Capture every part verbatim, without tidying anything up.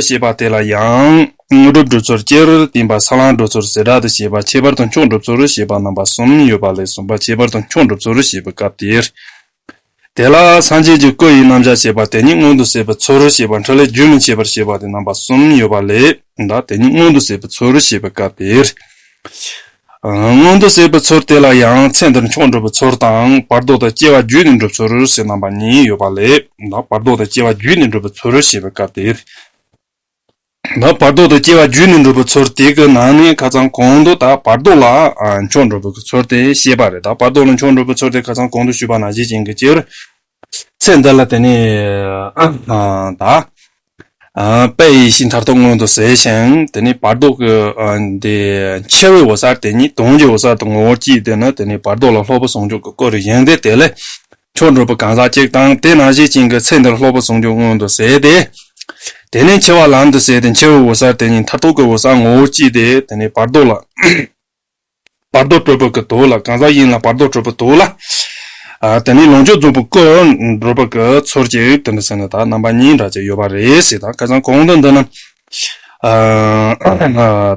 ཞེས་པ་དེ་ལ་ཡང་དངོས་གྲུབ་སྒྲུབ་ཚུལ་སྤྱིར་བསྟན་པ་ས་ལམ་སྒྲུབ་ཚུལ་ཟེར་སྒྲ་དང་བཅས་པ་ཁྱད་པར་དུ་མཆོག་སྒྲུབ་ཚུལ་ཞེས་པ་རྣམ་པ་གསུམ་ཡོད་པ་ལས། གསུམ་པ་ཁྱད་པར་དུ་མཆོག་སྒྲུབ་ཚུལ་ཞེས་པའི་སྐབས་དེར། དེ་ལ་སངས་རྒྱས་ཀྱི་སྐུ་ཡི་རྣམ་གཞག་ཞེས་པ་དེ་ཉིད་མངོན་དུ་གསལ་བའི་ཚུལ་ཞེས་པ། འཕྲིན་ལས་རྒྱུན་མི་འཆད་པར་བཤད་པ་དེ་རྣམ་པ་གསུམ་ཡོད་པ་ལས། ད་དེ་ཉིད་མངོན་དུ་གསལ་བའི་ཚུལ་ཞེས་པའི་སྐབས་དེར། མངོན་དུ་གསལ་བའི་ཚུལ་དེ་ལ་ཡང་ཚེ་འདིར་མཆོག་འགྲུབ་པའི་ཚུལ་དང་བར་དོ་དང་སྐྱེ་བ་བརྒྱུད་ནས་འགྲུབ་ཚུལ་ཟེར་རྣམ་པ་གཉིས་ཡོད་པ་ལས། ད་བར་དོ་དང་སྐྱེ་བ་བརྒྱུད་ནས་འགྲུབ་པའི་ཚུལ་ཞེས་པའི་སྐབས་དེར། ད་བར་དོ་དང་སྐྱེ་བ་བརྒྱུད་ནས་འགྲུབ་པའི་ཚུལ་དེ་གི་ནང་ནས་ཁ་སང་གོང་དུ་ད་བར་དོ་ལ་ཨ་མཆོག་འགྲུབ་པའི་ཚུལ་དེ་བཤད་པ་རེད། ད་བར་དོ་ལ་མཆོག་འགྲུབ་པའི་ཚུལ་དེ་ཁ་སང་གོང་དུ་ཞུས་པ་ནང་བཞིན་ཅན་གྱི་སྤྱིར། ཚེ་འདི་ལ་དེ་ནས་ཨ་ད་ཨ་དཔལ་ཡེ་ཤེས་མཐར་ཐུག་མངོན་དུ་གསལ་ཞིང་། དེ་ནས་བར་དོ་གི་ཨ་འདི་འཆི་བའི་འོད་གསལ་དེ་ཉིད་དོན་གྱི་འོད་གསལ་དུ་ངོ་བོར་སྐྱེས་ཏེ་ནི་དེ་ནས་བར་དོ་ལ་སློབ་པའི་ཟུང་འཇུག་གི་སྐུ་རུ་བཞེངས་ཏེ། དེ་ལས་མཆོག་འགྲུབ་པའི་གང་ཟག་གཅིག་དང་། དེ་ནང་བཞིན་ཅན་གྱི་ཚེ་འདིར་སློབ་པའི་ཟུང་འཇུག་མངོན་དུ་གསལ་ཏེ། དེ་ནས་འཆི་བ་ལམ་དུ་ཟད་དེ་འཆི་བའི་འོད་གསལ་དེ་ཉིད་མཐར་ཐུག་གི་འོད་གསལ་ངོ་བོར་སྐྱེས་ཏེ། དེ་ནས་བར་དོ་ལ་བར་དོ་གྲུབ་པའི་གི་དོན་ལ། གང་ཟག་དབྱིངས་ལ་བར་དོ་གྲུབ་པའི་དོན་ལ། ཨ་དེ་ནས་ལོངས་སྤྱོད་རྫོགས་པའི་སྐུ་འགྲུབ་པའི་གི་ཚུལ་གྱི་དེ་འདྲ་ཟེར་ན་ད་རྣམ་པ་གཉིས་འདྲ་ཅིག་ཡོད་པ་རེད་ཟེར། ད་ཁ་སང་གོང་དུ་འདི་ན། ཨ་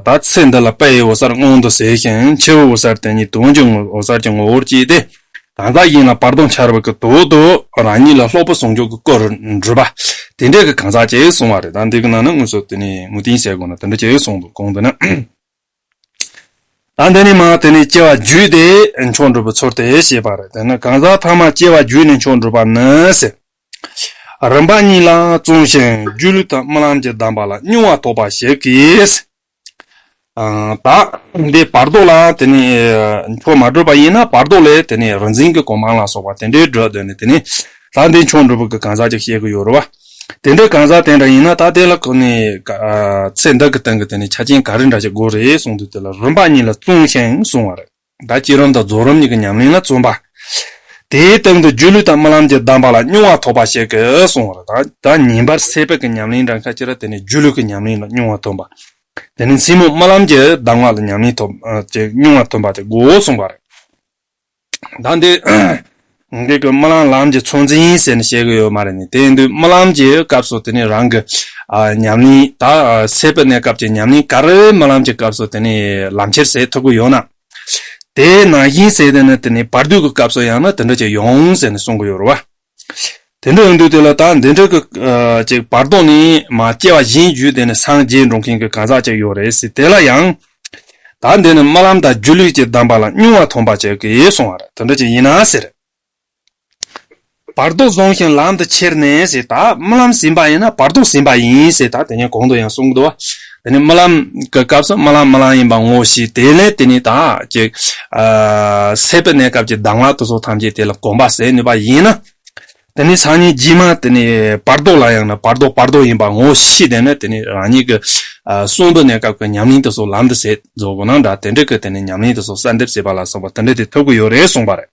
ད་ཚེ་འདི་ལ་དཔལ་ཡི་འོད་གསལ་མངོན་དུ་གསལ་ཞིང་། འཆི་བའི་འོད་གསལ་དེ་ཉིད་དོན་གྱི་ངོ་འོད་གསལ་གྱི་ངོ་བོར་སྐྱེས་ཏེ། གང་ཟག་དབྱིངས་ལ་བར་དོ་འཆར་བའི་གི་དོན་དུ་རང་ཉིད་ལ་སློབ་པའི་ཟུང་འཇུག་གི་སྐུ་རུ་འགྲུབ་པ། དེ་འདྲའི་གི་གང་ཟག་ཅིག་གསུངས་པ་རེད། ད་འདི་གི་ནང་ན་དངོས་སུ་དེ་ནས་ངོས་བསྟན་བྱེད་དགོས་ན་དེ་འདྲ་ཅིག་གསུངས་འདུག་གོང་དུ་ན། ད་འདི་ནས་མ་དེ་ནས་སྐྱེ་བ་བརྒྱུད་དེ་མཆོག་འགྲུབ་པའི་ཚུལ་དེ་བཤད་པ་རེད། དེ་ནི་གང་ཟག་ཐ་མ་སྐྱེ་བ་བརྒྱུད་ནས་མཆོག་འགྲུབ་པ་ནི་ཟེར། རིམ་པ་གཉིས་ལ་བརྩོན་ཞིང་སྒྱུ་ལུས་དང་རྨི་ལམ་གྱི་གདམས་པ་ལ་སྙོམས་པར་ཐོགས་པ་ཞིག་གིས། ཨ་ད་འདི་བར་དོ་ལ་དེ་ནས་མཆོག་མ་གྲུབ་པ་ཡིན་ན། བར་དོ་ལས་དེ་ནས་རིག་འཛིན་གྱི་གོ་འཕང་ལ་སོགས་པ་དེ་འདྲའི་སྒྲུབ་འདོད་ནས། དེ་ནས་ད་འདི་མཆོག་འགྲུབ་པའི་གི་གང་ཟག་ཅིག་བཤད་གི་ཡོད་རེད་བ། དེ་འདྲའི་གང་ཟག་དེ་འདྲ་ཡིན་ན། ད་དེ་ལ་ཁོ་ནས་ཨ་ཚེ་འདི་གི་སྟེང་གི་དེ་ནས་ཆ་རྐྱེན་ག་རེ་འདྲ་ཅིག་དགོས་རེད་གསུངས་དུས། དེ་ལ་རིམ་པ་གཉིས་ལ་བརྩོན་ཞིང་གསུངས་པ་རེད། ད་བསྐྱེད་རིམ་དང་རྫོགས་རིམ་གཉིས་ཀྱི་ཉམས་ལེན་ལ་བརྩོན་པ། དེའི་སྟེང་དུ་སྒྱུ་ལུས་དང་རྨི་ལམ་གྱི་གདམས་པ་ལ་སྙོམས་པར་ཐོགས་པ་ཞིག་གིས་གསུངས་པ་རེད། ད་ད་ཉིན་པར་སད་པའི་གི་ཉམས་ལེན་འདྲ་ཁ་ཅིག་ར། དེ་ནས་སྒྱུ་ལུས་ཀྱི་ཉམས་ལེན་ལ་སྙོམས་པར་ཐོགས་པ། དེ་ནས་མཚན་མོ་རྨི་ལམ་གྱི་གདམས་ངག་ལ་ཉམས་ལེན་ཐོགས་ཅིག་སྙོམས་པར་ཐོགས་པ་དེ་དགོས་གསུངས་པ་རེད། ད་འདི་འདི་གི་རྨི་ལམ་ལམ་གྱི་ཚོད་འཛིན་ཟེར་ནས་བཤད་གི་ཡོད་མ་རེད་ནི། དེ་ཡིན་དུས་རྨི་ལམ་གྱི་སྐབས་སུ་དེ་ནས་རང་གི་ཨ་ཉམས་ལེན། ད་ཨ་སད་པའི་གནས་སྐབས་ཀྱི་ཉམས་ལེན་ག་རེ་རྨི་ལམ་གྱི་སྐབས་སུ་དེ་ནས་ལམ་ཁྱེར་ཟེར་ཐུབ་གི་ཡོད་ན། དེ་ནང་བཞིན་ཟེར་དེ་ནི་དེ་ནས་བར་དོ་གི་སྐབས་སུ་ཡང་ན་དེ་འདྲ་ཅིག་ཡོང་ཟེར་ནས་གསུང་གི་ཡོད་རེད་བ། དེ་འདྲ་ཡོང་དུས་དེ་ལ་ད་འདི་འདྲ་གི་ཨ་ཅིག་བར་དོ་ནས་མ་སྐྱེ་བ་གཞན་བརྒྱུད་དེ་ནས་སངས་རྒྱས་འགྲོ་མཁན་གྱི་གང་ཟག་ཅིག་ཡོད་རེད་ཟེར། དེ་ལ་ཡང་ད་འདི་ནི་རྨི་ལམ་དང་སྒྱུ་ལུས་ཀྱི་གདམས་པ་ལ་སྙོམས་པར་ཐོགས་པ་ཅིག་གིས་གསུངས་པ་རེད། དེ་འདྲ་ཅིག་ཡིན་ན་ཟེར། བར་དོ་བཟུང་ཞིང་ལམ་དུ་ཁྱེར་ནས་ཟེར། ད་རྨི་ལམ་ཟིན་པ་ཡིན་ན་བར་དོ་ཟིན་པ་ཡིན་ཟེར། ད་དེ་ནས་གོང་དུ་ཡང་གསུངས་འདུག་བ། དེ་ནས་རྨི་ལམ་གྱི་སྐབས་སུ་རྨི་ལམ་རྨི་ལམ་ཡིན་པ་ངོ་ཤེས། དེ་ལས་དེ་ནས་ད་ཅིག་ཨ་སད་པའི་གནས་སྐབས་ཀྱི་གདམས་ངག་དེ་ཚོ་ཐམས་ཅད་དེ་ལ་གོམས་པ་བྱས་ནུས་པ་ཡིན་ན། དེ་ནས་སང་ཉིན་རྗེས་མ་དེ་ནས་བར་དོ་ལ་ཡང་ན་བར་དོ་བར་དོ་ཡིན་པ་ངོ་ཤེས། དེ་ནས་དེ་ནས་རང་ཉིད་ཀྱི་ཨ་གསོན་པོའི་གནས་སྐབས་ཀྱི་ཉམས་ལེན་དེ་ཚོ་ལམ་དུ་བྱེད་རྫོགས་དགོས་ན་འདྲ། དེ་འདྲ་གི་དེ་ནས་ཉམས་ལེན་དེ་ཚོ་གསལ་འདེབས་བྱེད་པ་ལ་སོགས་པ་དེ་འདྲ་དེ་ཐུབ་ཀྱི་ཡོད་རེད་གསུངས་པ་རེད།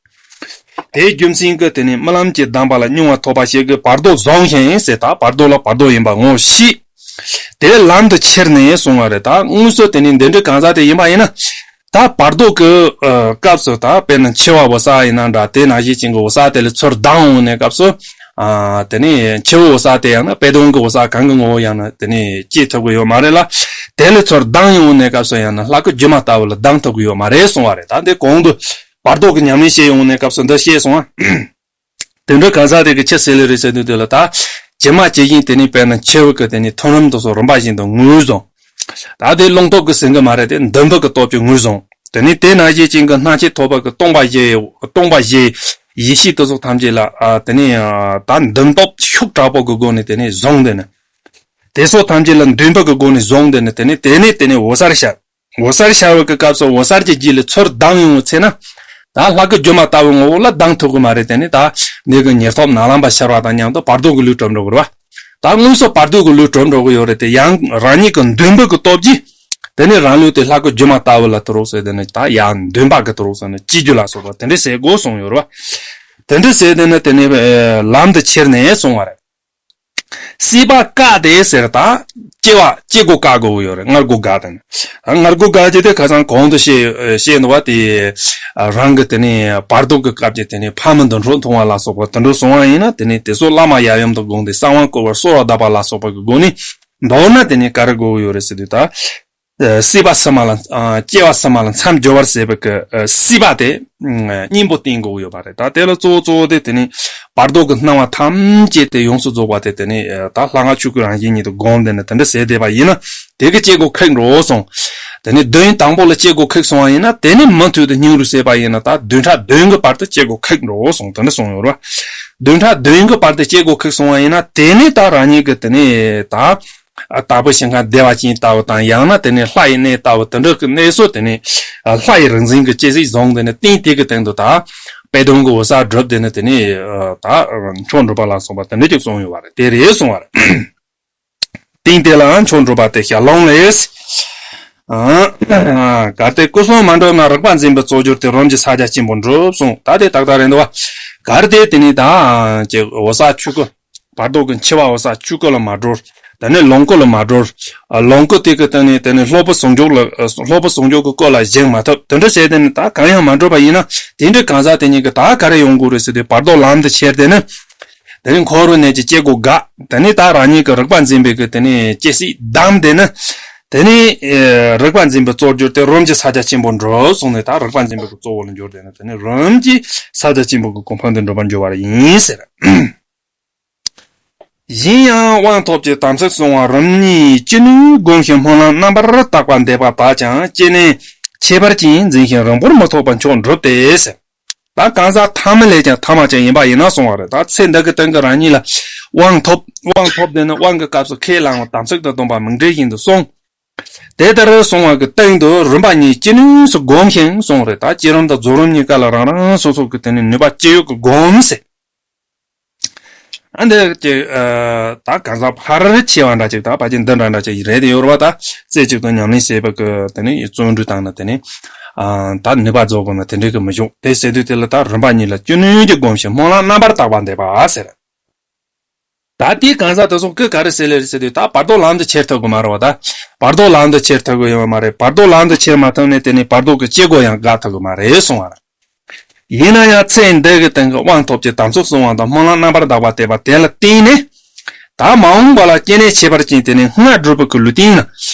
དེའི་རྒྱུ་མཚན་གྱིས་དེ་ནས་རྨི་ལམ་གྱི་གདམས་པ་ལ་སྙོམས་པར་ཐོགས་པ་ཞིག་གིས་བར་དོ་བཟུང་ཞིང་ཟེར། ད་བར་དོ་ལ་བར་དོ་ཡིན་པ་ངོ་ཤེས། དེ་ལམ་དུ་ཁྱེར་ནས་གསུངས་པ་རེད། ད་དངོས་སུ་དེ་ནས་འདི་འདྲའི་གང་ཟག་དེ་ཡིན་པ་ཡིན་ན། ད་བར་དོ་གི་ཨ་སྐབས་སུ་ད་དཔེར་ན་འཆི་བ་འོད་གསལ་ཡིན་ན་འདྲ། དེ་ནང་བཞིན་ཅན་གྱི་འོད་གསལ་དེ་ལས་ཚུར་ལྡང་ཡོང་ནས་སྐབས་སུ། ཨ་དེ་ནས་འཆི་བའི་འོད་གསལ་དེ་ཡང་ན་དཔེ་དོན་གྱི་འོད་གསལ་གང་གི་ངོ་བོ་ཡང་ན་དེ་ནས་སྐྱེ་ཐུབ་ཀྱི་ཡོད་མ་རེད་ལ། དེ་ལས་ཚུར་ལྡང་ཡོང་ནས་སྐབས་སུ་ཡང་ན་ལྷ་སྐུ་སྒྱུ་མ་ལྟ་བུ་ལ་ལྡང་ཐུབ་ཀྱི་ཡོད་མ་རེད་གསུངས་པ་རེད། ད་འདི་གོང་དུ་བར་དོ་གི་ཉམས་ལེན་བྱེད་ཡོང་ནས་སྐབས་སུ་འདི་བཤད་སོང་ཨ། དེ་འདྲ་གང་ཟག་དེ་གི་ཅི་ཟེར་ལེ་རེད་ཟེར་དུས་དེ་ལ་ད་ཇི་མ་ཇི་བཞིན་དེ་ནས་དཔེར་ན་འཆི་བ་གི་དེ་ནས་མཐུན་རིམ་དེ་ཚོ་རིམ་པ་བཞིན་དུ་ངོས་བཟུང་། ད་དེ་རླུང་སྟོབས་ཀྱིས་ཟིན་གི་མ་རེད་དེ། འདུན་པ་གི་སྟོབས་ཀྱིས་ངོས་བཟུང་། དེ་ནས་དེ་ནང་བཞིན་ཅན་གྱི་སྣང་མཆེད་ཐོབ་པ་གི་སྟོང་པ་བཞི། སྟོང་པ་བཞི་ཡེ་ཤེས་དེ་ཚོ་ཐམས་ཅད་ལ་ཨ་དེ་ནས་ཨ་ད་འདུན་སྟོབས་ཤུགས་དྲག་པོ་གི་སྒོ་ནས་དེ་ནས་བཟུང་། དེ་ནས་དེ་ཚོ་ཐམས་ཅད་ལ་འདུན་པ་གི་སྒོ་ནས་བཟུང་། དེ་ནས་དེ་ནས་དེ་ནས་དེ་ནས་འོད་གསལ་ཤར། འོད་གསལ་ཤར་བའི་གི་སྐབས་སུ་འོད་གསལ་གྱི་རྗེས་ལ་ཚུར་ལྡང་ཡོང་བའི་ཚེ་ན། ད་ལྷ་སྐུ་སྒྱུ་མ་ལྟ་བུའི་ངོ་བོ་ལ་ལྡང་ཐུབ་ཀྱི་མ་རེད། དེ་ནི་ད་འདི་གི་ཉེར་ཐོབ་ནག་ལམ་པ་ཤར་བ་དང་མཉམ་དུ་བར་དོ་གི་ལུས་གྲུབ་འགྲོ་གི་རེད་བ། ད་དངོས་སུ་བར་དོ་གི་ལུས་གྲུབ་འགྲོ་གི་ཡོད་རེད་དེ། ཡང་རང་ཉིད་ཀྱི་འདུན་པ་གི་སྟོབས་ཀྱིས་དེ་ནི་རང་ལུས་དེ་ལྷ་སྐུ་སྒྱུ་མ་ལྟ་བུ་ལ་དུ་རོགས་ཟེར། དེ་ནི་ད་ཡང་འདུན་པ་གི་དུ་རོགས་ཟེར་ནས་ཅི་རྒྱུ་ལ་སོགས་པ་དེ་འདྲ་ཟེར་དགོས་གསུངས་ཡོད་རེད་བ། དེ་འདྲ་ཟེར་དེ་ནི་དེ་ནི་ལམ་དུ་ཁྱེར་ནས་གསུངས་པ་རེད། སྲིད་པ་བཀག་སྟེ་ཟེར། ད་སྐྱེ་བ་སྐྱེ་སྒོ་བཀག་དགོས་ཡོད་རེད། སྔར་སྒོ་བཀག་སྟེ་ནི། ད་སྔར་སྒོ་བཀག་རྒྱུ་དེ་ཁ་སང་གོང་དུ་བཤད་བཤད་འདུག་བ། དེ་རང་གི་དེ་ནས་བར་དོ་གི་སྐབས་ཀྱི་དེ་ནས་ཕ་མི་དུད་འགྲོ་མཐོང་བ་ལ་སོགས་པ་དུད་འགྲོ་སོང་བ་ཡིན་ན། དེ་ནས་དེ་ཚོ་བླ་མ་ཡབ་ཡུམ་དུ་དགོངས་ཏེ་གསང་བ་བསྐུར་བར་གསོལ་བ་གདབ་པ་ལ་སོགས་པ་གི་སྒོ་ནས། མདོར་ན་དེ་ནི་ག་རེ་དགོས་ཡོད་རེད་ཟེར་དུས་ད། སྲིད་པ་ཕྱི་མ་ལ། སྐྱེ་བ་ཕྱི་མ་ལ་མཚམས་སྦྱོར་བར་བྱེད་པའི་གི་སྲིད་པ་དེ་སྙིང་པོ་བསྟེན་དགོས་ཡོད་པ་རེད། ད་དེ་ལ་གཙོ་བོ་གཙོ་བོ་དེ་དེ་ནི་བར་དོ་གི་སྣང་བ་ཐམས་ཅད་དེ་ཡོངས་སུ་རྫོགས་པ་དེ་དེ་ནི་ད་ལྷ་སྔགས་ཆོས་སྐུའི་རང་བཞིན་ཉིད་དུ་བསྒོམས་ཏེ་ནི་དེ་འདྲ་བྱས་བསྡད་པ་ཡིན་ན་དེ་གི་སྐྱེ་སྒོ་ཁེགས་འགྲོ་སོང་། དེ་ནི་བདུན་དང་པོ་ལ་སྐྱེ་སྒོ་ཁེགས་སོང་བ་ཡིན་ན་དེ་ནི་མུ་མཐུད་དུ་སྙིང་རུས་བྱས་པ་ཡིན་ན་ད་བདུན་ཕྲག་བདུན་གི་བར་དུ་སྐྱེ་སྒོ་ཁེགས་འགྲོ་སོང་དེ་འདྲ་གསུངས་ཡོད་རེད་བ། བདུན་ཕྲག་བདུན་གི་བར་དུ་སྐྱེ་སྒོ་ཁེགས་སོང་བ་ཡིན་ན་དེ་ནི་ད་རང་ཉིད་ཀྱི་དེ་ནི་ད། ཨ། དྭགས་པོའི་ཞིང་ཁམས་བདེ་བ་ཅན་ལྟ་བུ་དང་ཡང་ན་དེ་ནས་ལྷ་ཡི་གནས་ལྟ་བུ་དེ་འདྲ་གི་གནས་སུ་དེ་ནས་ཨ། ལྷ་ཡི་རང་བཞིན་གྱི་སྐྱེ་སྲིད་བཟུང་དེ་ནས་རྟེན་དེ་གི་སྟེང་དུ་ད་དཔལ་སྟོན་གྱི་འོད་གསལ་སྒྲུབ་དེ་ནས་དེ་ནས་ཨ། ད་མཆོག་འགྲུབ་པ་ལ་སོགས་པ་དེ་འདྲ་ཅིག་གསུངས་ཡོད་པ་རེད། དེ་རེད་གསུངས་པ་རེད། རྟེན་དེ་ལའང་མཆོག་འགྲུབ་པ་སྟེ་ཞལ་ལུང་ལས། ཨ། གལ་ཏེ་སྐུ་གསུམ་མ་འགྲུབ་ན་རིག་པ་འཛིན་པའི་གཙོ་གྱུར་ཏེ་རིམ་གྱིས་ཕྱག་རྒྱ་ཆེན་པོར་འགྲུབ་གསུངས། ད་དེ་ཏག་ཏག་རེད་འདུག་བ། གལ་ཏེ་དེ་ནས་ད་ཅིག་འོད་གསལ་ཆོས་སྐུ། བར་དོ་གི་འཆི་བ་འོད་གསལ་ཆོས་སྐུ་ལ་མ་གྲོལ། དེ་ནས་ལོངས་སྐུ་ལ་མ་གྲོལ། ལོངས་སྐུ་དེ་གི་སྟེང་ནས་དེ་ནས་སློབ་དཔོན་ཟུང་འཇུག་ལ་སློབ་དཔོན་ཟུང་འཇུག་གི་སྐུ་ལ་བཞེངས་མ་ཐུབ། དེ་འདྲ་བྱས་དེ་ནས་ད་གང་ཡང་མ་གྲོལ་བ་ཡིན་ན་དེ་འདྲའི་གང་ཟག་དེ་ཉིད་ཀྱིས་ད་ག་རེ་ཡོང་དགོས་རེད་ཟེར་དུས་བར་དོ་ལམ་དུ་ཁྱེར་དེ་ནས། དེ་ནས་འཁོར་བའི་གནས་ཀྱི་སྐྱེ་སྒོ་འགག་དེ་ནས་ད་རང་ཉིད་ཀྱི་རིག་པ་འཛིན་པའི་གི་དེ་ནས་སྐྱེ་སྲིད་བསྡམས་དེ་ནས། དེ་ནས་རིག་པ་འཛིན་པའི་གཙོར་གྱུར་ཏེ་རིམ་གྱིས་ཕྱག་རྒྱ་ཆེན་པོར་འགྲོ་གསུངས་ནས་ད་རིག་པ་འཛིན་པའི་གི་གཙོ་བོ་ལ་འགྱུར་དེ་ནས་དེ་ནས་རིམ་གྱིས་ཕྱག་རྒྱ་ཆེན་པོ་གི་གོ་འཕང་དུ་འགྲོ་བར་འགྱུར་བ་ཡིན་ཟེར། གཞན་ཡང་དབང་ཐོབ་ཀྱི་དམ་ཚིག་བསྲུང་བ་རིམ་གཉིས་ཅི་ནུས་བསྒོམ་ཞིང་སྨོན་ལམ་རྣམ་པར་དག་པ་འདེབས་པ་དག་ཀྱང་སྐྱེ་གནས་ཁྱད་པར་ཅན་འཛིན་ཞིང་རིང་པོར་མི་ཐོགས་པ་མཆོག་འགྲུབ་སྟེ་ཟེར། ད་གང་ཟག་ཐ་མ་ལས་ཀྱང་ཐ་མ་ཅན་ཡིན་པ་ཡིན་ན་གསུང་བ་རེད། ད་ཚེ་འདི་གི་སྟེང་གི་རང་ཉིད་ལ་དབང་ཐོབ་དབང་ཐོབ་དེ་ནི་དབང་གི་སྐབས་སུ་ཁས་བླངས་པ་དམ་ཚིག་དང་སྡོམ་པ་མིག་འབྲས་བཞིན་དུ་བསྲུང་། དེ་ལྟར་བསྲུང་བ་གི་སྟེང་དུ་རིམ་པ་གཉིས་ཅི་ནུས་སུ་བསྒོམ་ཞིང་གསུངས་རེད། ད་བསྐྱེད་རིམ་དང་རྫོགས་རིམ་གཉིས་ཀ་ལ་རང་རང་སོ་སོ་གི་དེ་ནི་ནུས་པ་ཅི་ཡོད་ཀྱིས་བསྒོམ་ཟེར། ཨ་འདི་ཀྱི་ཨ་ད་གང་ཟག་ཕལ་ཆེ་བ་འདྲ་ཅིག་ད་ཕལ་ཆེར་འདི་འདྲ་འདྲ་ཅིག་རེད་དེ་ཡོད་རེད་བ། ད་རྩེ་གཅིག་ཏུ་ཉམས་ལེན་བྱེད་པ་གི་དེ་ནི་བརྩོན་འགྲུས་བཏང་ན་དེ་ནི་ཨ་ད་ནུས་པ་རྫོགས་དགོས་ན་དེ་འདྲའི་གི་མི་འབྱུང་། དེ་ཟེར་དུས་དེ་ལ་ད་རིམ་པ་གཉིས་ལ་ཅི་ནུས་ཀྱིས་བསྒོམ་ཞིང་སྨོན་ལམ་རྣམ་པར་དག་པ་འདེབས་པ་ཟེར། ད་དེའི་གང་ཟག་དེ་ཚོ་སྐུ་ག་རེ་ཟེར་ལེ་རེད་ཟེར་དུས་ད་བར་དོ་ལམ་དུ་ཁྱེར་ཐུབ་གི་མ་རེད་བ། ད་བར་དོ་ལམ་དུ་ཁྱེར་ཐུབ་གི་ཡོད་མ་རེད། བར་དོ་ལམ་དུ་ཁྱེར་མ་ཐུབ་ནས་དེ་ནི་བར་དོ་གི་སྐྱེ་སྒོ་ཡང་འགག་ཐུབ་གི་མ་རེད་གསུང་བ་རེད། ཡིན་ན་ཡང་ཚེ་འདི་གི་སྟེང་གི་དབང་ཐོབ་ཀྱི་དམ་ཚིག་བསྲུང་བ་དང་སྨོན་ལམ་རྣམ་པར་དག་པ་བསྟེན་པ་དེ་ལ་བརྟེན་ནས། ད་མ་འོངས་པ་ལ་སྐྱེ་གནས་ཁྱད་པར་ཅན་དེ་ནི་སྔར་བསྒྲུབས་པའི་གི་ལུས་རྟེན་ལ།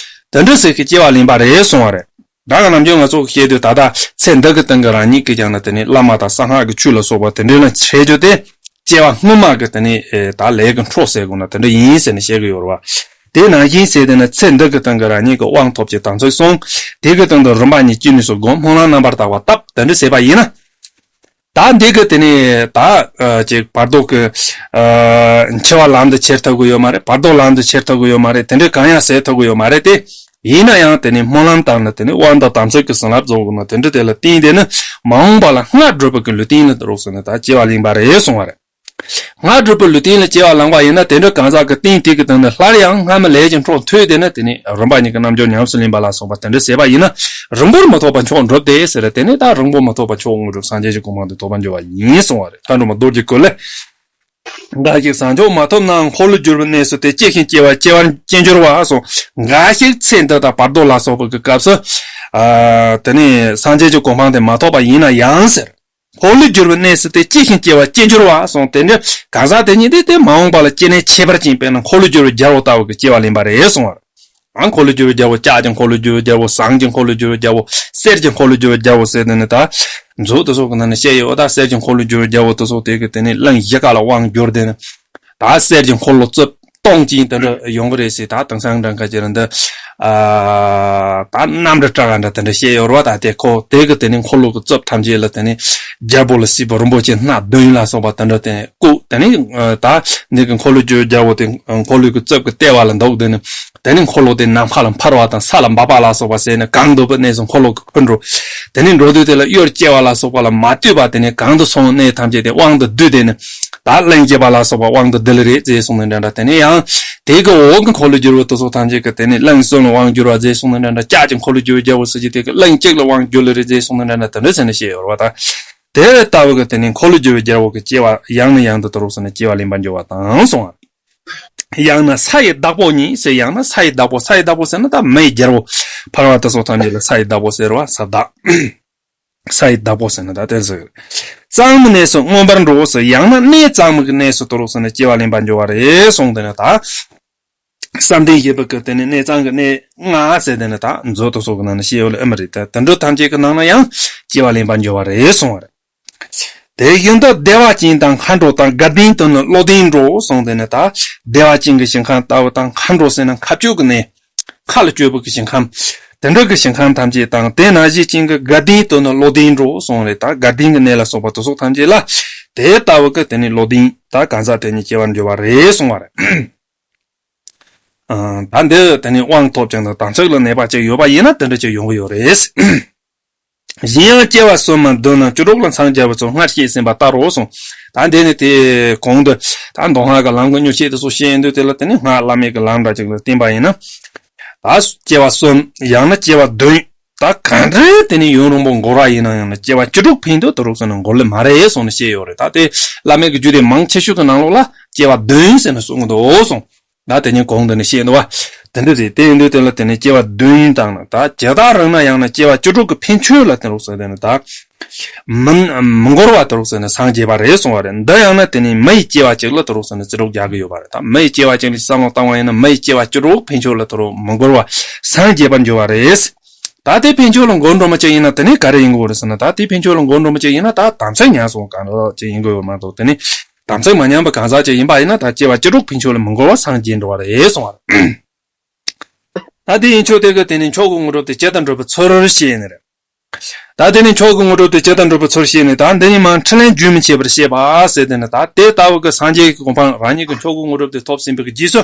དེ་འདྲ་ཟེར་གི་སྐྱེ་བ་ལེན་པ་རེད་གསུང་བ་རེད། ད་ག་ནམ་རྒྱུན་ང་ཚོ་གི་བཤད་དུས་ད་ལྟ་ཚེ་འདི་གི་སྟེང་གི་རང་ཉིད་ཀྱི་ཀྱང་ན་དེ་ནི་བླ་མ་དང་གསང་སྔགས་ཀྱི་ཆོས་ལ་སོགས་པ་དེ་འདྲའི་ལ་བྱེད་རྒྱུ་དེ། སྐྱེ་བ་སྔོན་མ་གི་དེ་ནི་ད་ལས་ཀྱི་འཕྲོ་ཟེར་དགོས་ན་དེ་འདྲ་ཡིན་ཟེར་ནས་བཤད་གི་ཡོད་རེད་བ། དེ་ནང་བཞིན་བྱས་ཏེ་ནི་ཚེ་འདི་གི་སྟེང་གི་རང་ཉིད་ཀྱི་དབང་ཐོབ་ཀྱི་དམ་ཚིག་བསྲུང་། དེ་གི་སྟེང་དུ་རིམ་པ་གཉིས་ཅི་ནུས་སུ་བསྒོམ། སྨོན་ལམ་རྣམ་པར་དག་པ་བཏབ་དེ་འདྲ་བྱས་པ་ཡིན་ན། ད་འདི་གི་དེ་ནི་ད་ཅིག་བར་དོ་གི་འཆི་བ་ལམ་དུ་ཁྱེར་ཐུབ་གི་ཡོད་མ་རེད། བར་དོ་ལམ་དུ་ཁྱེར་ཐུབ་གི་ཡོད་མ་རེད། དེ་འདྲའི་གང་ཡང་བྱེད་ཐུབ་གི་ཡོད་མ་རེད་དེ། ཡིན་ན་ཡང་དེ་ནི་སྨོན་ལམ་བཏབ་ན་དེ་ནི་དབང་དང་དམ་ཚིག་གི་བྱིན་རླབས་རྫོགས་དགོས་ན་དེ་འདྲ་དེ་ལ་བརྟེན་དེ་ནི་མ་འོངས་པ་ལ་སྔར་བསྒྲུབས་པའི་གི་ལུས་རྟེན་ལ་དུ་རོགས་ཟེར་ནས་ད་སྐྱེ་བ་ལེན་པ་རེད་གསུང་བ་རེད། སྔར་བསྒྲུབས་པའི་ལུས་རྟེན་ལ་སྐྱེ་བ་བླངས་པ་ཡིན་ན་དེ་འདྲ་གང་ཟག་གི་རྟེན་དེ་གི་སྟེང་ནས་སླར་ཡང་སྔ་མའི་ལས་ཀྱི་འཕྲོ་མཐུད་དེ་ནི་དེ་ནི་རིམ་པ་གཉིས་ཀྱི་རྣལ་འབྱོར་ཉམས་སུ་ལེན་པ་ལ་སོགས་པ་དེ་འདྲ་བྱས་པ་ཡིན་ན་རིང་པོར་མི་ཐོགས་པ་མཆོག་འགྲུབ་སྟེ་ཟེར། དེ་ནི་ད་རིང་པོར་མི་ཐོགས་པ་མཆོག་དངོས་གྲུབ་སངས་རྒྱས་ཀྱི་གོ་འཕང་དུ་ཐོབ་པར་འགྱུར་བ་ཡིན་གསུང་བ་རེད། མཐའ་འགྲོ་མ་རྡོ་རྗེ་ཀུན་ལས། འགའ་ཞིག་བྱང་ཆུབ་མ་ཐོབ་ནའང་འཁོར་ལོས་སྒྱུར་བའི་གནས་སུ་སྟེ་སྐྱེ་ཞིང་སྐྱེ་བ་སྐྱེ་བར་སྐྱེ་འགྱུར་བ་གསུངས། འགའ་ཞིག་ཚེ་འདི་དང་བར་དོ་ལ་སོགས་པ་གི་སྐབས་སུ། ཨ། དེ་ནི་སངས་རྒྱས་ཀྱི་གོ་འཕང་དེ་མ་ཐོབ་པ་ཡིན་ན་ཡང་ཟེར། འཁོར་ལོས་སྒྱུར་བའི་གནས་སུ་སྟེ་སྐྱེ་ཞིང་སྐྱེ་བ་སྐྱེ་འགྱུར་བ་གསུངས། དེ་འདྲ་གང་ཟག་དེ་ཉིད་དེ་དེ་མ་འོངས་པ་ལ་སྐྱེ་གནས་ཁྱད་པར་ཅན་དཔེར་ན་འཁོར་ལོས་སྒྱུར་བའི་རྒྱལ་པོ་ལྟ་བུ་གི་སྐྱེ་བ་ལེན་པ་རེད་གསུངས་པ། ཨ། འཁོར་ལོས་སྒྱུར་བའི་རྒྱལ་པོ། ལྕགས་ཀྱི་འཁོར་ལོས་སྒྱུར་བའི་རྒྱལ་པོ། ཟངས་ཀྱི་འཁོར་ལོས་སྒྱུར་བའི་རྒྱལ་པོ། གསེར་གྱི་འཁོར་ལོས་སྒྱུར་བའི་རྒྱལ་པོ་ཟེར་དེ་ནི་ད། མཛོད་དེ་ཚོ་གི་ནང་ནས་བཤད་ཡོད། ད་གསེར་གྱི་འཁོར་ལོས་སྒྱུར་བའི་རྒྱལ་པོ་དེ་ཚོ་དེ་གི་དེ་ནི་གླིང་བཞི་ཀ་ལ་དབང་བསྒྱུར་དེ་ནི། ད་གསེར་གྱི་འཁོར་ལོ་རྩིབས་སྟོང་ཅན་དེ་འདྲ་ཡོང་གི་རེད་ཟེར། ད་དེང་སང་འདྲ་ཁ་ཅིག་ལ་འདི། ཨ། ད་གནམ་གྲུ་བཀྲ་ག་འདྲ་དེ་འདྲ་བཤད་ཡོད་རེད་བ། ད་དེ་ཁོ་དེ་གི་དེ་ནི་འཁོར་ལོ་གི་རྩིབས་ཐམས་ཅད་ལ་དེ་ནི་རྒྱལ་པོ་ལ་སྲིད་པ་རིན་པོ་ཆེ་སྣ་བདུན་ལ་སོགས་པ་དེ་འདྲ་དེ་བཀོད། དེ་ནི་ད་འདི་གི་འཁོར་ལོས་སྒྱུར་རྒྱལ་པོ་དེ་འཁོར་ལོ་གི་རྩིབས་ཀྱི་ལྟེ་བ་ལ་འདུག་དེ་ནི། དེ་ནི་འཁོར་ལོ་དེ་ནམ་མཁའ་ལ་འཕུར་བ་དང་ས་ལ་འབབ་པ་ལ་སོགས་པ་བྱས་ནས་གང་འདོད་པའི་གནས་སུ་འཁོར་ལོ་གིས་འཕུར་འགྲོ། དེ་ནི་འགྲོ་དུས་དེ་ལ་གཡུལ་སྐྱེ་བ་ལ་སོགས་པ་ལ་མ་ལྟོས་པ་དེ་ནི་གང་དུ་སོང་གནས་ཐམས་ཅད་དེ་དབང་དུ་བསྡུས། དེ་ནི་ད་གླིང་བཞི་པ་ལ་སོགས་པ་དབང་དུ་བསྡུ་ལེ་རེད་ཅེས་གསུངས་ནས་འདྲ་འདྲ། དེ་ནི་ཡང་དེ་གི་འོག་གི་འཁོར་ལོས་སྒྱུར་བ་དེ་ཚོ་ཐམས་ཅད་ཀྱིས་དེ་ནི་གླིང་གསུམ་ལ་དབང་བསྒྱུར་བ་ཅེས་གསུངས་ནས་འདྲ་འདྲ། ལྕགས་ཀྱི་འཁོར་ལོས་སྒྱུར་བའི་རྒྱལ་པོ་སྲིད་ཀྱི་དེ་གིས་གླིང་གཅིག་ལ་དབང་བསྒྱུར་ལེ་རེད་ཅེས་གསུངས་ནས་འདྲ་འདྲ་དེ་འདྲ་ཟེར་ནས་བཤད་ཡོད་རེད་བ། ད་དེ་ལྟ་བུ་གི་དེ་ནི་འཁོར་ལོས་སྒྱུར་བའི་རྒྱལ་པོ་གི་སྐྱེ་བ་ཡང་ནས་ཡང་དུ་དུ་རུ་སོང་ནས་སྐྱེ་བ་ལེན་པར་འགྱུར་བ་དང་གསུངས་པ། ཡང་ན་ས་ཡི་བདག་པོ་ཉིད་ཟེར། ཡང་ན་ས་ཡི་བདག་པོ། ས་ཡི་བདག་པོ་ཟེར་ན་ད་མི་ཡི་རྒྱལ་པོ། ཕལ་བ་དེ་ཚོ་ཐམས་ཅད་ལ་ས་ཡི་བདག་པོ་ཟེར་བ། ས་བདག་ས་ཡི་བདག་པོ་ཟེར་ན་ད་དེ་ཟེར། གཙང་མའི་གནས་སུ་མངོན་པར་འགྲོ་ཟེར། ཡང་ན་གནས་གཙང་མའི་གནས་སུ་དུ་རུ་སོང་ནས་སྐྱེ་བ་ལེན་པར་འགྱུར་བ་རེད་གསུངས། དེ་ནས་ད་ བསམ་གཏན་བཞི་པོ་གི་དེ་ནི་གནས་ཚང་གི་གནས་ལྔ་ཟེར་དེ་ནི་ད་མཛོད་དུ་སོགས་ཀྱི་ནང་ན་བཤད་ཡོད་ལ་ཨེ་མ་རེད། ད་དེ་འདྲ་ཐམས་ཅད་ཀྱི་ནང་ན་ཡང་སྐྱེ་བ་ལེན་པར་འགྱུར་བ་རེད་གསུངས་པ་རེད། དེ་བཞིན་དུ་བདེ་བ་ཅན་དང་མཁའ་འགྲོ་དང་དགའ་ལྡན་དུ་ནི་བློ་ལྡན་འགྲོ་གསུངས་དེ་ནི་ད་བདེ་བ་ཅན་གྱི་ཞིང་ཁམས་ལྟ་བུ་དང་མཁའ་འགྲོ་ཟེར་ན་མཁའ་སྤྱོད་ཀྱི་གནས། མཁའ་ལ་སྤྱོད་པོ་གི་ཞིང་ཁམས། དེ་འདྲ་གི་ཞིང་ཁམས་ཐམས་ཅད་དང་དེ་ནང་བཞིན་ཅན་གྱི་དགའ་ལྡན་དུ་ནི་བློ་ལྡན་འགྲོ་གསུངས་རེད། ད་དགའ་ལྡན་གྱི་གནས་ལ་སོགས་པ་དེ་སོགས་ཐམས་ཅད་ལ་དེ་ལྟ་བུ་གི་དེ་ནི་བློ་ལྡན་ད་གང་ཟག་དེ་ཉིད་སྐྱེ་བར་འགྱུར་བ་རེད་གསུངས་པ་རེད། ཨ། ད་འདི་དེ་ནི་དབང་ཐོབ་ཅིང་དང་དམ་ཚིག་ལ་གནས་པ་ཅིག་ཡོད་པ་ཡིན་ན་དེ་འདྲ་ཅིག་ཡོང་གི་ཡོད་རེད། གཞན་ཡང་སྐྱེ་བ་གསུམ་མ་བདུན་ན་བཅུ་དྲུག་ལ་འཚང་རྒྱ་བའི་ཚུལ་སྔར་བཤད་ཟིན་པ་ལྟར་རོ་གསུངས། ད་འདི་ནི་དེ་གོང་དུ་ད་མདོ་སྔགས་ཀྱི་ལམ་གྱི་མྱུར་ཤེས་དེ་ཚོ་བཤད་ཡོང་དུས་དེ་ལ་དེ་ནི་སྔགས་བླ་མེད་ཀྱི་ལམ་འདྲ་ཅིག་ལ་བརྟེན་པ་ཡིན་ན། ད་སྐྱེ་བ་གསུམ་ཡང་ན་སྐྱེ་བ་བདུན། ད་ག་འདྲའི་དེ་ནི་ཡུན་རིང་པོ་འགོར་བ་ཡིན་ན་ཡང་ན་སྐྱེ་བ་བཅུ་དྲུག་ཕན་དུ་དུ་རུག་ཟེར་ན་འགོར་ལེ་མ་རེད་གསུངས་ནས་བཤད་ཡོད་རེད། ད་དེ་བླ་མེད་ཀྱི་རྒྱུད་སྡེ་མང་ཆེ་ཤོས་ཀྱི་ནང་ལོགས་ལ་སྐྱེ་བ་བདུན་ཟེར་ནས་གསུང་གི་འདུག་གསུངས། ད་དེ་ཉིད་གོང་དུ་ནས་བཤད་འདུག་བ། དེ་འདྲ་རེད། དེ་ཡིན་དུས་དེ་ལ་དེ་ནི་སྐྱེ་བ་བདུན་ཡིན་དང་ན་ད་ཇི་ལྟར་རིང་ན་ཡང་ན་སྐྱེ་བ་བཅུ་དྲུག་གི་ཕན་ཆོད་ལ་དུ་རུག་ཟེར་དེ་ནི་ད། མི་མི་འགོར་བ་དུ་རུག་ཟེར་ནས་སངས་རྒྱས་པ་རེད་གསུང་བ་རེད། འདི་ཡང་ན་དེ་ནི་མི་ཡི་སྐྱེ་བ་གཅིག་ལ་དུ་རུག་ཟེར་ནས་རྩི་རུག་རྒྱག་གི་ཡོད་པ་རེད། ད་མི་ཡི་སྐྱེ་བ་གཅིག་ལ་བསམ་བློ་བཏང་བ་ཡིན་ན་མི་ཡི་སྐྱེ་བ་བཅུ་དྲུག་ཕན་ཆོད་ལ་དུ་རུག་མི་འགོར་བ་སངས་རྒྱས་པར་འགྱུར་བ་རེད། ད་དེ་ཕན་ཆོད་ལ་མགོ་འགྲོ་མ་ཅིག་ཡིན་ན་དེ་ནི་ག་རེ་ཡིན་དགོས་རེད་ཟེར་ན། ད་དེ་ཕན་ཆོད་ལ་མགོ་འགྲོ་མ་ཅིག་ཡིན་ན་ད་དམ་ཚིག་ཉམས་སོང་གང་འདྲ་ཅིག་ཡིན་དགོས་ཡོད་མ་གཏོགས་དེ་ནི་དམ་ཚིག་མ་ཉམས་པ་གང་ཟག་ཅིག་ཡིན་པ་ཡིན་ན་ད་སྐྱེ་བ་བཅུ་དྲུག་ཕན་ཆོད་ལ་མི་འགོར་བ་སངས་རྒྱས་འགྲོ་བ་རེད་གསུང་བ་རེད། ད་དེ་ཡིན་ཆོག་དེ་གི་དེ་ནི་མཆོག་གི་དངོས་གྲུབ་དེ་ཇི་ལྟར་འགྲུབ་པའི་ཚུལ་བཤད་ནི་རེད། ད་དེ་ནི་མཆོག་གི་དངོས་གྲུབ་དེ་ཇི་ལྟར་འགྲུབ་པའི་ཚུལ་བཤད་ནི། ད་འདི་ཉིད་མ་འཕྲིན་ལས་རྒྱུན་མི་འཆད་པར་བཤད་པ་ཟེར་དེ་ནི་ད་དེ་ལྟ་བུ་གི་སངས་རྒྱས་ཀྱི་གོ་འཕང་རང་ཉིད་ཀྱི་མཆོག་གི་དངོས་གྲུབ་དེ་ཐོབ་ཟིན་པའི་གི་རྗེས་སུ།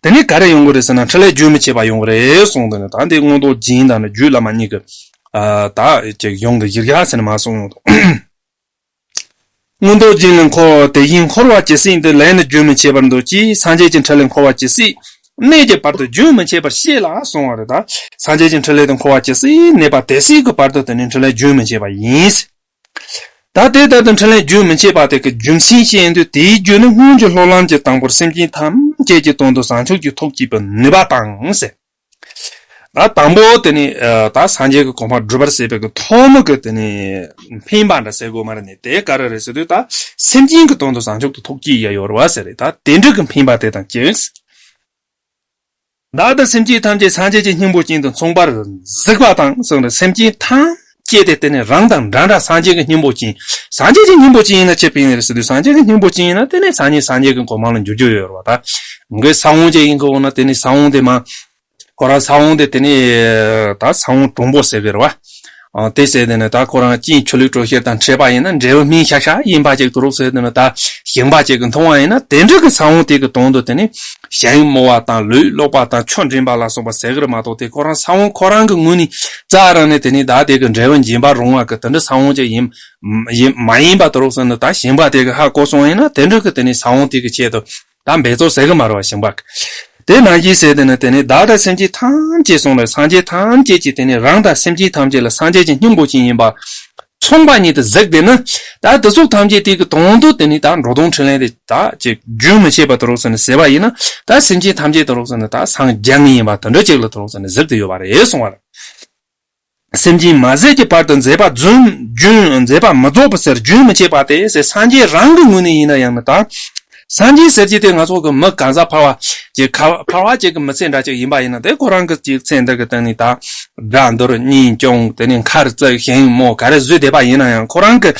དེ་ནི་ག་རེ་ཡོང་གི་རེད་ཟེར་ན་འཕྲིན་ལས་རྒྱུན་མི་འཆད་པ་ཡོང་གི་རེད་གསུངས་དེ་ནི་ད་འདི་མངོན་རྟོགས་རྒྱན་དང་ནི་རྒྱུད་བླ་མ་གཉིས་ཀྱི་ཨ་ད་ཅིག་ཡོང་གི་ཡིག་ཡ་ཟེར་ནས་མ་གསུངས་ཡོང་དོ། མངོན་རྟོགས་རྒྱན་ལས་འཁོར་བ་དེ་བཞིན་འཁོར་བ་ཇི་སྲིད་འདི། ལས་ནི་རྒྱུན་མི་འཆད་པར་འདོད་ཀྱི། སངས་རྒྱས་ཀྱི་འཕྲིན་ལས་འཁོར་བ་ཇི་སྲིད་གནས་ཀྱི་བར་དུ་རྒྱུན་མི་འཆད་པར་བཤད་ལ་གསུང་བ་རེད། ད་སངས་རྒྱས་ཀྱི་འཕྲིན་ལས་དེ་འཁོར་བ་ཇི་སྲིད་གནས་པ་དེ་སྲིད་ཀྱི་བར་དུ་དེ་ནི་འཕྲིན་ལས་རྒྱུན་མི་འཆད་པ་ཡིན། ད་དེ་ལྟར་དུ་འཕྲིན་ལས་རྒྱུན་མི་འཆད་པ་དེ་གི་རྒྱུ་མཚན་བཤད་དུས་དེའི་རྒྱུ་ནི་སྔོན་གྱི་སློབ་ལམ་གྱི་དང་པོར་སེམས་ཅན་ཐམས་ཅད་ཀྱི་དོན་དུ་བྱང་ཆུབ་ཀྱི་ཐུགས་བསྐྱེད་པའི་ནུས་པ་དང་ཟེར། ད་དང་པོ་དེ་ནི་ད་སངས་རྒྱས་ཀྱི་གོ་འཕང་སྒྲུབ་པར་བྱེད་པའི་གི་ཐོག་མ་གི་དེ་ནི་འཕེན་པ་འདྲ་ཟེར་དགོས་མ་རེད་ནི། དེ་ག་རེ་རེད་ཟེར་དུས་ད་སེམས་ཅན་གྱི་དོན་དུ་བྱང་ཆུབ་ཀྱི་ཐུགས་བསྐྱེད་ཡ་ཡོད་རེད་བ་ཟེར་རེད། ད་དེ་འདྲ་གི་འཕེན་པ་དེ་དང་བཅས། བདག་དང་སེམས་ཅན་ཐམས་ཅད་སངས་རྒྱས་ཀྱི་སྙིང་པོ་ཅན་དུ་མཚུངས་པར་གཟིགས་པ་དང་གསུངས་རེད། སེམས་ཅན་ཐམས་ཅད་དེ་དེ་ནི་རང་དང་འདྲ་འདྲ་སངས་རྒྱས་ཀྱི་སྙིང་པོ་ཅན། སངས་རྒྱས་ཀྱི་སྙིང་པོ་ཅན་ཡིན་ན་ཅི་ཕན་ནི་རེད་ཟེར་དུས་སངས་རྒྱས་ཀྱི་སྙིང་པོ་ཅན་ཡིན་ན་དེ་ནི་སངས་རྒྱས་སངས་རྒྱས་ཀྱི་གོ་འཕང་ལ་འགྱུར་རྒྱུ་ཡོད་རེད་བ། ད་ངའི་ས་བོན་ཅིག་ཡིན་གི་འོང་ན་དེ་ནི་ས་བོན་དེ་མ། ཁོ་རང་ས་བོན་དེ་དེ་ནི་ད་ས་བོན་གྲུང་པོ་ཟེར་གི་རེད་བ། ཨ་དེ་ཟེར་དེ་ནི་ད་ཁོ་རང་དཀྱིལ་ཆུ་ལུད་གྲོ་ཤེར་དང་འཕྲད་པ་ཡིན་ན་འབྲས་བུ་སྨིན་ཤག་ཤག་ཡིན་པ་ཅིག་ཏུ་རུག་ཟེར་དེ་ནི་ད་ཞིང་པ་ཅིག་གི་མཐོང་བ་ཡིན་ན་དེ་འདྲ་གི་ས་བོན་དེ་གི་དོན་དུ་དེ་ནི་ཞིང་རྨོ་བ་དང་ལུད་སློག་པ་དང་ཆུ་འདྲེན་པ་ལ་སོགས་པ་ཟེར་གི་རེད་མ་གཏོགས་དེ་ཁོ་རང་ས་བོན་ཁོ་རང་གི་ངོས་ནས་རྩ་རང་ནས་དེ་ནི་ད་དེ་གི་འབྲས་བུ་འབྱིན་པ་རུང་བ་གི་དེ་འདྲ་ས་བོན་ཅིག་ཡིན་ཡིན་མ་ཡིན་པ་ཏུ་རུག་ཟེར་ནི་ད་ཞིང་པ་དེ་གི་ཧ་གོ་སོང་ཡིན་ན་དེ་འདྲ་གི་དེ་ནི་ས་བོན་དེ་གི་ཆེད་དུ། ད་འབད་རྩོལ་ཟེར་གི་མ་རེད་བ་ཞིང་པ། དེ་ནང་བཞིན་ཟེར་དེ་ནི་དེ་ནི་བདག་དང་སེམས་ཅན་ཐམས་ཅད་གསུངས་ལ་སངས་རྒྱས་ཐམས་ཅད་ཀྱིས་དེ་ནི་རང་དང་སེམས་ཅན་ཐམས་ཅད་ལ་སངས་རྒྱས་ཀྱི་སྙིང་པོ་ཅན་ཡིན་པ་མཚུངས་པ་ཉིད་དུ་གཟིགས་དེ་ནི་ད་དེ་ཚོ་ཐམས་ཅད་དེ་གི་དོན་དུ་དེ་ནི་ད་འགྲོ་དོན་འཕྲིན་ལས་དེ་ད་ཅིག་རྒྱུན་མི་འཆད་པ་ཏུ་རུག་ཟེར་ནི་ཟེར་བ་ཡིན་ན་ད་སེམས་ཅན་ཐམས་ཅད་ཏུ་རུག་ཟེར་ནི་ད་སངས་རྒྱས་ངེས་ཡིན་པ་དེ་འདྲ་ཅིག་ལ་ཏུ་རུག་ཟེར་ནི་གཟིགས་དེ་ཡོད་པ་རེད་གསུང་བ་རེད། སེམས་ཅན་མ་ཟད་ཀྱི་བར་དུ་མཛད་པ་རྫུན་རྒྱུན་མཛད་པ་མི་རྫོགས་པ་ཟེར་རྒྱུན་མི་འཆད་པ་དེ་ཟེར་སངས་རྒྱས་རང་གི་ངོས་ནས་ཡིན་ན་ཡང་ན་ད། སངས་རྒྱས་ཟེར་གྱི་དེ་ང་ཚོ་གི་མི་གང་ཟག་ཕལ་བ་ཅིག་ཁ་ཕལ་བ་ཅིག་གི་མི་ཚེ་འདྲ་ཅིག་ཡིན་པ་ཡིན་ན་དེ་ཁོ་རང་གི་ཅིག་ཚེ་འདི་གི་སྟེང་ནས་ད་དགྲ་འདུལ་གཉེན་སྐྱོང་དེ་ནས་མཁར་བརྩིགས་ཞིང་རྨོ་ག་རེ་བཟོས་བསྡད་པ་ཡིན་ན་ཡང་ཁོ་རང་གི་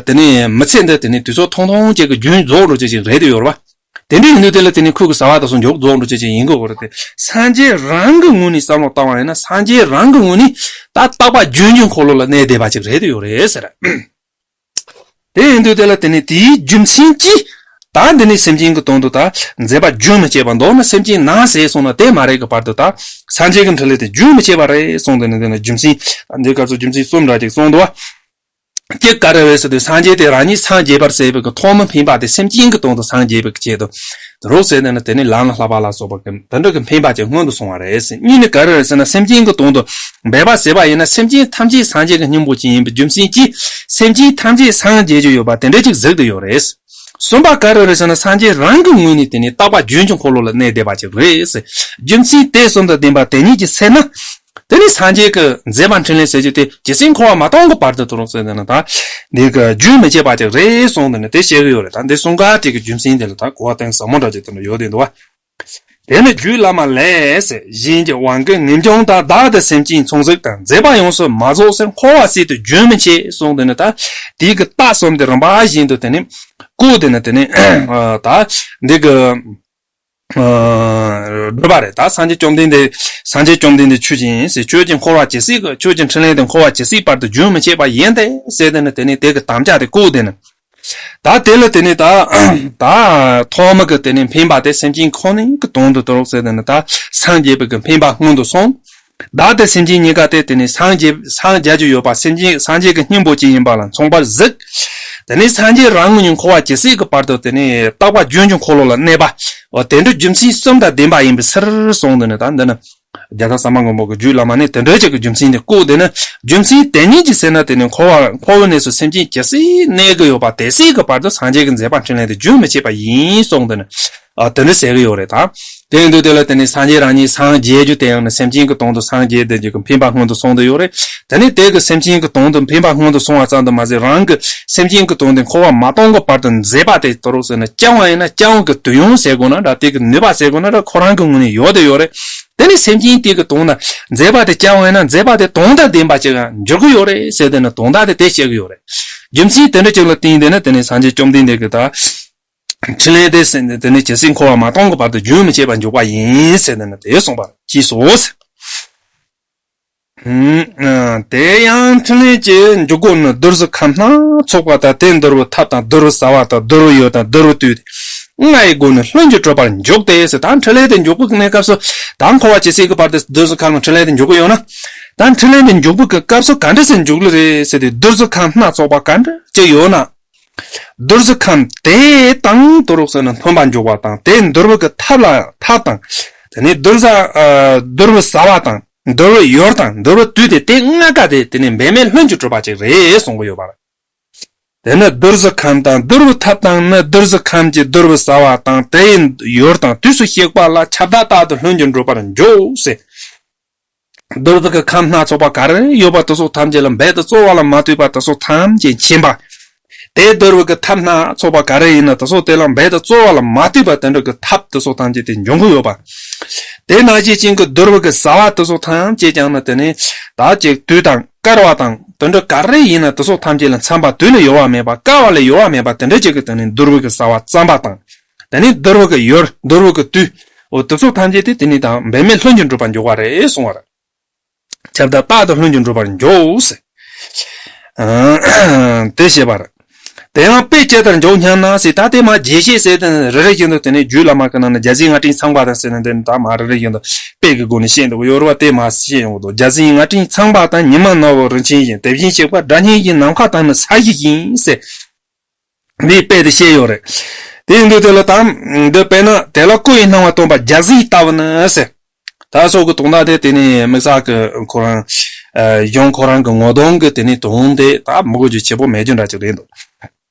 དེ་ནས་མི་ཚེ་འདི་དེ་ནས་དུས་ཚོད་ཐུང་ཐུང་ཅིག་གི་རྒྱུན་རྫོགས་འགྲོ་རྒྱུ་ཅིག་རེད་དེ་ཡོད་རེད་བ། དེ་འདྲ་ཡིན་དུས་དེ་ལ་དེ་ནི་ཁོ་གི་བྱ་བ་དེ་ཚོ་མཇུག་རྫོགས་འགྲོ་བྱེད་ཅིག་ཡིན་དགོས་པ་རེད་དེ། སངས་རྒྱས་རང་གི་ངོས་ནས་བསམ་བློ་བཏང་བ་ཡིན་ན་སངས་རྒྱས་རང་གི་ངོས་ནས་ད་རྟག་པ་རྒྱུན་གྱི་འཁོར་ལོ་ལ་གནས་བསྡད་པ་ཅིག་རེད་དེ་ཡོད་རེད་ཟེར། དེ་ཡིན་དུས་དེ་ལ་དེ་ནི་དེའི་རྒྱུ་མཚན་གྱིས་ད་འདི་ནི་སེམས་ཅན་གྱི་དོན་དུ་ད་མཛད་པ་རྒྱུན་མི་འཆད་པ་མདོར་ན་སེམས་ཅན་ནང་ཟད་སོང་ན་དེ་མ་རེད་གི་བར་དུ་ད་སངས་རྒྱས་ཀྱི་འཕྲིན་ལས་དེ་རྒྱུན་མི་འཆད་པ་རེད་གསུངས་དེ་ནི་དེ་ནི་རྒྱུ་མཚན་འདི་སྐབས་སུ་རྒྱུ་མཚན་གསུམ་འདྲ་ཅིག་གསུངས་འདུག་བ། སྐྱེ་ག་རེ་བས་ཟེར་དུས་སངས་རྒྱས་དེ་རང་ཉིད་སངས་རྒྱས་པར་ཟེར་བའི་གི་ཐོག་མ་འཕེན་པ་དེ་སེམས་ཅན་གྱི་དོན་དུ་སངས་རྒྱས་པའི་གི་ཆེད་དུ། རོགས་ཟེར་ནས་ནི་དེ་ནི་ལམ་ལྷག་པ་ལ་སོགས་པ་གི་དེ་འདྲ་གི་འཕེན་པ་ཅིག་སྔོན་དུ་སོང་བ་རེད་ཟེར། གཉིས་ནི་ག་རེ་རེད་ཟེར་ན་སེམས་ཅན་གྱི་དོན་དུ་འབད་པ་ཟེར་བ་ཡིན་ན་སེམས་ཅན་ཐམས་ཅད་སངས་རྒྱས་ཀྱི་སྙིང་པོ་ཅན་ཡིན་པའི་རྒྱུ་མཚན་གྱིས་སེམས་ཅན་ཐམས་ཅད་སངས་རྒྱས་རྒྱུ་ཡོད་པ་དེ་འདྲ་ཅིག་གཟིགས་དུ་ཡོད་རེད། གསུམ་པ་ག་རེ་རེད་ཟེར་ན་སངས་རྒྱས་རང་གི་ངོས་ནས་དེ་ནི་རྟག་པ་རྒྱུན་གྱི་འཁོར་ལོ་ལ་གནས་བསྡད་པ་ཅིག་རེད་ཟེར། རྒྱུ་མཚན་དེ་གསུམ་དང་ལྡན་པ་དེ་ཉིད་ཀྱི་ཚེ་ན། དེ་ནི་སངས་རྒྱས་ཀྱི་མཛད་པ་འཕྲིན་ལས་ཟེར་རྒྱུ་དེ་ཇི་སྲིད་འཁོར་བ་མ་སྟོངས་ཀྱི་བར་དུ་དུ་རུང་ཟེར་ནས་ན་ད། འདི་གི་རྒྱུན་མི་འཆད་པ་ཅིག་རེད་གསུངས་དེ་ནི་དེ་བཤད་གི་ཡོད་རེད། ད་འདི་གསུང་ག་དེ་གི་རྒྱུ་མཚན་དེ་ལ་ད་གོ་བ་གཏིང་ཟབ་མོ་འདྲ་ཅིག་དེ་འདྲ་ཡོད་དེ་འདུག་བ། དེ་ནི་རྒྱུད་བླ་མ་ལས་ཟེར། གཞན་གྱི་དབང་གིས་ངེས་འབྱུང་དང་། བདག་ཏུ་སེམས་ཅན་མཚུངས་གཟུགས་དང་། མཛད་པ་ཡོངས་སུ་མ་རྫོགས་ཟེར། འཁོར་བ་སྲིད་དུ་རྒྱུན་མི་འཆད་གསུངས། དེ་ནི་ད་དེའི་གི་རྟགས་གསུམ་དེ་རིམ་པ་བཞིན་དུ་དེ་ནི་བཀོད། དེ་ནི་དེ་ནི་ད་འདི་གི་སྒྲུབ་པ་རེད། ད་སངས་རྒྱས་བཅོམ་ལྡན་འདས། སངས་རྒྱས་བཅོམ་ལྡན་འདས་ཆོས་ཅན་ཟེར། ཆོས་ཅན། འཁོར་བ་ཇི་སྲིད་ཀྱི། ཆོས་ཀྱི་འཕྲིན་ལས་དེ་འཁོར་བ་ཇི་སྲིད་བར་དུ་རྒྱུན་མི་འཆད་པ་ཡིན་ཏེ་ཟེར། དེ་ནི་དེ་ནི་དེ་གི་དམ་བཅའ་དེ་བཀོད། དེ་ནི་ད་དེ་ལ་དེ་ནི་ད་ད་ཐོག་མ་གི་དེ་ནི་འཕེན་པ་དེ་སེམས་ཅན་ཁོ་ནའི་གི་དོན་དུ་དོར་ཟེར། དེ་ནི་ད་སངས་རྒྱས་པའི་གི་འཕེན་པ་སྔོན་དུ་སོང་། བདག་ཏུ་སེམས་ཅན་གཉིས་ཀ་དེ་དེ་ནི་སངས་རྒྱས། སངས་རྒྱས་རྒྱུ་ཡོད་པ། སེམས་ཅན། སངས་རྒྱས་ཀྱི་སྙིང་པོ་ཅན་ཡིན་པ་ལ་མཚུངས་པར་གཟིགས། དེ་ནི་སངས་རྒྱས་རང་ངོས་ནས་འཁོར་བ་ཇི་སྲིད་ཀྱི་བར་དུ་དེ་ནི་རྟག་པ་རྒྱུན་གྱི་འཁོར་ལོ་ལ་གནས་པ། འོ་དེ་འདྲ་རྒྱུ་མཚན་གསུམ་དང་ལྡན་པ་ཡིན་པའི་ཕྱིར་གསུངས། དེ་ནི་ད་འདི་ནི་རྒྱལ་ཚབ་ཟབ་མོ་མགོན་པོ་གི་རྒྱུད་བླ་མ་ནས་དེ་འདྲ་ཅིག་གི་རྒྱུ་མཚན་དེ་བཀོད། དེ་ནི་རྒྱུ་མཚན་དེ་ཉིད་ཀྱིས་ཟེར་ན་དེ་ནི་འཁོར་བ། འཁོར་བའི་གནས་སུ་སེམས་ཅན་ཇི་སྲིད་གནས་ཀྱི་ཡོད་པ་དེ་སྲིད་ཀྱི་བར་དུ་སངས་རྒྱས་ཀྱི་མཛད་པ་འཕྲིན་ལས་དེ་རྒྱུན་མི་འཆད་པ་ཡིན་གསུངས། དེ་ནི་ཨ་དེ་འདྲ་ཟེར་གི་ཡོད་རེད། ད་དེ་ཡིན་དུས་དེ་ལ་དེ་ནི་སངས་རྒྱས་རང་ཉིད་སངས་རྒྱས་རྒྱུ་དེ་ཡང་ནི་སེམས་ཅན་གྱི་དོན་དུ་སངས་རྒྱས་དེ་རྒྱུ་གི་འཕེན་པ་སྔོན་དུ་སོང་དུ་ཡོད་རེད། དེ་ནི་དེ་གི་སེམས་ཅན་གྱི་དོན་དུ་འཕེན་པ་སྔོན་དུ་སོང་བ་ཙམ་དུ་མ་ཟད། རང་གི་སེམས་ཅན་གྱི་དོན་དུ་འཁོར་བ་མ་སྟོངས་གི་བར་དུ་མཛད་པ་དེ་དོ་རུག་ཟེར་ན། བསྐྱངས་པ་ཡིན་ན་བསྐྱངས་གི་དུས་ཡུན་ཟེར་དགོས་ན་འདྲ། དེ་གི་ནུས་པ་ཟེར་དགོས་ན་འདྲ། ཁོ་རང་གི་ངོས་ནས་ཡོད་དེ་ཡོད་རེད། དེ་ནི་སེམས་ཅན་དེ་གི་དོན་ན་མཛད་པ་དེ་བསྐྱངས་པ་ཡིན་ན་མཛད་པ་དེ་དོན་དང་ལྡན་པ་ཅིག་འགྱུར་གི་ཡོད་རེད་ཟེར། དེ་ནི་དོན་དག་དེ་དེ་བཤད་གི་ཡོད་རེད། རྒྱུ་མཚན་དེ་འདྲ་ཅིག་ལ་བརྟེན་དེ་ནི་དེ་ནི་སངས་རྒྱས་བཅོམ་ལྡན་འདས་ཀྱི་ད་འཕྲིན་ལས་དེ་ཟེར་ནས་དེ་ནི་ཇི་སྲིད་འཁོར་བ་མ་སྟོངས་གི་བར་དུ་རྒྱུན་མི་འཆད་པར་འཇུག་པ་ཡིན་ཟེར། དེ་ནི་དེ་གསུངས་པ་ཞེས་སོ། ཨ་དེ་ཡང་འཕྲིན་ལས་ཀྱི་འཇུག་སྒོ་ནི་བདུད་རྩི་ཁམས་སྣ་ཚོགས་པ་དང་། དེ་འདུལ་བའི་ཐབས་དང་། འདུལ་བའི་ཟ་བ་དང་། འདུལ་བའི་ཡུལ་དང་། འདུལ་བའི་དུས་ཏེ། ལྔ་ཡི་སྒོ་ནས་ལྷུན་གྱིས་གྲུབ་པར་འཇུག་སྟེ་ཟེར། ད་འཕྲིན་ལས་དེ་འཇུག་པའི་གནས་སྐབས་སུ་ད་འཁོར་བ་ཇི་སྲིད་ཀྱི་བར་དུ་བདུད་རྩི་ཁམས་ལ་འཕྲིན་ལས་དེ་འཇུག་གི་ཡོད་ན། ད་འཕྲིན་ལས་དེ་འཇུག་པའི་གི་སྐབས་སུ་ག་འདྲ་སེ་འཇུག་གི་རེད་ཟེར་ཏེ། བདུད་རྩི་ཁམས་སྣ་ཚོགས་པ་ག་འདྲ་ཅིག་ཡོད་ན། བདུད་རྩི་ཁམས་དེ་དང་དོ་རུག་ཟེར་ན་མཐུན་པར་འཇུག་པ་དང་། དེ་འདུལ་བའི་གི་ཐབས་ལ། ཐབས་དང་། དེ་ནས་འདུལ་བ། ཨ་འདུལ་བའི་ཟ་བ་དང་། འདུལ་བའི་ཡུལ་དང་། འདུལ་བའི་དུས་ཏེ། དེ་ལྔ་ཀ་དེ་དེ་ནི་འབད་མེད་ལྷུན་གྱིས་གྲུབ་པ་ཅིག་རེད་གསུང་གི་ཡོད་པ་རེད། དེ་ནི་བདུད་རྩི་ཁམས་དང་། འདུལ་བའི་ཐབས་དང་ནི། བདུད་རྩི་ཁམས་ཀྱི་འདུལ་བའི་ཟ་བ་དང་། དེ་ཡི་ཡུལ་དང་དུས་སུ་གཤེགས་པ་ལ། ཁྱབ་བདག་རྟག་ཏུ་ལྷུན་གྱིས་འགྲུབ་པར་འཇུག་ཟེར། བདུད་རྩི་གི་ཁམས་སྣ་ཚོགས་པ་ག་རེ་ཡོད་པ་དེ་སོགས་ཐམས་ཅད་ལ་འབད་དུ་རྩོལ་བ་ལ་མ་ལྟོས་པ་དེ་སོགས་ཐམས་ཅད་མཁྱེན་པ། དེ་འདུལ་བའི་གི་ཐབས་སྣ་ཚོགས་པ་ག་རེ་ཡིན་ན་དེ་སོགས་དེ་ལ་འབད་དུ་རྩོལ་བ་ལ་མ་ལྟོས་པ་དེ་འདྲ་གི་ཐབས་དེ་སོགས་ཐམས་ཅད་དེ་འབྱུང་གི་ཡོད་པ། དེ་ནང་བཞིན་ཅན་གྱི་འདུལ་བའི་གི་ཟ་བ་དེ་སོགས་ཐམས་ཅད་ཀྱང་ནི་དེ་ནི་ད་ཅིག་དུས་དང་དཀར་བ་དང་དེ་འདྲ་ག་རེ་ཡིན་ན་དེ་སོགས་ཐམས་ཅད་ལ་འཚམ་པ། དུས་ལ་ཡོལ་བ་མེད་པ། དཀའ་བ་ལ་ཡོལ་བ་མེད་པ་དེ་འདྲ་ཅིག་གི་དེ་ནི་འདུལ་བའི་གི་ཟ་བ་བརྩམ་པ་དང་། དེ་ནི་འདུལ་བའི་གི་ཡུལ། འདུལ་བའི་གི་དུས། འོ་དེ་ཚོ་ཐམས་ཅད་དེ་དེ་ནི་དང་འབད་མེད་ལྷུན་གྱིས་འགྲུབ་པར་འཇུག་པ་རེད་གསུང་བ་རེད། ཁྱབ་བདག་རྟག་ཏུ་ལྷུན་གྱིས་འགྲུབ་པར་འཇུག་ཟེར། ཨ་དེ་བཤད་པ་རེད། དེ་ཡང་དཔེ་ཇི་ལྟར་འཇོག་སྙམ་ན་ཟེར། ད་དེ་མ་རྒྱས་བཤད་ཟེར་དེ་རེ་རེ་བཞིན་དུ་དེ་ནི་རྒྱུད་བླ་མ་གི་ནང་ན་རྒྱ་ཟས་ལྔ་སྤྲིན་ཚང་བ་དང་ཟེར་ན། དེ་ནི་ད་མ་རེ་རེ་བཞིན་དུ་དཔེ་གི་སྒོ་ནས་བཤད་འདུག་ཡོད་རེད་བ། དེ་མ་བཤད་ཡོང་གི་འདུག་རྒྱ་ཟས་ལྔ་སྤྲིན་ཚང་བ་དང་། ཉི་མ་ནག་པོ་རིན་ཆེན་བཞིན། དེ་བཞིན་གཤེགས་པ་སྒྲ་སྙན་བཞིན། ནམ་མཁའ་དང་ནི་ས་གཞི་བཞིན་ཟེར། འདིའི་དཔེ་དེ་བཤད་ཡོད་རེད། དེ་ཡིན་དུས་དེ་ལ་དང་འདི་དཔེར་ན་དེ་ལ་སྐུ་ཡི་སྣང་བ་སྟོན་པ་རྒྱ་ཟས་ལྟ་བུ་ནི་ཟེར། ད་སོགས་ཀྱི་དོན་དག་དེ་དེ་ནི་དམིགས་བསལ་གྱི་ཁོ་རང་ཨ་གཞུང་ཁོ་རང་གི་ངོ་གདོང་གི་དེ་ནི་དོན་དེ་ད་མི་གོ་རྒྱུ་ཆེ་པོ་མེད་རྒྱུ་འདྲ་ཅིག་རེད་འདུག་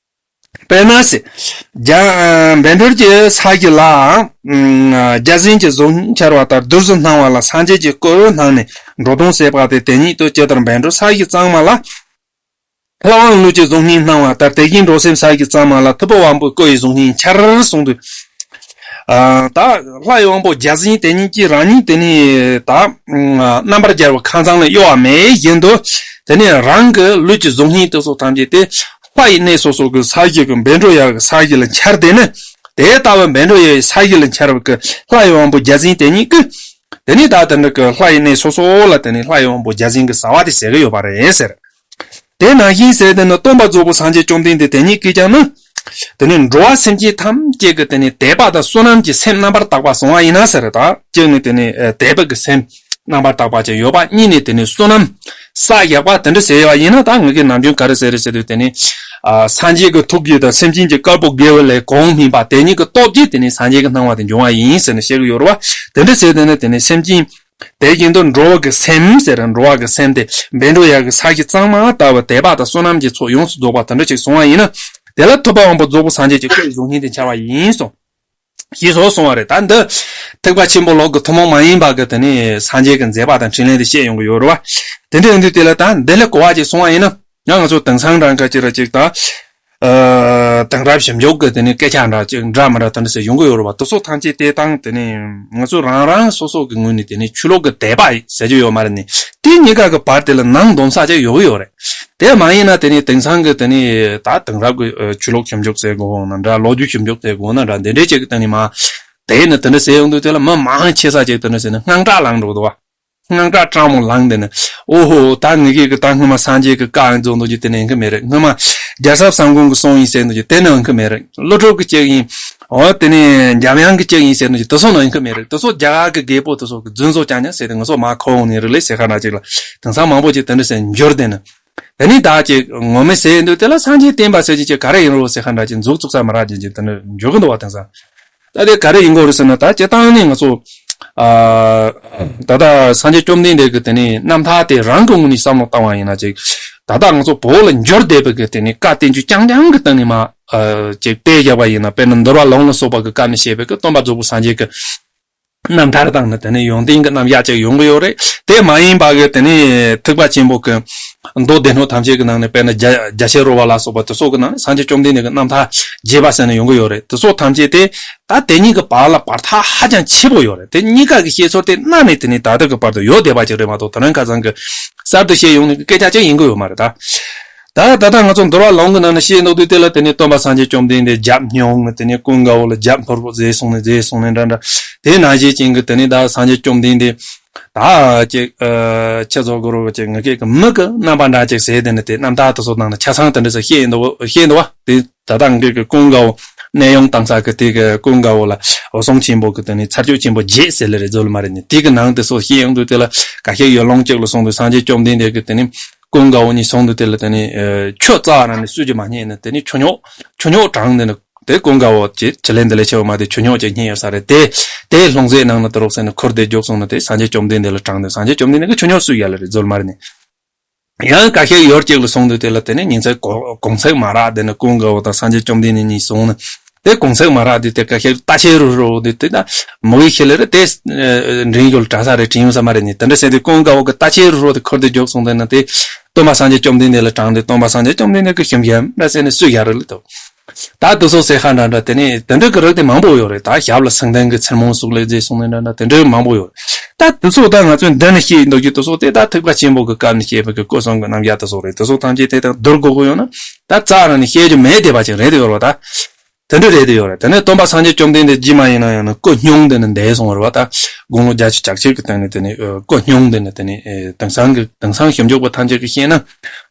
དཔེར་ན་ཟེར། རྒྱ་ཨ་བཻ་ཌཱུརྱ་གི་ས་གཞི་ལ་ཨ་རྒྱ་ཟས་ཀྱི་གཟུགས་བརྙན་འཆར་བ་ལྟར། བདུད་རྩི་སྣང་བ་ལ་སངས་རྒྱས་ཀྱི་སྐུ་སྣང་ནས་འགྲོ་དོན་ཟད་པ་དེ་དེ་ཉིད་དུ། ཇི་ལྟར་བཻ་ཌཱུརྱ་ས་གཞི་གཙང་མ་ལ། ལྷ་དབང་ལུས་ཀྱི་གཟུགས་བརྙན་སྣང་བ་ལྟར། དེ་བཞིན་འགྲོ་སེམས་ས་གཞི་གཙང་མ་ལ། ཐུབ་པ་དབང་པོའི་སྐུ་ཡི་གཟུགས་བརྙན་འཆར་གསུངས་དུས། ཨ་ད་ལྷ་ཡི་དབང་པོ་རྒྱ་ཟས་དེ་ཉིད་ཀྱིས་རང་ཉིད་དེ་ནི་ད་རྣམ་པར་རྒྱལ་བའི་ཁང་བཟང་ལ་གཡོ་བ་མེད་བཞིན་དུ། དེ་ནི་རང་གི་ལུས་ཀྱི་གཟུགས་བརྙན་དེ་ཚོ་ཐམས་ཅད་དེ་ལྷ་ཡི་གནས་སོ་སོ་གི་ས་གཞི་གི་བཻ་ཌཱུརྱ་གི་ས་གཞི་ལ་འཆར། དེ་ནི་དེ་ལྟ་བུ་བཻ་ཌཱུརྱ་ཡི་ས་གཞི་ལ་འཆར་བའི་གི་ལྷ་ཡི་དབང་པོ་རྒྱ་ཟས་དེ་ཉིད་ཀྱིས། དེ་ནི་ད་དེ་འདྲ་གི་ལྷ་ཡི་གནས་སོ་སོ་ལ་དེ་ནི་ལྷ་ཡི་དབང་པོ་རྒྱ་ཟས་ཀྱི་ཟ་བ་དེ་ཟ་གི་ཡོད་པ་རེད་ཟེར། དེ་ནང་བཞིན་ཟེར་དེ་ནི་སྟོན་པ་རྫོགས་པའི་སངས་རྒྱས་བཅོམ་ལྡན་འདས་དེ་ཉིད་ཀྱིས་ཀྱང་ནི། དེ་ནི་འགྲོ་བ་སེམས་ཅན་ཐམས་ཅད་ཀྱི་དེ་ནི་དད་པ་དང་བསོད་ནམས་ཀྱི་སེམས་རྣམ་པར་དག་པ་བཟུང་བ་ཡིན་ན་ཟེར། ད་གཅིག་ནི་དེ་ནི་དད་པ་གི་སེམས་རྣམ་པར་དག་པ་ཅིག་ཡོད་པ། གཉིས་ནི་དེ་ནི་བསོད་ནམས་བསགས་ཡག་པ་དེ་འདྲ་ཟེར་བ་ཡིན་ན། ད་ངེད་ཀྱིས་ནམ་རྒྱུན་ག་རེ་ཟེར་རེད་ཟེར་དུས་དེ་ནི། ཨ་སངས་རྒྱས་ཀྱི་ཐུགས་རྗེ་དང་སེམས་ཅན་གྱི་དཀར་པོ་དགེ་བའི་ལས་གོང་སྨིན་པ་དེ་ཉིད་ཀྱི་སྟོབས་ཀྱིས་དེ་ནི་སངས་རྒྱས་ཀྱི་སྣང་བ་དེ་འབྱུང་བ་ཡིན་ཟེར་ནས་བཤད་ཀྱི་ཡོད་རེད་བ། དེ་འདྲ་ཟེར་དེ་ནི་དེ་ནི་སེམས་ཅན། དེ་བཞིན་དུ་འགྲོ་བ་གི་སེམས་ཟེར། འགྲོ་བ་གི་སེམས་དེ་བཻ་ཌཱུརྱ་གི་ས་གཞི་གཙང་མ་ལྟ་བུ་དད་པ་དང་བསོད་ནམས་ཀྱི་ཚོགས་ཡོངས་སུ་རྫོགས་པ་དེ་འདྲ་ཅིག་བཟུང་བ་ཡིན་ན། དེ་ལ་ཐུབ་པ་དབང་པོ་རྫོགས་པའི་སངས་རྒྱས་ཀྱི་སྐུ་ཡི་གཟུགས་བརྙན་དེ་འཆར་བ་ཡིན་གསུངས། ཞེས་སོགས་གསུངས་པ་རེད། ད་འདི་ཐེག་པ་ཆེན་པོ་ལོག་གི་ཐུན་མོང་མ་ཡིན་པ་གི་དེ་ནི་སངས་རྒྱས་ཀྱི་མཛད་པ་དང་འཕྲིན་ལས་དེ་བཤད་ཡོང་གི་ཡོད་རེད་བ། དེ་འདྲ་ཡིན་དུས་དེ་ལ་ད་འདི་ལ་གོ་བ་ཅིག་སོང་བ་ཡིན་ན། ཡང་ང་ཚོ་དེང་སང་འདྲ་འདྲ་ཅིག་ར་ཅིག་ད། ཨ། དེང་རབས་ཞིབ་འཇུག་གི་དེ་ནི་སྐད་ཆ་འདྲ་ཅིག་འདྲ་མི་འདྲ་དེ་འདྲ་ཟེར་ཡོང་གི་ཡོད་རེད་པ། དེ་ཚོ་ཐམས་ཅད་དེ་དང་དེ་ནི་ང་ཚོ་རང་རང་སོ་སོ་གི་ངོས་ནས་དེ་ནི་ཆོས་ལུགས་ཀྱི་དད་པ་ཟེར་རྒྱུ་ཡོད་མ་རེད་ནི། དེ་གཉིས་ཀ་གི་བར་དེ་ལ་ནང་སྡོམ་ས་ཅིག་ཡོད་གི་ཡོད་རེད། དེ་མ་ཡིན་ན་དེ་ནི་དེང་སང་གི་དེ་ནི་ད་དེང་རབས་ཀྱི་ཨ་ཆོས་ལུགས་ཞིབ་འཇུག་ཟེར་དགོས་ན་འདྲ། ལོ་རྒྱུས་ཞིབ་འཇུག་ཟེར་དགོས་ན་འདྲ། འདི་འདྲའི་ཅིག་གི་དེ་ནི་མ་དེ་ནི་དེ་འདྲ་ཟེར་ཡོང་དུས་དེ་ལ་མི་མང་ཆེ་ས་ཅིག་དེ་འདྲ་ཟེར་ནས་དངངས་སྐྲག་ལངས་འགྲོ་གི་འདུག་བ། དངངས་སྐྲག་སྤྲང་མོ་ལངས་དེ་ནི། ཨོ་ཧོ། ད་ངེད་ཀྱི་གི་ད་སྔོན་མ་སངས་རྒྱས་ཀྱི་བཀའ་ཡིན་རྫོགས་འདུག་ཀྱི་དེ་ནི་ཡིན་གི་མེད་རེད། སྔོན་མ་རྒྱལ་ཚབ་སངས་དགོན་གྱི་གསུང་ཡིན་ཟེར་འདུག་ཀྱི་དེ་ནི་ཡིན་གི་མེད་རེད། ཀླུ་སྒྲུབ་ཀྱི་གཅིག་ཡིན། འོ་དེ་ནི་འཇམ་དབྱངས་ཀྱི་གཅིག་ཡིན་ཟེར་འདུག་ཀྱི་དེ་ཚོ་ནི་ཡིན་གི་མེད་རེད། དེ་ཚོ་རྒྱ་གར་གྱི་རྒད་པོ་དེ་ཚོ་གི་རྫུན་བཟོ་རྐྱང་རྐྱང་ཟེར་ཏེ་ང་ཚོ་མ་ཁོ་འོང་ནི་རེད་ལེ་ཟེར་ཁ་འདྲ་ཅིག་ལ། དེང་སང་མང་པོ་ཅིག་དེ་འདྲ་ཟེར་འགྱུར་དེ་ནི། དེ་ནི་ད་ཅིག་ངོ་མས་ཟེར་འདུག་དེ་ལ་སངས་རྒྱས་བསྟན་པ་ཟེར་གྱི་ཅིག་ག་རེ་ཡིན་རོ་ཟེར་ཁ་འདྲ་ཅིག་མཛུབ་བཙུགས་ས་མ་རག་ཅིག་ཅིག་དེ་ནི་འགྱུར་གི་འདུག་བ། དེང་སང་ད་དེ་ག་རེ་ཡིན་གོ་རེད་ཟེར་ན། ད་སྤྱིར་བཏང་ནི་ང་ཚོ་ཨ་ད་ལྟ་སངས་རྒྱས་བཅོམ་ལྡན་འདས་ཀྱི་དེ་ནི་རྣམ་ཐར་དེ་རང་གི་ངོས་ནས་བསམ་བློ་བཏང་བ་ཡིན་ན་ཅིག་ད་ལྟ་ང་ཚོ་བོད་ལ་འགྱུར་བསྡད་པའི་གི་དེ་ནི་བཀའ་བསྟན་བཅོས་རྐྱང་རྐྱང་གི་སྟེང་ནས་མ་ཨ་ཅིག་དཔེ་བཞག་པ་ཡིན་ན། དཔེར་ན་འདུལ་བ་ལུང་ལ་སོགས་པ་གི་བཀའ་ནས་བཤད་པའི་གི་སྟོན་པ་རྫོགས་པའི་སངས་རྒྱས་ཀྱི་རྣམ་ཐར་དང་ནི་དེ་ནི་ཡོན་ཏན་གྱི་རྣམ་གཞག་ཅིག་ཡོང་གི་ཡོད་རེད། དེ་མ་ཡིན་པ་གི་དེ་ནི་ཐེག་པ་ཆེན་པོ་གི་མདོ་སྡེ་སྣོད་ཐམས་ཅད་ཀྱི་ནང་ནས། དཔེར་ན་རྒྱ་རྒྱ་ཆེར་རོལ་པ་ལ་སོགས་པ་དེ་སོགས་ཀྱི་ནང་ནས་སངས་རྒྱས་བཅོམ་ལྡན་འདས་ཀྱི་རྣམ་ཐར་རྒྱས་པ་ཟེར་ནས་ཡོང་གི་ཡོད་རེད། དེ་སོགས་ཐམས་ཅད་དེ་ད་དེ་གཉིས་ཀྱི་བར་ལ་བར་ཐག་ཧ་ཅང་ཆེ་པོ་ཡོད་རེད། དེ་གཉིས་ཀ་གི་བཤད་སྲོལ་དེ་གནའ་ནས་དེ་ནི་ད་ལྟ་གི་བར་དུ་ཡོད་བསྡད་པ་ཅིག་རེད་མ་གཏོགས། དེ་རིང་ཁ་སང་གི་གསར་དུ་བཤད་ཡོང་ནི་གི་སྐད་ཆ་ཅིག་ཡིན་གི་ཡོད་མ་རེད་ད། ད་ད་ལྟ་ང་ཚོ་འདུལ་བ་ལུང་གི་ནང་ནས་བཤད་འདུག་དུས་དེ་ལ་དེ་ནས་སྟོན་པ་སངས་རྒྱས་བཅོམ་ལྡན་འདས་རྒྱབ་སྙུང་ནས། དེ་ནས་ཀུན་དགའ་བོ་ལ་རྒྱབ་འཕུར་བོ་བཟེས་སོང་ནས་བཟེས་སོང་ནས་འདྲ་འདྲ། དེ་ནང་བཞིན་ཅན་གྱི་དེ་ནས་ད་སངས་རྒྱས་བཅོམ་ལྡན་འདས་ད་ཅིག་ཨ་ཁྱེད་ཚོ་གོ་རོ་ཅིག་ངེད་ཀྱི་མི་གི་རྣམ་པ་འདྲ་ཅིག་ཟེར། དེ་ནས་དེ་རྣམ་ཐར་དེ་ཚོ་ནང་ནས་ཆ་ཚང་དེ་འདྲ་ཟེར་བཤད་འདུག་བཤད་འདུག་བ། དེ་ད་ལྟ་ངེད་ཀྱི་ཀུན་དགའ་བོ་གནས་དབྱུང་བཏང་ས་གི་དེ་གི་ཀུན་དགའ་བོ་ལ་འོད་སྲུང་ཆེན་པོ་གི་དེ་ནས་ཚར་གཅོད་ཆེན་པོ་བརྒྱད་ཟེར་ལེ་རེད་ཟེར་ལེ་མ་རེད་ནི། དེ་གི་ནང་དེ་ཚོ་བཤད་ཡོང་དུས་དེ་ལ་ཁ་ཤས་ཡུལ་ལུང་གཅིག་ལ་སོང་དུས་སངས་རྒྱས་བཅོམ་ལྡན་འདས་ཀྱི་དེ་ནས་ཀུན་དགའ་བོ་གཉིས་སོང་དུས་དེ་ལ་དེ་ནས་ཨ་ཆུ་རྩ་བ་རང་ནས་གསོད་རྒྱུ་མ་རྙེད་ནས། དེ་ནས་ཆུ་རྙོག་ཆུ་རྙོག་དྲངས་ནས་ནི། དེ་ཀུན་དགའ་བོ་ཅིག་ཅི་ལན་དེ་ལས་ཆེ་བ་མ་དེ་ཆུ་རྙོག་ཅིག་རྙེད་ཡོད་ས་རེད། དེ་དེ་ལྷུང་བཟེད་ནང་ན་དུ་རོགས་ཟེར་ནས་ཁུར་དེ་རྒྱུགས་སོང་ནས། དེ་སངས་རྒྱས་བཅོམ་ལྡན་འདས་ལ་དྲངས་ནས་སངས་རྒྱས་བཅོམ་ལྡན་འདས་ཀྱིས་ཆུ་རྙོག་གསོད་ཡ་ལེ་རེད་ཟེར་ལེ་མ་རེད་ནི། ཡང་ཁ་ཤས་ཡུལ་གཅིག་ལ་སོང་དུས་དེ་ལ་དེ་ནས་ཉིན་མཚན་གུང་གུང་ཚིགས་མ་རག་དེ་ནས་ཀུན་དགའ་བོ་དང་སངས་རྒྱས་བཅོམ་ལྡན་འདས་གཉིས་སོང་ནས། དེ་གུང་ཚིགས་མ་རག་དུས་དེ་ཁ་ཤས་རྟ་ཆས་རུ་རུ་དེ་དེ་ད་མུ་གེ་ཤི་ལེ་རེད། དེ་ཨ་འདྲེན་རྒྱུ་ལ་དྲག་ས་རེད། དྲན་ཡོང་ས་མ་རེད་ནི། དེ་འདྲ་ཟེར་དུས་ཀུན་དགའ་བོ་གི་རྟ་ཆས་རུ་རུ་དེ་ཁུར་དེ་རྒྱུགས་སོང་། དེ་ནས་དེ་སྟོན་པ་སངས་རྒྱས་བཅོམ་ལྡན་འདས་ལ་དྲངས་ཏེ། སྟོན་པ་སངས་རྒྱས་བཅོམ་ལྡན་འདས་ཀྱིས་ཞིམ་ཞིམ་འདྲ་ཟེར་ནས་གསོད་ཡ་རེད་ལེ་ཐོབ། ད་དེ་ཚོ་ཟེར་ཁ་འདྲ་འདྲ། དེ་ནས་དེ་འདྲ་གི་རིགས་དེ་མང་པོ་ཡོད་རེད། ད་ཞབས་ལ་སེང་ལྡེང་གི་ཚེར་མོ་བཙུགས་ལེ་ཟེར་སོང་ནས་འདྲ་འདྲ་དེ་འདྲ་མང་པོ་ཡོད་རེད། ད་དེ་ཚོ་ད་ང་ཚོས་འདི་ནས་བཤད་འདུག་རྒྱུ་དེ་ཚོ་དེ་ད་ཐེག་པ་ཆེན་པོ་གི་སྐབས་ནས་བཤད་པའི་གི་སྐུ་གསུམ་གི་རྣམ་གཞག་དེ་ཚོ་རེད། དེ་ཚོ་ཐམས་ཅད་དེ་ད་བསྡུར་དགོས་ཀྱི་ཡོད་ན་ད་རྩ་རང་ནས་བཤད་རྒྱུ་མེད་བསྡད་པ་ཅིག་རེད་དེ་ཡོད་རེད་ད། དེ་འདྲ་རེད་དེ་ཡོད་རེད། དེ་ནས་སྟོན་པ་སངས་རྒྱས་བཅོམ་ལྡན་འདས་རྗེས་མ་ཡིན་ན་ཡང་ན་སྐུ་སྙུང་དེ་ནས་འདས་སོང་བ་རེད་བ། ད་དགུང་ལོ་བརྒྱད་ཅུ་གྱ་གཅིག་གི་སྟེང་ནས་དེ་ནས་ཨ་སྐུ་སྙུང་དེ་ནས་དེ་ནས་ཨེ་དེང་སང་གི་དེང་སང་ཞིབ་འཇུག་པ་ཐམས་ཅད་ཀྱིས་བཤད་ན།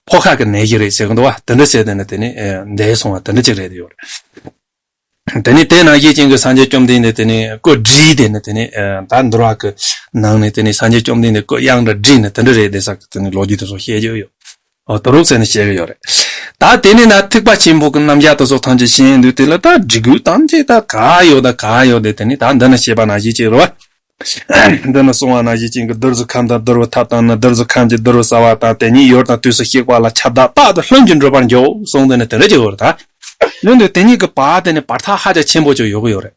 ཕོ་ཁ་གི་ནད་གཞི་རེད་ཟེར་གི་འདུག་བ། དེ་འདྲ་ཟེར་དེ་ནི་དེ་ནི་ཨེ་འདས་སོང་བ་དེ་འདྲ་ཅིག་རེད་ཡོད་རེད། དེ་ནི་དེ་ནང་བཞིན་ཅན་གྱི་སངས་རྒྱས་བཅོམ་ལྡན་འདས་དེ་ནི་སྐུ་བསྒྲིལ་དེ་ནི་དེ་ནི་ཨེ་ད་འདུལ་བ་གི་ནང་ནས་དེ་ནི་སངས་རྒྱས་བཅོམ་ལྡན་འདས་སྐུ་གཡང་འདྲ་བསྒྲིལ་ནས་དེ་འདྲ་རེད་དེ་ས་གི་དེ་ནི་ལོ་རྒྱུས་དེ་ཚོ་བཤད་ཀྱི་ཡོད། ཨོ་དུ་རུག་ཟེར་ནས་བཤད་ཀྱི་ཡོད་རེད། ད་དེ་ནི་ན་ཐེག་པ་ཆེན་པོ་གི་རྣམ་གཞག་དེ་ཚོ་ཐམས་ཅད་བཤད་དུས་དེ་ལ་ད་འབྲི་དགོས་ཐམས་ཅད་ད་ག་ཡོད་ད་ག་ཡོད་དེ་དེ་ནི་ད་འདི་ན་བཤད་པ་ནང་བཞིན་བྱས་རེད་བ། འདི་ན་གསུངས་པ་ནང་བཞིན་ཅན་གྱི་བདུད་རྩི་ཁམས་དང་བསྡུར་བའི་ཐབས་དང་ནི། བདུད་རྩི་ཁམས་ཀྱི་བསྡུར་བའི་རྩ་བ་དང་། དེ་ཉིད་ཡུལ་དང་དུས་སུ་གཤེགས་པ་ལ། ཁྱབ་བདག་རྟག་ཏུ་ལྷུན་གྱིས་འགྲུབ་པར་འགྱུར་གསུངས་དེ་ནི་དེ་འདྲ་ཅིག་ཡོད་རེད་ད། ཡིན་དུས་དེ་གཉིས་ཀྱི་བར་དེ་ནི་བར་ཐག་ཧ་ཅང་ཆེན་པོ་ཅིག་ཡོད་ཀྱི་ཡོད་རེད།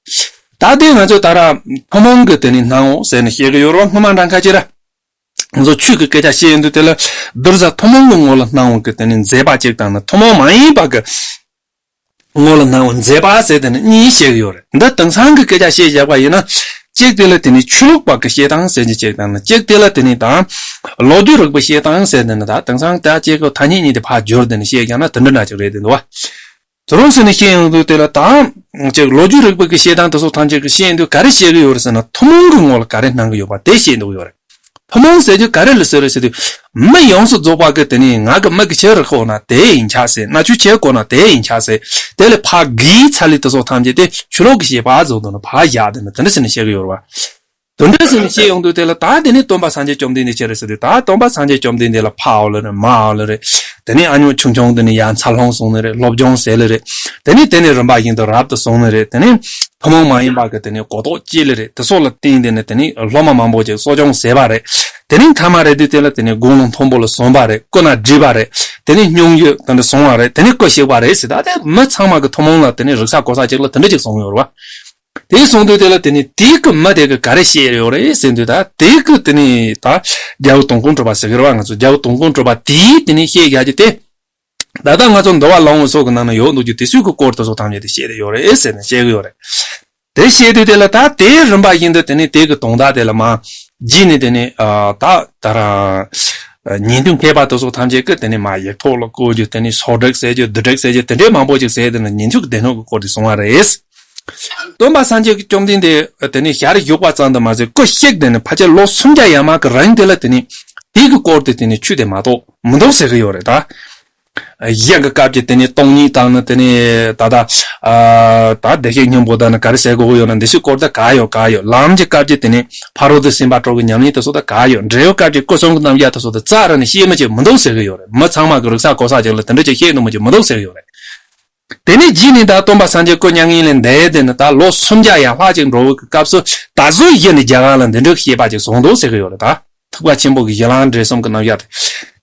ད་དེ་ང་ཚོས་ད་ར་ཐུན་མོང་གི་དེ་ནི་སྣང་བ་ཟེར་ནས་བཤད་ཀྱི་ཡོད་རེད་བ། སྔོན་མ་འདྲ་ཁ་ཅིག་ར། ང་ཚོ་ཆོས་ཀྱི་སྐད་ཆ་བཤད་ཡོང་དུས་དེ་ལ་བདུད་རྩི་ཐུན་མོང་གི་ངོ་ལ་སྣང་བ་གི་དེ་ནི་མཛེས་པ་གཅིག་དང་ནི་ཐུན་མོང་མ་ཡིན་པ་གི་ངོ་ལ་སྣང་བ་མཛེས་པ་ཟེར་དེ་ནི་གཉིས་བཤད་ཀྱི་ཡོད་རེད། འདི་དེང་སང་གི་སྐད་ཆ་བཤད་བཞག་པ་ཡིན་ན། གཅིག་དེ་ལ་དེ་ནི་ཆོས་ལུགས་པ་གི་བཤད་སྟངས་ཟེར་གྱི་གཅིག་དང་ནི། གཅིག་དེ་ལ་དེ་ནི་ད་ལོ་རྒྱུས་རིག་པའི་བཤད་སྟངས་ཟེར་དེ་ནི་ད་དེང་སང་ད་གཅིག་གི་ཐ་སྙད་གཉིས་དེ་ཕར་བསྒྱུར་དེ་ནི་བཤད་ཀྱང་ན་དེ་འདྲ་འདྲ་ཅིག་རེད་དེ་འདུག་བ། དེ་རུང་ཟེར་ནས་བཤད་ཡོང་དུས་དེ་ལ་ད་ཅིག་ལོ་རྒྱུས་རིག་པའི་གི་བཤད་སྟངས་དེ་ཚོ་ཐམས་ཅད་ཀྱི་བཤད་ཡོང་དུས་ག་རེ་བཤད་ཀྱི་ཡོད་རེད་ཟེར་ན། ཐུན་མོང་གི་ངོ་ལ་ག་རེ་སྣང་གི་ཡོད་པ་དེ་བཤད་འདུག་ཡོད་རེད། ཐུན་མོང་ཟེར་རྒྱུ་ག་རེ་ལ་ཟེར་རེད་ཟེར་དུས། མི་ཡོངས་སུ་རྫོགས་པ་གི་དེ་ནི་ང་གི་མིག་གིས་ཆེ་རུ་གོ་ན་དེ་ཡིན་ཆ་ཟེར། རྣ་ཆུ་ཆེ་གོ་ན་དེ་ཡིན་ཆ་ཟེར། དེ་ལས་ཕ་གིའི་ཚ་ལི་དེ་ཚོ་ཐམས་ཅད་དེ་ཆོས་ལུགས་ཀྱི་བཤད་པ་བཟོ་དོན་ཕ་བཞག་དེ་ནི་དེ་འདྲ་ཟེར་ནས་བཤད་གི་ཡོད་རེད་བ། དེ་འདྲ་ཟེར་ནས་བཤད་ཡོང་དུས་དེ་ལ་ད་དེ་ནི་སྟོན་པ་སངས་རྒྱས་བཅོམ་ལྡན་འདས་ཆེ་རེད་ཟེར་དུས། ད་སྟོན་པ་སངས་རྒྱས་བཅོམ་ལྡན་འདས་ལ་ཕ་འོ་ལེ་རེད། མ་འོ་ལེ་རེད། དེ་ནི་ཨ་ཉོ་ཆུང་ཆུང་དེ་ནི་ཡང་འཚར་ལོངས་སོང་ནི་རེད། སློབ་སྦྱོང་ཟེར་ལེ་རེད། དེ་ནི་དེ་ནི་རིམ་པ་བཞིན་དུ་རབ་ཏུ་སོང་ནི་རེད། དེ་ནི་ཐུན་མོང་མ་ཡིན་པ་གི་དེ་ནི་གོ་རྟོགས་སྐྱེས་ལེ་རེད། དེ་སོགས་ལ་བརྟེན་དེ་ནི་དེ་ནི་སློབ་མ་མང་པོ་ཅིག་གསོ་སྐྱོང་བྱས་པ་རེད། དེ་ནི་མཐའ་མ་རེད་དུས་དེ་ལ་དེ་ནི་དགུང་ལོ་མཐོན་པོ་ལ་སོན་པ་རེད། སྐུ་ན་བགྲེས་པ་རེད། དེ་ནི་སྙུང་ཡོད་དེ་འདྲ་སོང་བ་རེད། དེ་ནི་སྐུ་གཤེགས་པ་རེད་ཟེར། ད་དེ་མི་ཚང་མ་གི་ཐུན་མོང་ལ་དེ་ནི་རིག་ས་གོ་ས་ཅིག་ལ་དེ་འདྲ་ཅིག་སོང་ཡོད་རེད་བ། དེ་སོང་དུས་དེ་ལ་དེ་ནི་དེའི་གི་མི་དེ་གི་ག་རེ་བཤད་ཡོད་རེད་ཟེར་དུས། ད་དེའི་གི་དེ་ནི་ད་རྒྱལ་བ་དོན་ཀུན་གྲུབ་པ་ཟེར་གི་རེད་བ། ང་ཚོ་རྒྱལ་བ་དོན་ཀུན་གྲུབ་པ་དེའི་དེ་ནི་བཤད་རྒྱག་རྒྱུ་དེ། ད་ལྟ་ང་ཚོ་འདུལ་བ་ལུང་སོགས་ཀྱི་ནང་ན་ཡོད་འདུག་རྒྱུ་དེ་ཚོའི་གི་སྐོར་དེ་ཚོ་ཐམས་ཅད་དེ་བཤད་དེ་ཡོད་རེད་ཟེར་ནས་བཤད་གི་ཡོད་རེད། དེ་བཤད་དུས་དེ་ལ་ད་དེའི་རིམ་པ་བཞིན་དུ་དེ་ནས་དེ་གི་དོན་དག་དེ་ལ་མ་རྗེས་ནས་དེ་ནས་ཨ་ད་ད་ར་ཨ་ཉན་ཐོས་མཁས་པ་དེ་ཚོ་ཐམས་ཅད་ཀྱིས་དེ་ནས་མ་ཡིག་ཐོག་ལ་བཀོད་རྒྱུ། དེ་ནས་སོ་བསྒྲིགས་ཟེར་རྒྱུ། བསྡུ་བསྒྲིགས་ཟེར་རྒྱུ། དེ་འདྲའི་མང་པོ་ཅིག་ཟེར། དེ་ནས་ཉན་ཐོས་ཀྱི་སྡེ་སྣོད་ཀྱི་སྐོར་དེ་གསུང་བ་རེད། སྟོན་པ་སངས་རྒྱས་ཀྱི་བཅོམ་ལྡན་འདས་དེ་ནས་ཞལ་བཞུགས་པ་ཙམ་དུ་མ་ཟད། སྐུ་གཤེགས་དེ་ནས་ཕལ་ཆེར་ལོ་སུམ་བརྒྱ་ཡར་མར་གྱི་རིང་དེ་ལ་དེ་ནས་དེ་གི་སྐོར་དེ་དེ་ནས་ཆོས་དེ་མ་གཏོགས་མི་འདུག་ཟེར་གི་ཡོད་རེད་ད། གཞན་གྱི་སྐབས་ཀྱི་དེ་ནས་སྟོང་ཉིད་དང་ནི། དེ་ནས་ད་ལྟ་ཨ་ད་བདེ་གཤེགས་སྙིང་པོ་དང་ནི་ག་རེ་ཟེར་དགོས་ཀྱི་ཡོད་ན། འདི་ཚོའི་སྐོར་ད་ག་ཡོད་ག་ཡོད། ལམ་གྱི་སྐབས་ཀྱི་དེ་ནས་ཕ་རོལ་ཏུ་ཕྱིན་པ་དྲུག་གི་ཉམས་ལེན་དེ་ཚོ་ད་ག་ཡོད། འབྲས་བུའི་སྐབས་ཀྱི་སྐུ་གསུམ་གྱི་རྣམ་གཞག་དེ་ཚོ་ད་རྩ་ར་ནས་བཤད་མི་བྱེད་མི་འདུག་ཟེར་གི་ཡོད་རེད། མི་ཚང་མ་གི་རིག་ས་གོ་ས་ཅིག་ལ་དེ་འདྲ་ཅིག་བཤད་འདུག་མི་བྱེད་མི་འདུག་ཟེར་གི་ཡོད་རེད། དེ་ནས་རྗེས་ནས་ད་སྟོན་པ་སངས་རྒྱས་སྐུ་མྱ་ངན་ལས་འདས་དེ་ནས་ད་ལོ་སུམ་བརྒྱ་ཡར་ལྷག་ཅིག་འགྲོ་བའི་སྐབས་སུ། ད་གཟོད་གཞི་ནས་རྒྱ་གར་ལ་འདི་འདྲའི་བཤད་པ་ཅིག་བྱུང་འདུག་ཟེར་གི་ཡོད་རེད་ད། ཐེག་པ་ཆེན་པོ་གི་གཞི་ལམ་འབྲས་གསུམ་གྱི་རྣམ་གཞག་དེ།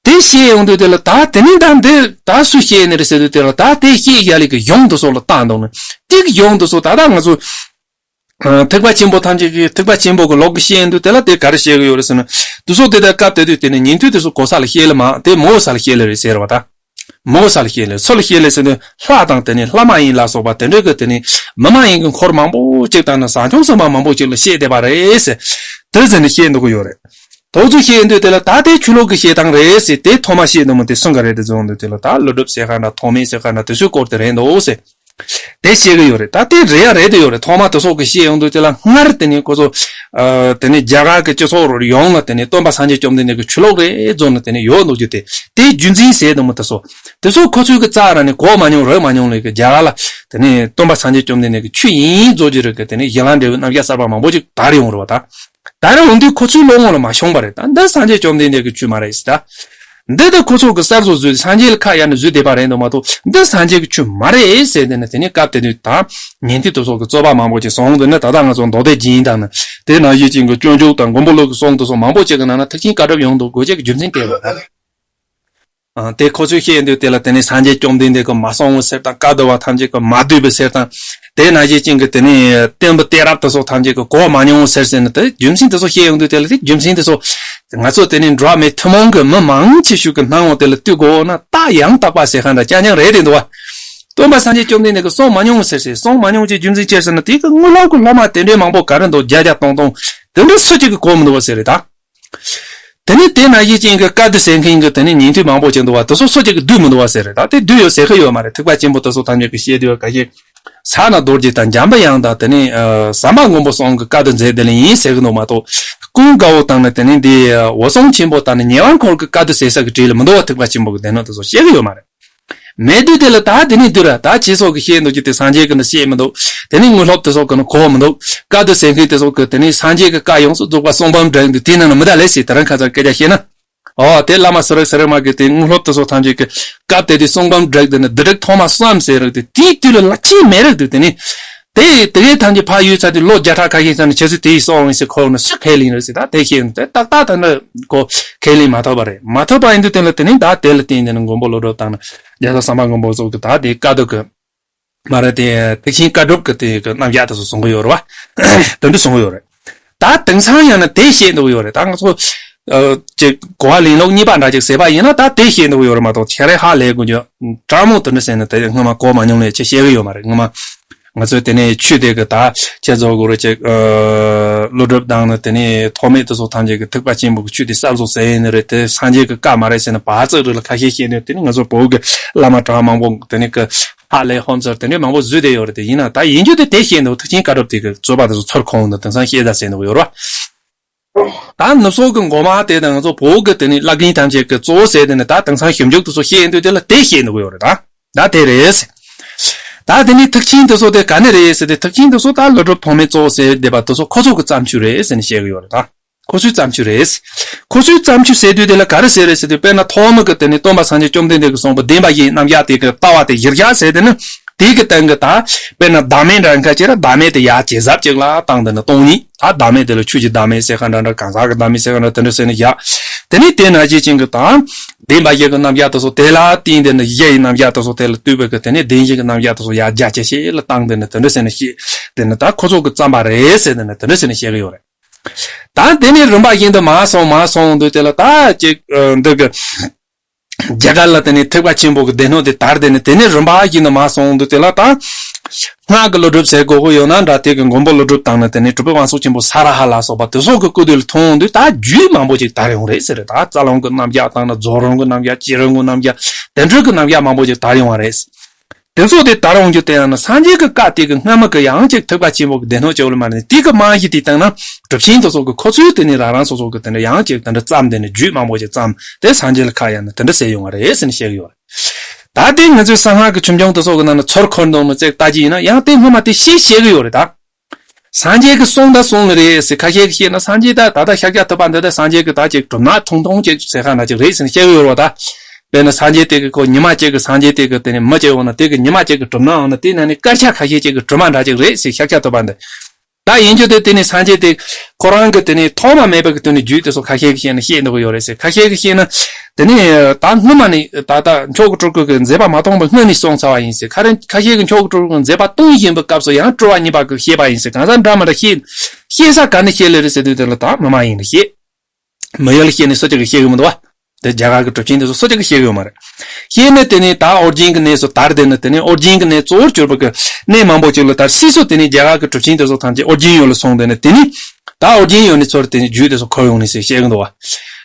དེ་བཤད་ཡོང་དུས་དེ་ལ་ད་དེ་ནས་ད་འདི་ད་སུས་བཤད་ནི་རེད་ཟེར་དུས་དེ་ལ། ད་དེ་བཤད་བཞག་ལས་ཀྱི་གཞུང་དེ་ཚོ་ལ་བལྟ་འདུག་ན། དེ་གི་གཞུང་དེ་ཚོ་ད་ལྟ་ང་ཚོ་ཨ་ཐེག་པ་ཆེན་པོ་ཐམས་ཅད་ཀྱི། ཐེག་པ་ཆེན་པོ་གི་ལུགས་ཀྱི་བཤད་ཡོང་དུས་དེ་ལ་དེ་ག་རེ་བཤད་གི་ཡོད་རེད་ཟེར་ན། དེ་ཚོ་དེ་ལྟར་སྐབས་དེ་དུས་དེ་ནས་ཉན་ཐོས་དེ་ཚོ་གོ་ས་ལ་བཤད་ལེ་མ། དེ་མི་གོ་ས་ལ་བཤད་ལེ་རེད་ཟེར་བ་ད། མི་གོ་ས་ལ་བཤད་ལེ། སུ་ལ་བཤད་ལེ་ཟེར་དུས། ལྷ་དང་དེ་ནས་ལྷ་མ་ཡིན་ལ་སོགས་པ་དེ་འདྲ་གི་དེ་ནས་མི་མ་ཡིན་གྱི་འཁོར་མང་པོ་ཅིག་དང་ནི་བཟང་སྐྱོང་སེམས་དཔའ་མང་པོ་ཅིག་ལ་བཤད་བསྡད་པ་རེད་ཟེར། དེ་ཟེར་ནས་བཤད་འདུག་གི་ཡོད་རེད། དེ་ཚོ་བཤད་ཡོང་དུས་དེ་ལ་ད་དེ་ཆོས་ལུགས་ཀྱི་བཤད་སྟངས་རེད་ཟེར། དེ་ཐོག་མ་བཤད་འདུག་མི་དེ་སུ་ག་རེད་དེ་བཟུང་དུས་དེ་ལ། ད་ཀླུ་སྒྲུབ་ཟེར་ག་འདྲ། ཐོགས་མེད་ཟེར་ག་འདྲ། དེ་ཚོའི་སྐོར་དེ་རེད་འདུག་ཟེར། དེ་བཤད་གི་ཡོད་རེད། ད་དེ་རེད་ཡ་རེད་དེ་ཡོད་རེད། ཐོག་མ་དེ་ཚོ་གི་བཤད་ཡོང་དུས་དེ་ལ་སྔར་དེ་ནས་ཁོ་ཚོ་ཨ་དེ་ནས་རྒྱ་གར་གི་སྤྱི་ཚོགས་རུ་ཡོངས་ལ་དེ་ནས་སྟོན་པ་སངས་རྒྱས་བཅོམ་ལྡན་འདས་ཀྱི་ཆོས་ལུགས་རེད་བཟོ་ནས་དེ་ནས་ཡོད་འདུག་རྒྱུ་དེ། དེའི་རྒྱུ་མཚན་ཟེར་དུས་མི་དེ་ཚོ། དེ་ཚོ་ཁོ་ཚོའི་གི་རྩ་ར་ནས་གོ་མ་མྱོང་རིག་མ་མྱོང་ལས་གི། རྒྱ་གར་ལ་དེ་ནས་སྟོན་པ་སངས་རྒྱས་བཅོམ་ལྡན་འདས་ཀྱི་ཆོས་ཡིན་བཟོ་རྒྱུ་རིག་གི་དེ་ནས་གཞི་ལམ་འབྲས་བུའི་རྣམ་གཞག་གསར་པ་མང་པོ་ཅིག་དར་ཡོང་རེད་བ་ད། དར་ཡོང་དུས་ཁོ་ཚོའི་བློ་ངོ་ལ་མ་ཤོང་བ་རེད། ད་འདི་སངས་རྒྱས་བཅོམ་ལྡན་འདས་ཀྱི་ཆོས་མ་རེད་ཟེར་ད། འདི་ད་ཁོ་ཚོ་གི་གསར་བཟོ་བཟོས། སངས་རྒྱས་ལ་ཁ་གཡར་ནས་བཟོས་བསྡད་པ་རེད་འདུག་མ་གཏོགས། འདི་སངས་རྒྱས་ཀྱི་ཆོས་མ་རེད་ཟེར། དེ་ནས་དེ་ནས་སྐབས་དེ་དུས་ད་ཉན་ཐོས་དེ་ཚོ་གི་རྩོད་པ་མང་པོ་ཅིག་སོང་དུས་ནི། ད་ལྟ་ང་ཚོ་མདོ་སྡེ་རྒྱན་དང་ནི། དེ་ནང་བཞིན་ཅན་གྱི་སྤྱོད་འཇུག་དང་མགོན་པོ་བློ་གི་གསུང་དེ་ཚོ་མང་པོ་ཅིག་གི་ནང་ན་ཐེག་ཆེན་བཀའ་སྒྲུབ་ཡོང་འདུག་དགོས་ཆེད་ཀྱི་རྒྱུ་མཚན་དེ་རེད། ཨ། དེ་ཁོ་ཚོས་བཤད་དུས་དེ་ལ་དེ་ནས་སངས་རྒྱས་བཅོམ་ལྡན་འདས་ཀྱིས་མ་གསུངས་པ་ཟེར་དང་། བཀའ་བསྡུ་བ་ཐམས་ཅད་ཀྱིས་མ་བསྡུས་པ་ཟེར་དང་། དེ་ནང་བཞིན་ཅན་གྱི་དེ་ནས་བསྟན་པའི་གཏད་རབས་དེ་ཚོ་ཐམས་ཅད་ཀྱིས་གོ་མ་མྱོང་ཟེར་ཟེར་ནས། དེ་རྒྱུ་མཚན་དེ་ཚོ་བཤད་ཡོང་དུས་དེ་ལ། དེ་རྒྱུ་མཚན་དེ་ཚོ་ང་ཚོ་དེ་ནས་འགྲོ་བ་མི་ཐུན་མོང་གི་མི་མང་ཆེ་ཤོས་ཀྱི་སྣང་ངོ་དེ་ལ་ལྟོས་དགོས་ན། རྟགས་ཡང་དག་པ་ཟེར་ག་འདྲ་རྐྱང་རྐྱང་རེད་དེ་འདུག་བ། སྟོན་པ་སངས་རྒྱས་བཅོམ་ལྡན་འདས་ཀྱིས་གསུང་མ་མྱོང་ཟེར་ཟེར། གསུང་མ་མྱོང་ཅེས་རྒྱུ་མཚན་ཅི་ཟེར་ན། དེ་གི་དངོས་སློབ་ཀྱི་སློབ་མ་དེ་འདྲའི་མང་པོ་ག་རེ་འདུག་བརྒྱ་བརྒྱ་སྟོང་སྟོང་། དེ་འདྲ་སུ་གཅིག་གིས་གོ་མི་འདུག་བ་ཟེར་རེད་ད། དེ་ནས་དེ་ནང་བཞིན་ཅན་གྱི་བཀའ་བསྡུ་ཟེར་མཁན་གྱི་དེ་ནས་ཉན་ཐོས་མང་པོ་ཅིག་འདུག་བ། དེ་ཚོ་སུ་གཅིག་གིས་བསྡུས་མི་འདུག་བ་ཟེར་རེད་ད། དེ་བསྡུས་ཡོད་ཟེར་གི་ཡོད་མ་རེད། ཐེག་པ་ཆེན་པོ་དེ་ཚོ་ཐམས་ཅད་ཀྱིས་བཤད་དུས་ག་ཞིག་ས་ན་རྡོ་རྗེ་དང་འཇམ་པའི་དབྱངས་དང་། དེ་ནས་ཨ་ཟམ་པ་མགོན་པོ་གསུམ་གྱི་བཀའ་བསྡུ་མཛད་དེ་ལ་ཡིན་ཟེར་གི་འདུག་མ་གཏོགས། ཀུན་དགའ་བོ་དང་ནི། དེ་ནས་འདི་འོད་སྲུང་ཆེན་པོ་དང་ནི། ཉེ་བར་འཁོར་གྱི་བཀའ་བསྡུ་ཟེར་ས་གི་གྲས་ལ་མི་འདུག་བ། ཐེག་པ་ཆེན་པོ་གི་སྡེ་སྣོད་དེ་ཚོ་བཤད་གི་ཡོད་མ་རེད། མེད་དུས་དེ་ལ་ད་དེ་ནས་བསྡུས་ར། ད་ཁྱེད་ཚོ་གི་བཤད་འདུག་རྒྱུ་དེ་སངས་རྒྱས་ཀྱིས་ནི་བཤད་མི་འདུག་དེ་ནས་དངོས་སློབ་དེ་ཚོ་གིས་ནི་གོ་མི་འདུག་བཀའ་བསྡུ་ཟེར་མཁན་དེ་ཚོ་གིས་དེ་ནས་སངས་རྒྱས་ཀྱི་བཀའ་ཡོངས་སུ་རྫོགས་པ་གསུང་འབུམ་བསྒྲིགས་འདུག་དེ་ནང་ན་མི་གདའ་ལེ་ཟེར། དེ་རིང་ཁ་སང་སྐད་ཆ་བཤད་ན། ཨོ། དེ་བླ་མ་སུ་རེད་སུ་རེད་མ་གི་དེ་དངོས་སློབ་དེ་ཚོ་ཐམས་ཅད་ཀྱིས་སྐབས་དེ་དུས་གསུང་འབུམ་བསྒྲིགས་དེ་ནི་བསྡུ་སྒྲིག་ཐོག་མ་གསུམ་ཟེར་རེད་དེ། དེའི་དུས་ལ་ལ་ཅི་མེད་རེད་དེ། དེ་ནི་དེ་དེ་གའི་ཐམས་ཅད་ཕར་ཡོད་ཚར་དུས། ལོ་བརྒྱ་ཕྲག་ཁ་ཤས་ཚར་ནས་ཁྱེད་ཚོས་དེ་ཡི་གསུང་ཡིན་ཟེར། ཁོ་ནི་སུས་ཁས་ལེན་རེད་ཟེར། ད་དེ་ཤེས་ཡོང་དེ་ཏག་ཏག་ད་ནི་ཁོ་ཁས་ལེན་མ་ཐུབ་པ་རེད། མ་ཐུབ་པ་ཡིན་དུས་དེ་ལ་དེ་ནི་ད་དེ་ལ་བརྟེན་དེ་ནི་མགོན་པོ་ཀླུ་སྒྲུབ་དང་ནི་རྒྱལ་སྲས་ཟམ་པ་མགོན་པོ་སོགས་ཀྱིས་ད་དེ་བཀའ་བསྡུ་གི་མ་རེད་དེ། ཐེག་ཆེན་བཀའ་སྒྲུབ་ཀྱི་དེ་གི་རྣམ་གཞག་དེ་ཚོ་གསུང་གི་ཡོད་རེད་བ། དེ་འདྲ་གསུང་གི་ཡོད་རེད། ད་དེང་སང་ཡང་ན་དེ་བཤད་འདུག་ཡོད་རེད། ད་ང་ཚོ་ཨ་ཅིག་གོ་བ་ལེན་ལུགས་གཉིས་པ་འདྲ་ཅིག་ཟེར་བ་ཡིན་ན། ད་དེ་བཤད་འདུག་ཡོད་རེད་མ་གཏོགས། ཁྱེད་རང་ཧ་ལས་དགོས་རྒྱུ་དྲང་མོ་དེ་འདྲ་ཟེར་ན། དེ་སྔོན་མ་གོ་མ་མྱོང་ལས་ཅི་བཤད་གི་ཡོད་མ་རེད། སྔོན་མ་ང་ཚོས་དེ་ནས་ཆོས་དེ་གི་ད་ཁྱེད་ཚོ་གོ་རེ་ཅིག་ཨ་ཀླུ་སྒྲུབ་དང་ནི་དེ་ནས་ཐོགས་མེད་དེ་ཚོ་ཐམས་ཅད་ཀྱིས་ཐེག་པ་ཆེན་པོ་གི་ཆོས་དེ་གསར་བཟོ་ཟེར་ཡིན་ནི་རེད། དེ་སངས་རྒྱས་ཀྱི་བཀའ་མ་རེད་ཟེར་ནས་བར་ཙག་རིགས་ལ་ཁ་ཤས་བཤད་ནས། དེ་ནས་ང་ཚོ་བོད་ཀྱི་བླ་མ་གྲྭ་མང་པོ་དེ་ནས་ཀྱི་ཧ་ལས་ཧོན་ཟེར་དེ་འདྲའི་མང་པོ་བཟོས་བསྡད་ཡོད་རེད། དེ་ཡིན་ན་ད་ཡིན་རྒྱུ་དེ་དེ་བཤད་འདུག་ཐེག་ཆེན་བཀའ་སྒྲུབ་དེ་གི་རྩོད་པ་དེ་ཚོ་ཚུར་ཁོང་དུ་དེང་སང་བཤད་ད་ཟེར་འདུག་ཡོད་རེད་བ། ད་ནུབ་ཕྱོགས་ཀྱི་མགོ་མ་དེ་དང་ང་ཚོ་བོད་ཀྱི་དེ་ནས་བླ་རྒན་ཐམས་ཅད་ཀྱི་གཙོ་བོ་ཟེར་དེ་ནས། ད་དེང་སང་ཞིབ་འཇུག་དེ་ཚོ་བཤད་འདུག་དེ་ལ་དེ་བཤད་འདུག་ཡོད་རེད་ད། ད་དེ་རེད། ད་དེ་ནས་ཐེག་ཆེན་དེ་ཚོ་དེ་ག་ནས་རེད་ཟེར་དུས། ཐེག་ཆེན་དེ་ཚོ་ད་ཀླུ་སྒྲུབ་ཐོགས་མེད་གཙོ་བོ་ཟེར་བསྡད་པ་དེ་ཚོ་ཁོ་ཚོ་གི་བརྩམས་ཆོས་རེད་ཟེར་ནས་བཤད་གི་ཡོད་རེད་ད། ཁོ་ཚོའི་བརྩམས་ཆོས་རེད། ཁོ་ཚོའི་བརྩམས་ཆོས་ཟེར་དུས་དེ་ལ་ག་རེ་ཟེར་རེད་ཟེར་དུས། དཔེར་ན་ཐོག་མ་གི་དེ་ནས་སྟོན་པ་སངས་རྒྱས་བཅོམ་ལྡན་འདས་ཀྱིས་གསུངས་པའི་བདེན་པ་བཞིའི་རྣམ་གཞག་དེ་གི་ལྟ་བ་དེ་གཞིར་བཞག་ཟེར་དེ་ནི། དེ་གི་སྟེང་གི་ད་དཔེར་ན་བདག་མེད་འདྲ་ཁ་ཅིག་ར། བདག་མེད་དེ་ཡར་ཇེ་ཟབ་ཅིག་ལ་བཏང་། དེ་ནི་སྟོང་ཉིད། ད་བདག་མེད་དེ་ལ་ཆོས་ཀྱི་བདག་མེད་ཟེར་ག་འདྲ་འདྲ། གང་ཟག་གི་བདག་མེད་ཟེར་ག་འདྲ། དེ་འདྲ་ཟེར་ནས་བཞག་དེ་ནས་དེ་ནང་བཞིན་ཅན་གྱི་ད་བདེན་པ་བཞི་གི་རྣམ་གཞག་དེ་ཚོ་དེ་ལ་བརྟེན་དེ་ནི་གཞི་ཡི་རྣམ་གཞག་དེ་ཚོ་དེ་ལ་ལྟོས་པའི་གི་དེ་ནས་བདེན་བཞི་གི་རྣམ་གཞག་དེ་ཚོ་ཡར་རྒྱ་ཆེ་ཤོས་ལ་བཏང་། དེ་ནི་དེ་འདྲ་ཟེར་ནས་བཤད། དེ་ནི་ད་ཁོ་ཚོ་གི་བརྩམས་པ་རེད་ཟེར། དེ་ནི་དེ་འདྲ་ཟེར་ནས་བཤད་གི་ཡོད་རེད། ད་དེ་ནས་རིམ་པ་བཞིན་དུ་མར་སོང་མར་སོང་དུས་དེ་ལ་ད་ཅིག་ཨ་འདི་གི་ རྒྱ་གར་ལ་དེ་ནས་ཐེག་པ་ཆེན་པོ་གི་སྡེ་སྣོད་དེ་དར་དེ་ནས་དེ་ནས་རིམ་པ་བཞིན་དུ་མར་སོང་འདུག་དེ་ལ་ད། སྔགས་ཀྱི་ཀླུ་སྒྲུབ་ཟེར་དགོས་ཀྱི་ཡོད་ན་འདྲ། དེ་གི་མགོན་པོ་ཀླུ་སྒྲུབ་དང་ནི་དེ་ནས་གྲུབ་པའི་དབང་ཕྱུག་ཆེན་པོ་ས་ར་ཧ་ལ་སོགས་པ་དེ་སོགས་ཀྱི་སྐུ་དུས་ལ་ཐོན་འོང་དུས་ད་རྒྱུད་མང་པོ་ཅིག་དར་ཡོང་རེད་ཟེར་རེད། ད་རྩ་རླུང་གི་རྣམ་གཞག་དང་ནི་རྫོགས་རིམ་གྱི་རྣམ་གཞག་བསྐྱེད་རིམ་གྱི་རྣམ་གཞག་དེ་འདྲ་གི་རྣམ་གཞག་མང་པོ་ཅིག་དར་ཡོང་བ་རེད། དེ་ཚོ་དེ་དར་འོང་རྒྱུ་དེ་ཡང་ན་སངས་རྒྱས་ཀྱི་བཀའ་དེ་གི་སྔ་མ་གི་ཡང་ཅིག་ཐེག་པ་ཆེན་པོ་གི་སྡེ་སྣོད་ཅིག་ལ་མ་ནི་དེ་གི་རྨང་གཞི་དེ་བཏང་ན་གྲུབ་ཆེན་དེ་ཚོ་གི་ཁོ་ཚོའི་དེ་ནི་རང་རང་སོ་སོ་གི་དེ་འདྲ་ཡང་ཅིག་དེ་འདྲ་བརྩམས་དེ་ནི་རྒྱུད་མང་པོ་ཅིག་བརྩམས་དེ་སངས་རྒྱས་ལ་ཁ་ཡང་ནི་དེ་འདྲ་ཟེར་ཡོང་བ་རེད་ཟེར་ནས་བཤད་གི་ཡོད་རེད། ད་དེ་ང་ཚོའི་གསང་སྔགས་ཀྱི་ཆོས་འབྱུང་དེ་ཚོ་གི་ནང་ན་ཚུར་འཁོར་འདུག་མི་ཚེ་ལྟ་ཅི་ཡིན་ན་ཡང་དེ་སྔོན་མ་དེ་ཤེས་བཤད་གི་ཡོད་རེད་ད། སངས་རྒྱས་ཀྱིས་གསུངས་ད་གསུངས་ནི་རེད་ཟེར་ཁ་ཤས་ཀྱིས་བཤད་ན་སངས་རྒྱས་ད་ད་ལྟ་ཤཱཀྱ་ཐུབ་པ་འདི་ད་སངས་རྒྱས་ཀྱི་ད་ཅིག་གྲུབ་ན་ཐུང་ཐུང་ཅིག་ཟེར་ཁ་ན་ཅིག་རེད་ཟེར་ནས་བཤད་གི་ཡོད་རེད་བ་ད། དཔེར་ན་སངས་རྒྱས་དེ་གི་ཁོ་ཉི་མ་གཅིག་གི་སངས་རྒྱས་དེ་གི་དེ་ནས་མི་བྱེད་འོང་ན་དེ་གི་ཉི་མ་གཅིག་གི་གྲུབ་ན་འོང་ན་དེ་ན་ནི་སྐར་ཆ་ཁ་ཤས་གཅིག་གི་གྲུབ་མ་འདྲ་ཅིག་རེད་ཟེར་ཤཱཀྱ་ཐུབ་པ་འདི། ད་ཡིན་རྒྱུ་དེ་དེ་ནི་སངས་རྒྱས་དེ་ཁོ་རང་གི་དེ་ནི་ཐོག་མ་མེད་པ་གི་དོན་ནི་རྒྱུད་དེ་ཚོ་ཁ་ཤས་ཀྱིས་བཤད་ན་བཤད་འདུག་ཡོད་རེད་ཟེར། ཁ་ཤས་ཀྱིས་བཤད་ན་དེ་ནི་ད་སྔོན་མ་ནི་ད་ལྟ་མཆོག་གི་སྤྲུལ་སྐུ་གི་མཛད་པ་མ་སྟོངས་པའི་སྔོན་ནས་གསུངས་ཚར་བ་ཡིན་ཟེར། ཁ་རེ་ཁ་ཤས་ཀྱིས་མཆོག་གི་སྤྲུལ་སྐུ་གི་མཛད་པ་སྟོང་བཞིན་པའི་སྐབས་སུ་ཡང་སྤྲོ་བ་གཉིས་པ་གི་བཤད་པ་ཡིན་ཟེར། གང་ཟག་འདྲ་མི་འདྲ་བཤད་བཤད་ས་ག་ནས་བཤད་ལེ་རེད་ཟེར་དུས་དེ་ལ་ད་མི་མ་ཡིན་ལ་བཤད། མི་ཡུལ་ལ་བཤད་ནས་སུ་གཅིག་གིས་བཤད་གི་མི་འདུག་བ། དེ་རྒྱ་གར་གི་གྲུབ་ཆེན་དེ་ཚོ་སུ་གཅིག་གིས་བཤད་གི་ཡོད་མ་རེད། བཤད་ནས་དེ་ནས་ད་ཨོ་རྒྱན་གྱི་གནས་སུ་དར་དེ་ནི་དེ་ནས་ཨོ་རྒྱན་གྱི་གནས་གཙོ་བོར་གྱུར་པ་གི་གནས་མང་པོ་ཅིག་ལ་དར། ཕྱིས་སུ་དེ་ནས་རྒྱ་གར་གྱི་གྲུབ་ཆེན་དེ་ཚོ་ཐམས་ཅད་ཨོ་རྒྱན་ཡུལ་ལ་སོང་དེ་ནི་དེ་ནས་ད་ཨོ་རྒྱན་ཡུལ་ནས་ཚུར་དེ་ནས་རྒྱུད་དེ་ཚོ་འཁོར་ཡོང་ནས་ཟེར་བཤད་གི་འདུག་བ།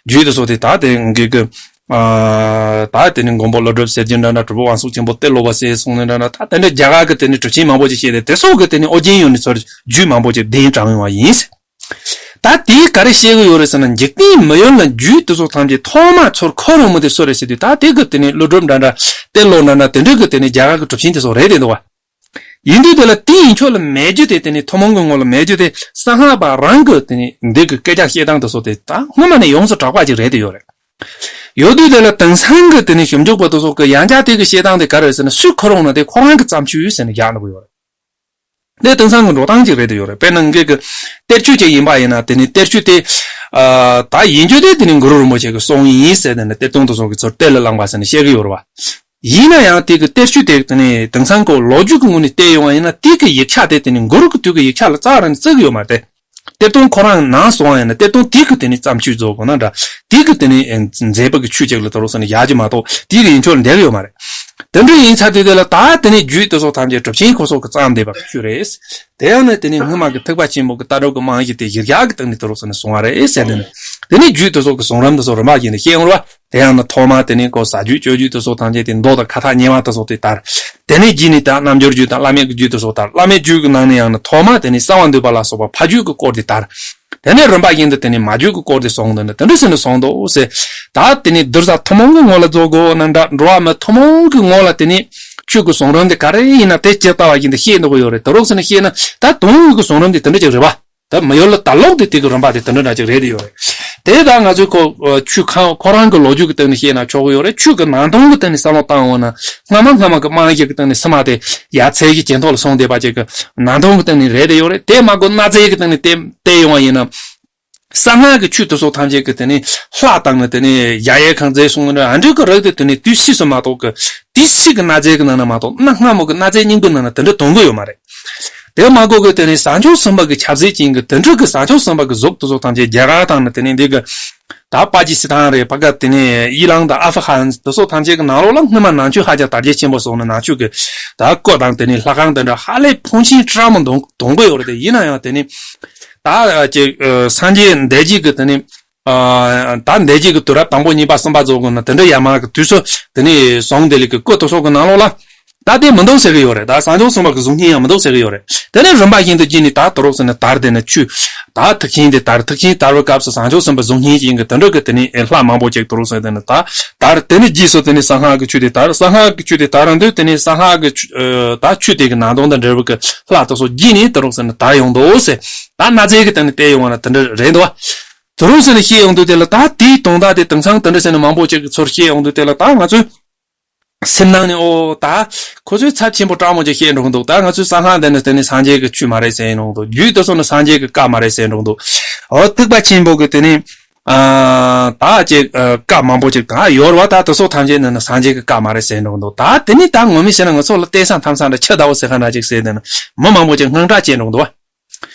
རྒྱུད་དེ་ཚོ་དེ་ད་དེ་གི་གི་ཨ་ད་དེ་ནི་མགོན་པོ་ཀླུ་སྒྲུབ་ཟེར་རྒྱུ་འདྲ་འདྲ། གྲུབ་པ་དབང་ཕྱུག་ཆེན་པོ་ཏེ་ལོ་པ་ཟེར་གསུངས་ནི་འདྲ་འདྲ། ད་དེ་འདྲ་རྒྱ་གར་གི་དེ་ནི་གྲུབ་ཆེན་མང་པོ་ཅིག་བཤད་དེ་དེ་སོགས་གི་དེ་ནི་ཨོ་རྒྱན་ཡུལ་ནས་ཚུར་རྒྱུད་མང་པོ་ཅིག་གདན་དྲངས་ཡོང་བ་ཡིན། ད་དེས་ག་རེ་བཤད་གི་ཡོད་རེད་ཟེར་ན། འཇིག་རྟེན་མི་ཡུལ་ལ་རྒྱུད་དེ་ཚོ་ཐམས་ཅད་ཐོག་མ་ཚུར་འཁོར་ཡོང་མི་དེ་སུ་རེད་ཟེར་དུས། ད་དེ་གི་དེ་ནི་ཀླུ་སྒྲུབ་འདྲ་འདྲ་ཏེ་ལོ་འདྲ་འདྲ་དེ་འདྲ་གི་དེ་ནི་རྒྱ་གར་གི་གྲུབ་ཆེན་དེ་ཚོ་རེད་དེ་འདུག་བ། ཡིན་དུས་དེ་ལ་དེ་ཡིན་ཆོག་ལ་མེད་རྒྱུ་དེ་དེ་ནི་ཐུན་མོང་གི་ངོ་ལ་མེད་རྒྱུ་དེ་གསང་སྔགས་པ་རང་གི་དེ་ནི་འདི་གི་སྐད་ཆ་བཤད་སྟངས་དེ་ཚོ་དེ་ད་སྔོན་མ་ནས་ཡོངས་སུ་གྲགས་པ་ཅིག་རེད་དེ་ཡོད་རེད། ཡོད་དུས་དེ་ལ་དེང་སང་གི་དེ་ནི་ཞིབ་འཇུག་པ་དེ་ཚོ་གི་ཡང་བསྐྱར་དེ་གི་བཤད་སྟངས་དེ་ག་རེ་རེད་ཟེར་ན། སུས་འཁོར་ཡོང་ན་དེ་ཁོ་རང་གི་བརྩམས་ཆོས་ཟེར་ནས་བཞག་འདུག་ཡོད་རེད། དེ་དེང་སང་གི་འགྲོ་སྟངས་ཅིག་རེད་དེ་ཡོད་རེད། དཔེར་ན་ངེད་ཀྱི་གཏེར་ཆོས་ཅིག་ཡིན་པ་ཡིན་ན་དེ་ནི་གཏེར་ཆོས་དེ་ཨ་ད་ཡིན་རྒྱུ་དེ་དེ་ནི་གུ་རུ་རིན་པོ་ཆེ་གི་གསུང་ཡིན་ཟེར་ནས་ནི་གཏེར་སྟོན་དེ་ཚོ་གི་ཚུར་གཏེར་ལ་བླངས་པ་ཟེར་ནས་བཤད་གི་ཡོད་རེད་བ། ཡིན་ན་ཡང་དེ་གི་གཏེར་ཆོས་དེ་དེ་ནི་དེང་སང་གི་ལོ་རྒྱུས་ཀྱི་ངོས་ནས་བལྟས་ཡོང་བ་ཡིན་ན་དེ་གི་ཡིག་ཆ་དེ་དེ་ནི་གུ་རུ་གི་དུས་ཀྱི་ཡིག་ཆ་ལ་རྩ་བ་རང་ནས་བརྩི་གི་ཡོད་མ་རེད། གཏེར་སྟོན་ཁོ་རང་ནང་སོང་བ་ཡིན་ན་གཏེར་སྟོན་དེ་གི་དེ་ནི་བརྩམས་ཆོས་རྫོགས་དགོས་ན་འདྲ། དེ་གི་དེ་ནི་མཛད་པ་གི་ཆོས་ཅིག་ལ་དེ་རོགས་ཟེར་ནས་ཡག་གི་མ་གཏོགས་དེ་གི་ཡིན་ཆོག་ལ་འདེགས་ཡོད་མ་རེད། དེ་འདྲ་ཡིན་ཚར་དུས་དེ་ལ་ད་དེ་ནི་རྒྱུད་དེ་ཚོ་ཐམས་ཅད་གྲུབ་ཆེན་ཁོ་ཚོ་གི་བརྩམས་བསྡད་པ་གི་ཆོས་རེད། དེ་ཡང་ནི་དེ་ནི་སྔོན་མ་གི་ཐེག་པ་ཆེན་པོ་གི་ལྟ་གྲུབ་ཀྱི་རྨང་གཞི་དེ་གཞི་བཞག་གི་སྟེང་ནས་དེ་རོགས་ཟེར་ནས་སོང་བ་རེད་ཟེར། དེ་ནི་དེ་ནི་རྒྱུད་དེ་ཚོ་གི་གསུང་རིམ་དེ་ཚོ་རིམ་པ་བཞིན་དུ་བཤད་ཡོང་རེད་བ། དེ་ཡང་ན་ཐོག་མ་དེ་ནས་ཁོ་ཟ་རྒྱུད་སྤྱོད་རྒྱུད་དེ་ཚོ་ཐམས་ཅད་དེ་མདོ་དང་ཁ་ཐག་ཉེ་བ་དེ་ཚོ་དེ་དར། དེ་ནས་རྗེས་ནས་ད་རྣལ་འབྱོར་རྒྱུད་དང་བླ་མེད་ཀྱི་རྒྱུད་དེ་ཚོ་དར། བླ་མེད་རྒྱུད་ཀྱི་ནང་ནས་ཡང་ན་ཐོག་མ་དེ་ནས་གསང་བ་འདུས་པ་ལ་སོགས་པ་ཕ་རྒྱུད་ཀྱི་སྐོར་དེ་དར། དེ་ནས་རིམ་པ་བཞིན་དུ་དེ་ནས་མ་རྒྱུད་ཀྱི་སྐོར་དེ་སོང་དོན་དེ་འདྲ་ཟེར་ནས་སོང་འདུག་ཟེར། ད་དེ་ནས་གདུལ་བྱ་ཐུན་མོང་གི་ངོ་ལ་རྫོགས་དགོས་ན་འདྲ། འགྲོ་བ་མི་ཐུན་མོང་གི་ངོ་ལ་དེ་ནས་ཆོས་ཀྱི་གསུང་རིམ་དེ་ག་རེ་ཡིན་ན་དེ་ཇི་ལྟ་བ་བཞིན་དུ་བཤད་འདུག་གི་ཡོད་རེད། དེ་རོགས་ཟེར་ནས་བཤད་ན་ད་དོན་དངོས་ཀྱི་གསུང་རིམ་དེ་དེ་འདྲ་ཅིག་རེད་བ། ད་མི་ཡུལ་ལ་ད་ལོག་དེ་དེ་གི་རིམ་པ་དེ་དེ་འདྲ་འདྲ་ཅིག་རེད་དེ་ཡོད་རེད། དེ་ད་ང་ཚོས་ཁོ་ཆོས་ཁང་ཁོ་རང་གི་ལོ་རྒྱུས་ཀྱི་སྟེང་ནས་བཤད་ན་ཆོག་གི་ཡོད་རེད། ཆོས་ཀྱི་ནང་དོན་གྱི་སྟེང་ནས་བསམ་བློ་བཏང་འོང་ན་སྔ་མ་སྔ་མ་གི་རྨང་གཞི་གི་སྟེང་ནས་ཚད་མ་དེ་ཡར་ཚད་ཀྱི་ཇེ་མཐོ་ལ་སོང་བསྡད་པ་ཅིག་གི་ནང་དོན་གྱི་སྟེང་ནས་རེད་དེ་ཡོད་རེད། དེ་མ་གོ་གནའ་རྫས་ཀྱི་སྟེང་ནས་བལྟས་བལྟས་ཡོང་བ་ཡིན་ན། གསང་སྔགས་ཀྱི་ཆོས་དེ་ཚོ་ཐམས་ཅད་ཀྱི་དེ་ནས་ལྷ་དང་ནི་དེ་ནས་གཞལ་ཡས་ཁང་མཛེས་གསུངས་ནི་ཨ་འདྲ་གི་རིགས་དེ་དེ་ནས་དུས་ཕྱིས་སུ་མ་གཏོགས་ཀྱི་དུས་ཕྱིས་ཀྱི་གནའ་རྫས་ཀྱི་ནང་ན་མ་གཏོགས་གནའ་སྔ་མོ་གི་གནའ་རྫས་རྙིང་པའི་ནང་ན་དེ་འདྲ་དོན་གི་ཡོད་མ་རེད། དེ་མ་གོ་གི་དེ་ནས་བྱང་ཆུབ་སེམས་དཔའ་གི་ཆབ་སྲིད་ཅན་གི་དེ་འདྲ་གི་བྱང་ཆུབ་སེམས་དཔའ་གི་གཟུགས་དེ་ཚོ་ཐམས་ཅད་རྒྱ་གར་དང་ནི་དེ་ནས་འདི་གི་ད་པ་ཀི་སི་ཐན་རེད། ཕ་ག་དེ་ནས་ཨི་ལང་དང་ཨ་ཧྥི་གན་དེ་ཚོ་ཐམས་ཅད་གི་ནང་ལོགས་ལ་སྔོན་མ་ནང་ཆོས་ཧ་ཅང་དར་རྒྱས་ཆེན་པོ་སོང་ནས་ནང་ཆོས་གི་ད་སྐོར་དང་དེ་ནས་ལྷ་ཁང་དེ་འདྲ་ཧ་ལས་ཕུང་ཤིང་ཁྲ་མོ་འདོང་འདོང་གི་ཡོད་རེད། དེ་ཡིན་ན་ཡང་དེ་ནས་ད་ཅིག་སངས་རྒྱས་འདས་རྗེས་ཀྱི་དེ་ནས་ད་འདས་རྗེས་ཀྱི་དུས་རབས་དང་པོ་གཉིས་པ་གསུམ་པ་རྫོགས་དགོས་ན་དེ་འདྲ་ཡར་མར་གྱི་དུས་སུ་དེ་ནས་ཟུང་འདི་ལི་གི་སྐུ་དེ་ཚོ་གི་ནང་ལོགས་ལ་ད་དེ་མི་འདུག་ཟེར་གི་ཡོད་རེད། ད་བྱང་ཆུབ་སེམས་དཔའ་གི་གཟུགས་བརྙན་ཡང་མི་འདུག་ཟེར་གི་ཡོད་རེད། དེ་ནས་རིམ་པ་བཞིན་དུ་རྗེས་ནས་ད་དེ་རོགས་ཟེར་ནས་དར། དེ་ནས་ཆོས་ད་ཐེག་ཆེན་དེ་དར། ཐེག་ཆེན་དར་བའི་སྐབས་སུ་བྱང་ཆུབ་སེམས་དཔའ་གཟུགས་བརྙན་ཅན་གྱི་དེ་འདྲ་གི་དེ་ནས་ལྷ་མང་པོ་ཅིག་དེ་རོགས་ཟེར་དེ་ནས་ད་དར། དེ་ནས་རྗེས་སུ་དེ་ནས་གསང་སྔགས་ཀྱི་ཆོས་དེ་དར། གསང་སྔགས་ཀྱི་ཆོས་དེ་དར་རང་དུས་དེ་ནས་གསང་སྔགས་ཀྱི་ཆོས་ད་ཆོས་དེ་གི་ནང་དོན་དང་འབྲེལ་བའི་གི་ལྷ་དེ་ཚོ་རྗེས་ནས་དེ་རོགས་ཟེར་ནས་དར་ཡོང་འདུག་ཟེར། ད་གནའ་རྫས་ཀྱི་སྟེང་ནས་བལྟས་ཡོང་བ་ན་དེ་འདྲ་རེད་འདུག་བ། དེ་རུང་ཟེར་ནས་བཤད་ཡོང་དུས་དེ་ལ་ད་དེའི་དོན་དག་དེ་དེང་སང་དེ་འདྲ་ཟེར་ནས་མང་པོ་ཅིག་གིས་ཚུར་བཤད་ཡོང་དུས་དེ་ལ་ད་ང་ཚོའི་སེམས་ནང་ནས་ཨོ་ད་ཁོ་ཚོས་ཚབས་ཆེན་པོ་སྤྲང་མོ་ཅིག་བཤད་འགྲོ་གི་འདུག་ད་ང་ཚོའི་གསང་སྔགས་འདི་ནི་དེ་ནི་སངས་རྒྱས་ཀྱི་ཆོས་མ་རེད་ཟེར་འགྲོ་གི་འདུག་རྒྱུད་དེ་ཚོ་ནི་སངས་རྒྱས་ཀྱི་བཀའ་མ་རེད་ཟེར་འགྲོ་གི་འདུག་ཨོ་ཐེག་པ་ཆེན་པོ་གི་དེ་ནི་ཨ་ད་ཅིག་ཨ་བཀའ་མང་པོ་ཅིག་ད་ཡོད་རེད་བ། ད་དེ་ཚོ་ཐམས་ཅད་ནི་ནི་སངས་རྒྱས་ཀྱི་བཀའ་མ་རེད་ཟེར་འགྲོ་གི་འདུག་ད་དེ་ནི་ད་ངོ་མ་བཤད་ན་ང་ཚོ་ལ་བལྟས་ས་ཐམས་ས་འདྲ་ཆུ་ཟླ་བོ་ཟེར་ཁ་འདྲ་ཅིག་ཟེར་དེ་ནི་མི་མང་པོ་ཅིག་དངངས་སྐྲག་སྐྱེས་འགྲོ་གི་འདུག་བ།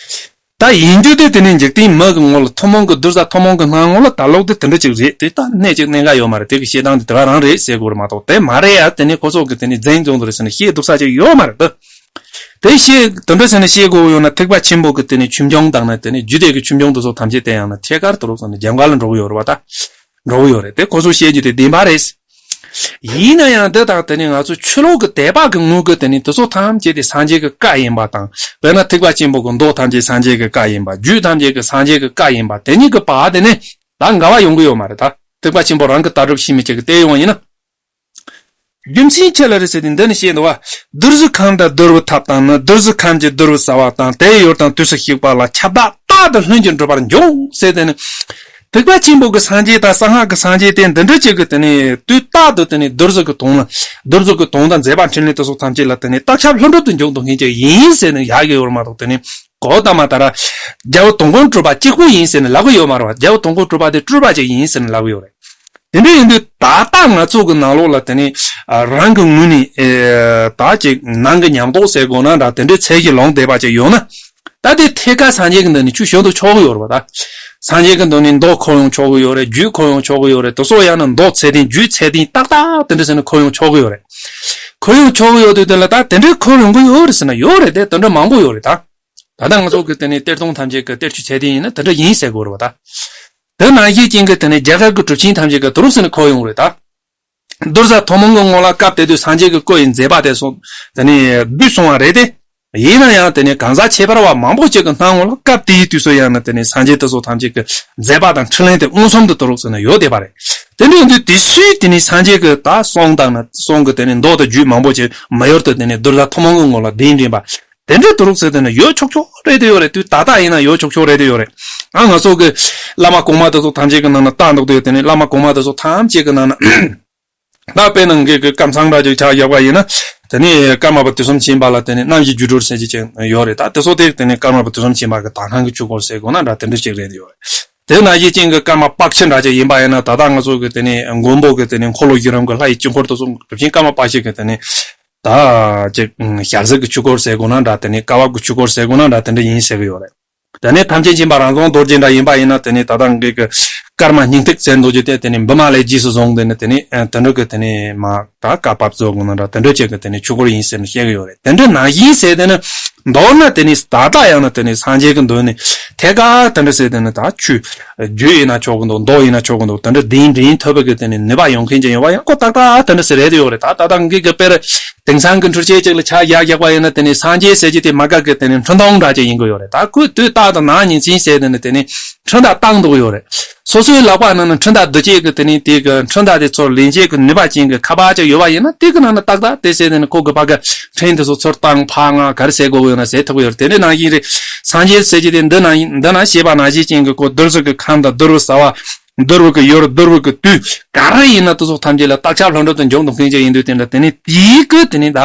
ད་ ད་ཡིན་རྒྱུ་དེ་དེ་ནས་འཇིག་རྟེན་མི་གི་ངོ་ལ་ཐུན་མོང་གི་བདུད་བཟའ་ཐུན་མོང་གི་སྣང་ངོ་ལ་ད་ལོག་དེ་དེ་འདྲ་ཅིག་རེད། དེ་ད་གནས་ཅིག་གནས་འགའ་ཡོད་མ་རེད། དེ་གི་བཤད་སྟངས་དེ་དེ་ག་རང་རེད་ཟེར་དགོས་རེད་མ་གཏོགས། དེ་མ་རེད་ཡ། དེ་ནས་ཁོ་ཚོ་གི་དེ་ནས་འཛིན་སྐྱོང་དེ་རེད་ཟེར་ནས་བཤད་འདུག་ས་ཅིག་ཡོད་མ་རེད་དོ། དེ་བཤད་དེ་འདྲ་ཟེར་ནས་བཤད་དགོས་ཡོད་ན། ཐེག་པ་ཆེན་པོ་གི་དེ་ནས་ཆོས་འབྱུང་དང་ནི་དེ་ནས་རྒྱུད་སྡེ་གི་ཆོས་འབྱུང་དེ་ཚོ་ཐམས་ཅད་དེ་ཡང་ན་ཐད་ཀར་དུ་རོགས་ཟེར་ནས་རྒྱབ་འགལ་ལ་འགྲོ་གི་ཡོད་རེད་བ། ད་འགྲོ་གི་ཡོད་རེད། དེ་ཁོ་ཚོ་བཤད་རྒྱུ་དེ་བདེན་པ་རེད། ཡིན་ན་ཡང་འདི་དང་དེ་ནི་ང་ཚོ་ཆོས་ལུགས་ཀྱི་དད་པ་གི་དངོས་ཀྱི་དེ་ནི་དེ་ཚོ་ཐམས་ཅད་དེ་སངས་རྒྱས་ཀྱི་བཀའ་ཡིན་པ་དང་། དཔེར་ན་ཐེག་པ་ཆེན་པོ་གི་མདོ་ཐམས་ཅད་སངས་རྒྱས་ཀྱི་བཀའ་ཡིན་པ། རྒྱུད་ཐམས་ཅད་ཀྱི་སངས་རྒྱས་ཀྱི་བཀའ་ཡིན་པ། དེ་གཉིས་ཀྱི་བར་དེ་ནི་ད་འགལ་བ་ཡོང་གི་ཡོད་མ་རེད། ད་ཐེག་པ་ཆེན་པོ་རང་གི་ལྟ་གྲུབ་ཤེས་མི་ཅིག་གི་བལྟས་ཡོང་བ་ཡིན་ན། རྒྱུ་མཚན་ཅི་ལ་རེད་ཟེར་ཏེ་འདི་ནི་བཤད་འདུག་བ། བདུད་རྩི་ཁམས་དང་བསྡུ་བའི་ཐབས་དང་ནི། བདུད་རྩི་ཁམས་ཀྱིས་བསྡུ་བའི་བྱ་བ་དང་། དེའི་ཡུལ་དང་དུས་སུ་གཤེགས་པ་ལ། ཁྱབ་བདག་རྟག་ཏུ་ལྷུན་གྱིས་གྲུབ་པར་འགྱུར་ཟེར་ཏེ་ནི། ཐེག་པ་ཆེན་པོ་གི་སངས་རྒྱས་དང་གསང་སྔགས་ཀྱི་སངས་རྒྱས་དེ་འདི་འདྲ་ཅིག་གི་དེ་ནི་དུས་རྟག་ཏུ་དེ་ནི་བདུད་རྩི་གི་དོང་ལ། བདུད་རྩི་གི་དོང་དང་མཛད་པ་འཕྲིན་ལས་དེ་ཚོ་ཐམས་ཅད་ལ་དེ་ནི་རྟག་ཁྱབ་ལྷུན་གྲུབ་ཏུ་འཇུག་ཏུ་མཁན་ཅིག་ཡིན་ཟེར་ནས་ཡག་གི་ཡོད་མ་གཏོགས། དེ་ནི་གོ་ད་མ་ད་ར་རྒྱལ་བ་དོན་ཀུན་གྲུབ་པ་གཅིག་པུ་ཡིན་ཟེར་ནས་ལབ་གི་ཡོད་མ་རེད་བ། རྒྱལ་བ་དོན་ཀུན་གྲུབ་པ་དེ་སྤྲུལ་པ་ཅིག་ཡིན་ཟེར་ནས་ལབ་གི་ཡོད་རེད། དེ་འདྲ་ཡིན་དུས་ད་ལྟ་ང་ཚོ་གི་ནང་ལོགས་ལ་དེ་ནི་ཨ་རང་གི་ངོས་ནས་ཨེ་ད་ཅིག་ནང་གི་ཉམས་རྟོགས་ཟེར་དགོས་ན་འདྲ། དེ་འདྲའི་ཚད་ཀྱི་ལོངས་བསྡད་པ་ཅིག་ཡོད་ན། ད་དེ་ཐད་ཀར་སངས་རྒྱས་ཀྱི་མདོ་ནས་ཆུ་བཞུར་དུ་ཆོག་གི་ཡོད་རེད་བ། ད་སངས་རྒྱས་ཀྱི་མདོ་ནས་མདོ་འཁོར་ཡོང་ཆོག་གི་ཡོད་རེད། རྒྱུད་འཁོར་ཡོང་ཆོག་གི་ཡོད་རེད། དེ་སོགས་ཡང་ན་མདོ་ཚད་ལྡན་རྒྱུད་ཚད་ལྡན་ཏག་ཏག་དེ་འདྲ་ཟེར་ནས་འཁོར་ཡོང་ཆོག་གི་ཡོད་རེད། འཁོར་ཡོང་ཆོག་གི་ཡོད་དུས་དེ་ལ་ད་དེ་འདྲའི་འཁོར་ཡོང་གི་ཡོད་རེད་ཟེར་ན་ཡོད་རེད། དེ་དེ་འདྲ་མང་པོ་ཡོད་རེད་ད། ད་ལྟ་ང་ཚོ་གི་དེ་ནས་གཏེར་སྟོན་ཐམས་ཅད་ཀྱི་གཏེར་ཆོས་ཚད་ལྡན་ཡིན་ན་དེ་འདྲ་ཡིན་ཟེར་དགོས་རེད་བ་ད། དེ་ནང་བཞིན་ཅན་གྱི་དེ་ནས་རྒྱ་གར་གྱི་གྲུབ་ཆེན་ཐམས་ཅད་ཀྱི་དུ་རུབ་ཟེར་ནས་འཁོར་ཡོང་རེད་ད། བདུད་བཟའ་ཐུན་མོང་གི་ངོ་ལ་སྐབས་དེ་དུས་སངས་རྒྱས་ཀྱི་སྐུ་ཡི་མཛད་པ་དེ་སོང་དེ་ནས་བསྡུས་སོང་བ་རེད་དེ། ཡིན་ན་ཡང་དེ་ནས་གང་ཟག་ཁྱད་པར་བ་མང་པོ་ཅིག་གི་སྣང་ངོ་ལ་སྐབས་དེའི་དུས་སུ་ཡང་ན་དེ་ནས་སངས་རྒྱས་དེ་ཚོ་ཐམས་ཅད་ཀྱི་མཛད་པ་དང་འཕྲིན་ལས་དེ་མངོན་སུམ་དུ་དུ་རུབ་ཟེར་ནས་ཡོད་བསྡད་པ་རེད། དེ་འདྲ་ཡིན་དུས་དེ་སུས་དེ་ནས་སངས་རྒྱས་ཀྱི་ད་གསུང་དང་ན་གསུང་གི་དེ་ནས་མདོ་དང་རྒྱུད་མང་པོ་ཅིག་མ་ཡོར་དུ་དེ་ནས་བདུད་བཟའ་ཐུན་མོང་གི་ངོ་ལ་གདན་འདྲེན་པ། དེ་འདྲའི་དུ་རུབ་ཟེར་དེ་ནི་ཡོད་ཆོག་ཆོག་རེད་དེ་ཡོད་རེད། དུས་ད་ལྟ་ཡིན་ན་ཡོད་ཆོག་ཆོག་རེད་དེ་ཡོད་རེད། ཨ་ང་ཚོ་གི་བླ་མ་གོང་མ་དེ་ཚོ་ཐམས་ཅད་ཀྱི་ནང་ན་ལྟ་འདུག་དེ་དེ་ནི་བླ་མ་གོང་མ་དེ་ཚོ་ཐམས་ཅད་ཀྱི་ནང་ན་ད་དཔེར་ན་ངེད་ཀྱི་ཀམ་ཚང་འདྲ་ཅིག་ཆ་བཞག་པ་ཡིན་ན། དེ་ནི་ཀརྨ་པ་དུས་གསུམ་མཁྱེན་པ་ལ་དེ་ནི་རྣམ་བཞི་རྒྱུད་སྒྲོལ་ཟེར་གྱི་ཅིག་ཡོད་རེད། ད་དེ་ཚོ་དེ་དེ་ནི་ཀརྨ་པ་དུས་གསུམ་མཁྱེན་པ་གི་དག་སྣང་གི་ཆོས་སྐོར་ཟེར་དགོས་ན་འདྲ་དེ་འདྲ་ཅིག་རེད་དེ་ཡོད་རེད། དེ་ནང་བཞིན་ཅན་གྱི་ཀརྨ་པཀྵི་འདྲ་ཅིག་ཡིན་པ་ཡིན་ན། ད་ལྟ་ང་ཚོ་གི་དེ་ནི་མགོན་པོ་གི་དེ་ནི་འཁོར་ལོ་བཞི་རིམ་གྱི་ལྷ་ཡི་དཀྱིལ་འཁོར་དེ་ཚོ་གྲུབ་ཆེན་ཀརྨ་པཀྵི་གི་དེ་ནི། ད་ཅིག་ཞལ་གཟིགས་ཀྱི་ཆོས་སྐོར་ཟེར་དགོས་ན་འདྲ། དེ་ནས་ཀ་བ་གི་ཆོས་སྐོར་ཟེར་དགོས་ན་འདྲ། དེ་འདྲ་ཡིན་ཟེར་གི་ཡོད་རེད། དེ་ནས་ཐམས་ཅད་མཁྱེན་པ་རང་རྫོང་རྡོ་རྗེ་འདྲ་ཡིན་པ་ཡིན་ན། དེ་ནས་ད་ལྟ་ངེད་ཀྱི་ཀརྨ་སྙིང་ཐིག་ཟེར་འདུག་རྒྱུ་དེ་དེ་ནས་བི་མ་ལའི་རྗེས་སུ་བཟུང་། དེ་ནས་དེ་ནས་ཨ་དེ་འདྲ་གི་དེ་ནས་མ་ད་བཀའ་བབས་རྫོགས་དགོས་ན་འདྲ། དེ་འདྲ་ཅིག་གི་དེ་ནས་ཆོས་སྐོར་ཡིན་ཟེར་ནས་བཤད་གི་ཡོད་རེད། དེ་འདྲ་ནང་བཞིན་ཟེར་དེ་ནི་མདོར་ན་དེ་ནས་ད་ལྟ་ཡང་ན་དེ་ནས་སངས་རྒྱས་ཀྱི་མདོ་ནས་ཐད་ཀར་དེ་འདྲ་ཟེར་དེ་ནི་ད་ཆོས་རྒྱུད་ཡིན་ན་ཆོག་གི་འདུག་མདོ་ཡིན་ན་ཆོག་གི་འདུག་དེ་འདྲ་གདེང་འདྲེན་ཐུབ་པའི་གི་དེ་ནི་ནུས་པ་ཡོང་མཁན་ཅིག་ཡོད་པ་ཡང་ཁོ་ཏག་ཏག་དེ་འདྲ་ཟེར་རེད་དེ་ཡོད་རེད། ད་ད་ལྟ་ངེད་ཀྱི་དཔེར། དེང་སང་གི་འཕྲུལ་ཆས་ཅིག་ལ་ཆ་བཞག་བཞག་པ་ཡིན་ན། དེ་ནི་སངས་རྒྱས་ཟེར་གྱི་དེ་མ་དགའ་གི་དེ་ནི་འཕྲིན་གཏོང་འདྲ་ཅིག་ཡིན་གི་ཡོད་རེད། ད་ཁོས་དུས་རྟག་ཏུ་ནག་ཉིན་མཚན་ཟེར་དེ་ནི་དེ་ནི་འཕྲིན་བདག་བཏང་འདུག་ཡོད་རེད། སོ་སོའི་ལག་པ་ནང་ན་འཕྲིན་བདག་འདི་ཅིག་གི་དེ་ནི་དེ་གི་འཕྲིན་བདག་དེ་ཚོར་ལེན་བྱེད་ཀྱི་ནུས་པ་ཅན་གྱི་ཁ་པར་ཅིག་ཡོད་པ་ཡིན་ན། དེ་གི་ནང་ན་ཏག་ཏག་དེ་ཟེར་དེ་ནི་ཁོ་གི་ཕ་གི་འཕྲིན་དེ་ཚོ་ཚུར་བཏང་ཕར་མངགས་ག་རེ་ཟེར་དགོས་ཀྱི་ཡོད་ན་ཟེར་ཐུབ་ཀྱི་ཡོད་རེད། དེ་འདྲ་ནང་བཞིན་རེད། སངས་རྒྱས་ཟེར་གྱི་དེ་འདི་ནང་འདི་ན་བཤད་པ་ནང་བཞིན་ཅན་གྱི་ཁོ་བདུད་རྩི་གི་ཁམས་དང་བསྡུ་བའི་བྱ་བ། བསྡུ་བའི་གི་ཡུལ། བསྡུ་བའི་གི་དུས་ག་རེ་ཡིན་ན་དེ་ཚོ་ཐམས་ཅད་ལ་རྟག་ཁྱབ་ལྷུན་གྲུབ་ཏུ་འཇོག་འདུག་མཁན་ཅིག་ཡིན་དུས། དེ་འདྲ་དེ་ནི་དེའི་གི་དེ་ནི་ད་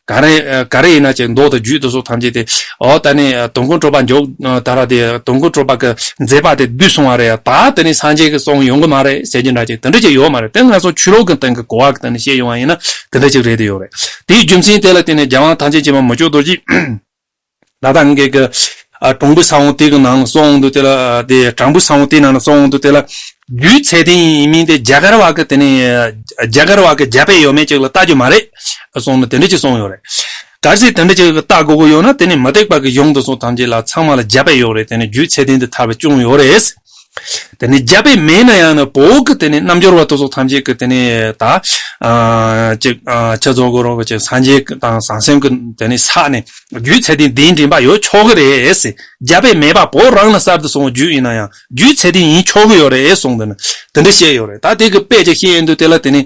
ག་རེ་ག་རེ་ཡིན་ན་ཅིག་མདོ་དང་རྒྱུད་དེ་ཚོ་ཐམས་ཅད་དེ། འོ་ད་ནི་དོན་ཀུན་གྲུབ་པ་འཇོག་ད་ར་དེ་དོན་ཀུན་གྲུབ་པ་གི་མཛད་པ་དེ་བསྡུས་སོང་བ་རེད། ད་དེ་ནི་སངས་རྒྱས་ཀྱི་གསུང་ཡོང་གི་མ་རེད་ཟེར་གྱི་འདྲ་ཅིག་དེ་འདྲ་ཅིག་ཡོད་མ་རེད། དེ་ང་ཚོ་ཆོས་ལུགས་ཀྱི་སྟེང་གི་གོ་བ་གི་སྟེང་ནས་བཤད་ཡོང་བ་ཡིན་ན་དེ་འདྲ་ཅིག་རེད་དེ་ཡོད་རེད། དེའི་རྒྱུ་མཚན་དེ་ལ་བརྟེན་ནས་རྒྱལ་དབང་ཐམས་ཅད་མཁྱེན་པ་མི་བསྐྱོད་རྡོ་རྗེ། ད་ལྟ་ངེད་ཀྱི་ཨ་དྲང་པོའི་ས་བོན་དེ་གི་ནང་ལ་གསུངས་འདུག་དེ་ལ་དེ་དྲང་པོའི་ས་བོན་དེའི་ནང་ལ་གསུངས་འདུག་དེ་ལ་རྒྱུད་ཚད་ལྡན་ཡིན་མིན་དེ་རྒྱ་གར་བ་གི་དེ་ནི་རྒྱ་གར་བ་གི་རྒྱ་དཔེ་ཡོད་མེད་ཅིག་ལ་ལྟ་རྒྱུ་མ་རེད་གསུངས་ནས་དེ་འདྲ་ཅིག་གསུངས་ཡོད་རེད། གལ་སྲིད་དེ་འདྲ་ཅིག་ལ་ལྟ་དགོས་ཀྱི་ཡོད་ན་དེ་ནི་མུ་སྟེགས་པ་གི་གཞུང་དེ་ཚོ་ཐམས་ཅད་ལ་ཚང་མ་ལ་རྒྱ་དཔེ་ཡོད་རེད། དེ་ནི་རྒྱུད་ཚད་ལྡན་དེ་ཐར་པ་བྱུང་ཡོད་རེད། དེ་ནི་རྒྱ་དཔེ་མེད་ན་ཡང་ན་བོད་ཀྱི་དེ་ནི་རྣལ་འབྱོར་བ་དེ་ཚོ་ཐམས་ཅད་ཀྱི་དེ་ནི་ད་ཨ་ཅིག་ཨ་ཆ་རྫོགས་གོ་རོགས་ཀྱི་སངས་རྒྱས་ཀྱི་དང་བྱང་སེམས་ཀྱི་དེ་ནི་ས་ནས་རྒྱུད་ཚད་ལྡན་གདན་འདྲེན་པ་ཡོད་ཆོག་གི་རེད་ཟེར། རྒྱ་དཔེ་མེད་པ་བོད་རང་ལ་གསར་དུ་སོང་བ་རྒྱུད་ཡིན་ན་ཡང་རྒྱུད་ཚད་ལྡན་ཡིན་ཆོག་གི་ཡོད་རེད་གསུངས། དེ་ནི་དེ་འདྲ་བཤད་ཡོད་རེད། ད་དེ་གི་དཔེ་ཅིག་བཤད་ཡོང་དུས་དེ་ལ་དེ་ནི་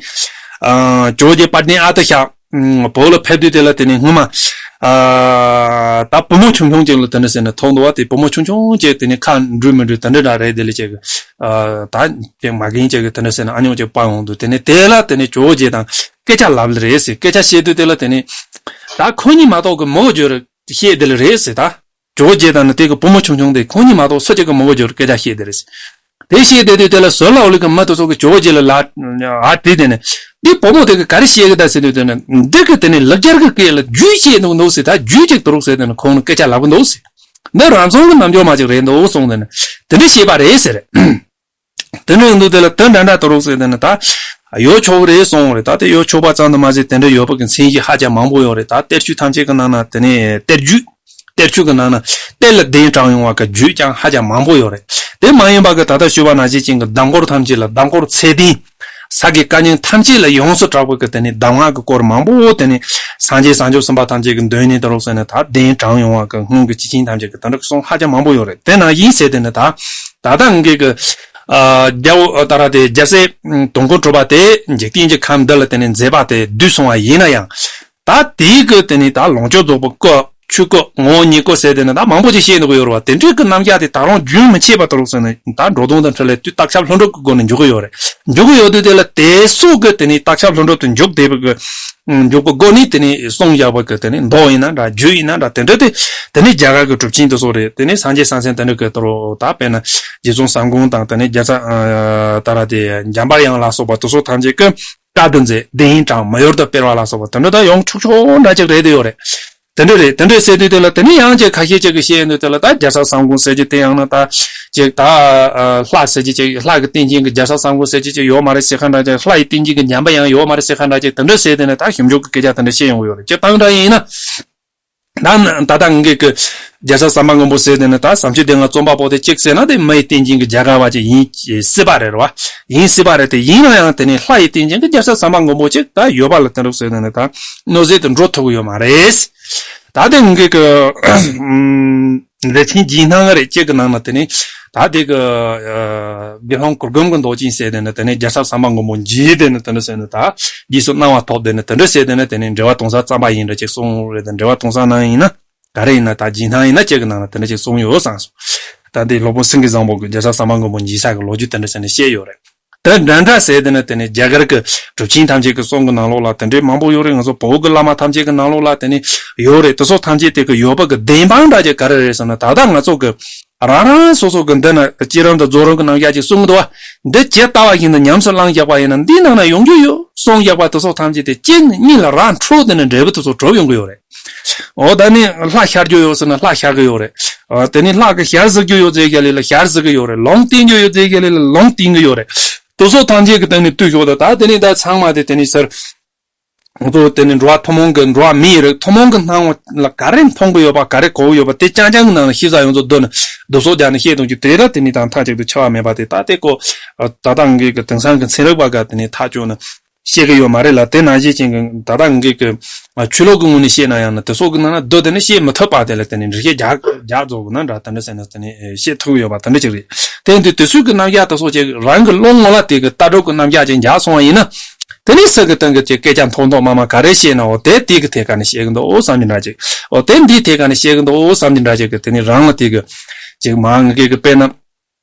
ཨ་ཇོ་བོ་རྗེ་དཔལ་ལྡན་ཨ་ཏི་ཤ། ཨུམ། བོད་ལ་ཕེབས་དུས་དེ་ལ་དེ་ནས་སྔོན་མ། ཨ་ད་བུ་མོ་ཆུང་ཆུང་ཅིག་ལ་དེ་འདྲ་ཟེར་ནས་ཐོགས་འདུག་བ། དེ་བུ་མོ་ཆུང་ཆུང་ཅིག་དེ་ནས་ཁ་འབྲུ་མི་འབྲུ་དེ་འདྲ་འདྲ་རེད། དེ་ལ་ཅིག་ཨ་ད་ཅིག་མ་རྒན་ཅིག་གི་དེ་འདྲ་ཟེར་ནས་ཨ་ཉོག་ཅིག་སྤང་ཡོང་དུས། དེ་ནས་དེ་ལ་དེ་ནས་ཇོ་བོ་རྗེ་དང་སྐད་ཆ་ལབ་ལེ་རེད་ཟེར། སྐད་ཆ་བཤད་དུས་དེ་ལ་དེ་ནས་ད་ཁོ་གཉིས་མ་གཏོགས་གི་མོ་གི་ཇོ་རུ་བཤད་དེ་ལ་རེད་ཟེར། ད་ཇོ་བོ་རྗེ་དང་ནི་དེ་གི་བུ་མོ་ཆུང་ཆུང་དེ་ཁོ་གཉིས་མ་གཏོགས་སུ་གཅིག་གི་མོ་གི་ཇོ་རུ་སྐད་ཆ་བཤད་དེ་རེད་ཟེར། དེ་བཤད་བསྡད་དུས་དེ་ལ་ཟུར་ལ་འོ་ལི་གི་མི་དེ་ཚོ་གི་ཇོ་བོ་རྗེ་ལ་ལ་ཨ་དྲིས་དེ་ནས། འདི་བུ་མོ་དེ་གི་ག་རེ་བཤད་གི་ད་ཟེར་དུས་དེ་ནས། འདི་གི་དེ་ནས་ལེགས་སྦྱར་གི་སྐད་ལ་རྒྱུད་བཤད་འདུག་འདུག་ཟེར། ད་རྒྱུད་ཅིག་དུ་རུག་ཟེར། དེ་ནས་ཁོང་ནི་སྐད་ཆ་ལབ་གི་འདུག་ཟེར། འདི་རང་བྱུང་གི་རྣལ་འབྱོར་མ་ཅིག་རེད་འདུག་གསུངས་ཏེ་ནི་དེ་འདྲ་བཤད་པ་རེད་ཟེར། དེ་འདྲ་ཡིན་དུས་དེ་ལ་དེ་འདྲ་འདྲ་དུ་རུག་ཟེར་དེ་ནི་ད་ཡོད་ཆོག་གི་རེད་གསུངས་རེད། ད་དེ་ཡོད་ཆོག་པ་ཙམ་དུ་མ་ཟད་དེ་འདྲ་ཡོད་པ་གི་མཚན་གཞི་ཧ་ཅང་མང་པོ་ཡོད་རེད། ད་གཏེར་ཆོས་ཐམས་ཅད་ཀྱི་ནང་ན་དེ་ནི་གཏེར་རྒྱུད། གཏེར་ཆོས་ཀྱི་ནང་ན་གཏེར་ལ་གདན་དྲངས་ཡོང་བ་གི་རྒྱུད་ཀྱང་ཧ་ཅང་མང་པོ་ཡོད་རེད། དེ་མ་ཡིན་པ་གི་ད་ལྟ་ཞུས་པ་ནང་བཞིན་ཅན་གྱི་གདམས་སྐོར་ཐམས་ཅད་ལ་གདམས་སྐོར་ཚད་ལྡན། ས་དགེ་བཀའ་རྙིང་ཐམས་ཅད་ལ་ཡོངས་སུ་གྲགས་པ་གི་དེ་ནི་གདམས་ངག་གི་སྐོར་མང་པོ་དེ་ནི་སངས་རྒྱས་བྱང་ཆུབ་སེམས་དཔའ་ཐམས་ཅད་ཀྱི་མདུན་ནས་དུ་རུག་ཟེར་ནས་ད་གདན་དྲངས་ཡོང་བ་གི་སྔོན་གྱི་སྤྱི་ཆིངས་ཐམས་ཅད་ཀྱི་དེ་འདྲ་གི་གསུང་ཧ་ཅང་མང་པོ་ཡོད་རེད། དེ་ནང་བཞིན་ཟེར་དེ་ནི་ད་ད་ལྟ་ངེད་ཀྱི་ཨ་རྒྱལ་པོ་ད་ར་དེ་རྒྱལ་སྲས་དོན་ཀུན་གྲུབ་པ་དེ་འཇིག་རྟེན་གྱི་ཁམས་འདི་ལ་དེ་ནི་མཛད་པ་དེ་བསྡུས་སོང་བ་ཡིན་ན་ཡང་། ད་དེའི་གི་དེ་ནི་ད་ལོངས་སྤྱོད་རྫོགས་པའི་སྐུ། ཆོས་སྐུ། ངོ་བོ་ཉིད་སྐུ་ཟེར་དེ་ནི་ད་མང་པོ་ཅིག་བཤད་འདུག་གི་ཡོད་རེད་བ། དེ་འདྲའི་གི་རྣམ་གཞག་དེ་ད་རུང་རྒྱུན་མི་ཆད་པ་དུ་རུག་ཟེར་ནས་ད་འགྲོ་དོན་དང་འཕྲིན་ལས་དུས་རྟག་ཁྱབ་ལྷུན་གྲུབ་ཀྱི་སྒོ་ནས་འཇུག་གི་ཡོད་རེད། འཇུག་གི་ཡོད་དུས་དེ་ལ་དེ་སོགས་གི་དེ་ནི་རྟག་ཁྱབ་ལྷུན་གྲུབ་ཏུ་འཇུག་བསྡད་པའི་གི་འཇུག་པའི་སྒོ་ནས་དེ་ནི་གསུང་བཞག་པ་གི་དེ་ནི་མདོ་ཡིན་ན་འདྲ། རྒྱུད་ཡིན་ན་འདྲ། དེ་འདྲ་དེ་དེ་ནི་རྒྱ་གར་གི་གྲུབ་ཆེན་དེ་ཚོ་རེད། དེ་ནི་སངས་རྒྱས་སངས་སེམས་དེ་འདྲ་གི་དུ་རུག་ད་དཔེར་ན་རྗེ་བཙུན་ཟམ་གོང་དང་དེ་ནི་རྒྱལ་ཚབ་ད་ར་དེ་འཇམ་པ་དབྱངས་ལ་སོགས་པ་དེ་ཚོ་ཐམས་ཅད་གི་བཀའ་བདུན་མཛད། གདན་དྲངས། མི་ཡུལ་དུ་སྤེལ་བ་ལ་སོགས་པ་དེ་འདྲ་ད་ཡོང་ཆོག་ཆོག་འདྲ་ཅིག་རེད་དེ་ཡོད་རེད། དེ་འདྲ་རེད། དེ་འདྲ་ཟེར་དུས་དེ་ལ་དེ་ནས་ཡང་ཅིག་ཁ་ཤས་ཅིག་གིས་བཤད་ཡོང་དུས་དེ་ལ་ད་རྒྱལ་ཚབ་ཟམ་གོང་ཟེར་གྱི་དེ་ཡང་ན་ད་ཅིག་ད་ལྷ་ཟེར་གྱི་ཅིག་ལྷ་གི་རྟེན་ཅན་གྱི་རྒྱལ་ཚབ་ཟམ་གོང་ཟེར་གྱི་ཅིག་ཡོད་མ་རེད་ཟེར་ཁ་འདྲ་ཅིག་ལྷ་ཡི་རྟེན་ཅན་གྱི་འཇམ་པ་དབྱངས་ཡོད་མ་རེད་ཟེར་ཁ་འདྲ་ཅིག་དེ་འདྲ་ཟེར་དེ་ནས་ད་ཞིབ་འཇུག་གི་སྐད་ཆ་དེ་འདྲ་བཤད་ཡོང་གི་ཡོད་རེད། སྤྱིར་བཏང་འདྲ་ཡིན་ན། ད་ད་ལྟ་ངེད་ཀྱི་རྒྱལ་ཚབ་ཟམ་པ་མགོན་པོ་ཟེར་དེ་ནི་ད་ཟམ་ཆོས་སྡེ་ལྔ་རྩོམ་པ་པོ་དེ་གཅིག་ཟེར་ན་དེ་མི་ཡི་རྟེན་ཅན་གྱི་རྒྱལ་དཀའ་བ་ཅིག་ཡིན་སྲིད་པ་རེད་བ། ཡིན་སྲིད་པ་རེད། དེ་ཡིན་ན་ཡང་དེ་ནི་ལྷ་ཡི་རྟེན་ཅན་གྱི་རྒྱལ་ཚབ་ཟམ་པ་མགོན་པོ་ཅིག་ད་ཡོད་པ་ལ་དེ་འདྲ་ཟེར་དེ་ནི་ད་མནོ་ཟད་དུ་འགྲོ་ཐུབ་ཀྱི་ཡོད་མ་རེད། ད་དེ་ངེད་ཀྱི་འགྲེལ་ཆེན་རྗེས་གནང་རེད་ཅིག་གི་ནང་ན་དེ་ནི་ད་དེ་གི་དགེ་སློང་གུར་གུམ་གྱི་མདོག་ཅན་ཟེར་དེ་ནི་དེ་ནི་རྒྱལ་ཚབ་ཟམ་པ་མགོན་པོ་མཇལ་དེ་ནི་དེ་འདྲ་ཟེར་ནི་ད་རྗེས་སུ་གནང་བ་ཐོབ་དེ་ནི་དེ་འདྲ་ཟེར་དེ་ནི་དེ་ནི་འགྲེལ་པ་དོན་གསལ་རྩོམ་པ་ཡིན་འདྲ་ཅིག་གསུངས་རེད། དེ་འགྲེལ་པ་དོན་གསལ་ནང་ཡིན་ན། ག་རེ་ཡིན་ན་ད་རྗེས་གནང་ཡིན་ན་ཅིག་གི་ནང་ལ་དེ་འདྲ་ཅིག་གསུངས་ཡོད་བསམ་སོང་། ད་འདི་སློབ་དཔོན་སེང་གེ་བཟང་པོ་གི་རྒྱལ་ཚབ་ཟམ་པ་མགོན་པོ་མཇལ་ས་གི་ལོ་རྒྱུས་དེ་འདྲ་ཟེར་ནས་བཤད་ཡོད་རེད། དེ་འདྲ་འདྲ་ཟེར་དེ་ནི་དེ་ནི་རྒྱ་གར་གི་གྲུབ་ཆེན་ཐམས་ཅད་ཀྱི་གསུང་གི་ནང་ལོགས་ལ་དེ་འདྲའི་མང་པོ་ཡོད་རེད། ང་ཚོ་བོད་གི་བླ་མ་ཐམས་ཅད་ཀྱི་ནང་ལོགས་ལ་དེ་ནི་ཡོད་རེད། དེ་ཚོ་ཐམས་ཅད་དེ་གི་ཡོད་པ་གི་བདེན་དཔང་འདྲ་ཅིག་ག་རེ་རེད་ཟེར་ན། ད་ལྟ་ང་ཚོ་གི་རང་རང་སོ་སོ་གི་འདི་ན་བསྐྱེད་རིམ་དང་རྫོགས་རིམ་གི་རྣམ་གཞག་ཅིག་གསུང་གི་འདུག་བ། འདི་ཇི་ལྟ་བ་བཞིན་དུ་ཉམས་སུ་བླངས་བཞག་པ་ཡིན་ན་འདིའི་ནང་ན་ཡོང་རྒྱུ་ཡོད་གསུངས་བཞག་པ་དེ་ཚོ་ཐམས་ཅད་དེ་གཅིག་ནས་གཉིས་ལ་རང་འཕྲོ་དེ་ནི་འབྲས་བུ་དེ་ཚོ་གྲུབ་ཡོང་གི་ཡོད་རེད། འོ་ད་ནི་ལྷ་ཤར་རྒྱུ་ཡོད་ཟེར་ན་ལྷ་ཤར་གི་ཡོད་རེད། འོ་དེ་ནི་ལྷ་གི་ཞལ་གཟིགས་རྒྱུ་ཡོད་ཟེར་ག་ལེ་ལ་ཞལ་གཟིགས་གི་ཡོད་རེད། ལུང་བསྟན་རྒྱུ་ཡོད་ཟེར་ག་ལེ་ལ་ལུང་བསྟན་གི་ཡོད་རེད། དེ་ཚོ་ཐམས་ཅད་ཀྱི་སྟེང་ནས་བལྟས་ཞོག་ད་ད་དེ་ནི་ད་ཚང་མ་དེ་དེ་ནི་ཟེར། ང་ཚོ་དེ་ནི་འགྲོ་བ་ཐུན་མོང་གི་འགྲོ་བ་མིའི་རིགས་ཐུན་མོང་གི་སྣང་བ་ལ་ག་རེ་མཐོང་གི་ཡོད་པ་ག་རེ་གོ་གི་ཡོད་པ་དེ་རྐྱང་རྐྱང་གི་ནང་ལ་ཤེས་ས་ཡོངས་རྫོགས་བསྡུ་ནས་བསྡུ་གསོག་རྒྱག་ནས་བཤད་གཏོང་རྒྱུ་དེ་ལ་དེ་ནི་དང་མཐའ་གཅིག་ཏུ་འཆི་བ་མེད་པ་དེ་ད་དེ་ཀོ་ད་ལྟ་ངེད་ཀྱི་དེང་སང་གི་ཚན་རིག་པ་ག་དེ་ནི་ཐག་གཅོད་ན། བཤད་གི་ཡོད་མ་རེད་ལ། དེ་ནང་བཞིན་ཅན་གྱི་ད་ལྟ་ངེད་ཀྱི་ཆོས་ལུགས་ཀྱི་ངོས་ནས་བཤད་ན་ཡང་ན་དེ་སོགས་ཀྱི་ནང་ན་བསྡུ་དེ་ནི་བཤད་མི་ཐུབ་པ་དེ་ལ་དེ་ནི་འགྲེལ་བཤད་རྒྱག་རྒྱག་རྫོགས་པ་ན་འདྲ་དེ་འདྲ་ཟེར་ན་དེ་ནི་བཤད་ཐུབ་ཡོད་པ་དེ་འདྲ་ཅིག་རེད། དེ་ཡིན་དུས་དེ་ཚོའི་གི་རྣམ་གཞག་དེ་སོགས་ཅིག་རང་གི་བློ་ངོ་ལ་དེ་གི་ལྟ་གྲུབ་ཀྱི་རྣམ་གཞག་ཅིག་འཇགས་སོང་བ་ཡིན་ན། དེ་ནི་སུ་གི་སྟེང་གི་ཅིག་སྐད་ཆ་མཐོ་མཐོ་དམའ་དམའ་ག་རེ་བཤད་ན་འོ་དེ་དེ་གི་ཐད་ཀ་ནས་བཤད་གི་འདུག་འོ་བསམ་གྱི་འདྲ་ཅིག་འོ་དེ་འདིའི་ཐད་ཀ་ནས་བཤད་གི་འདུག་འོ་བསམ་གྱི་འདྲ་ཅིག་གི་དེ་ནི་རང་ལ་དེ་གི་ཅིག་མ་ངེད་ཀྱི་དཔེར་ན།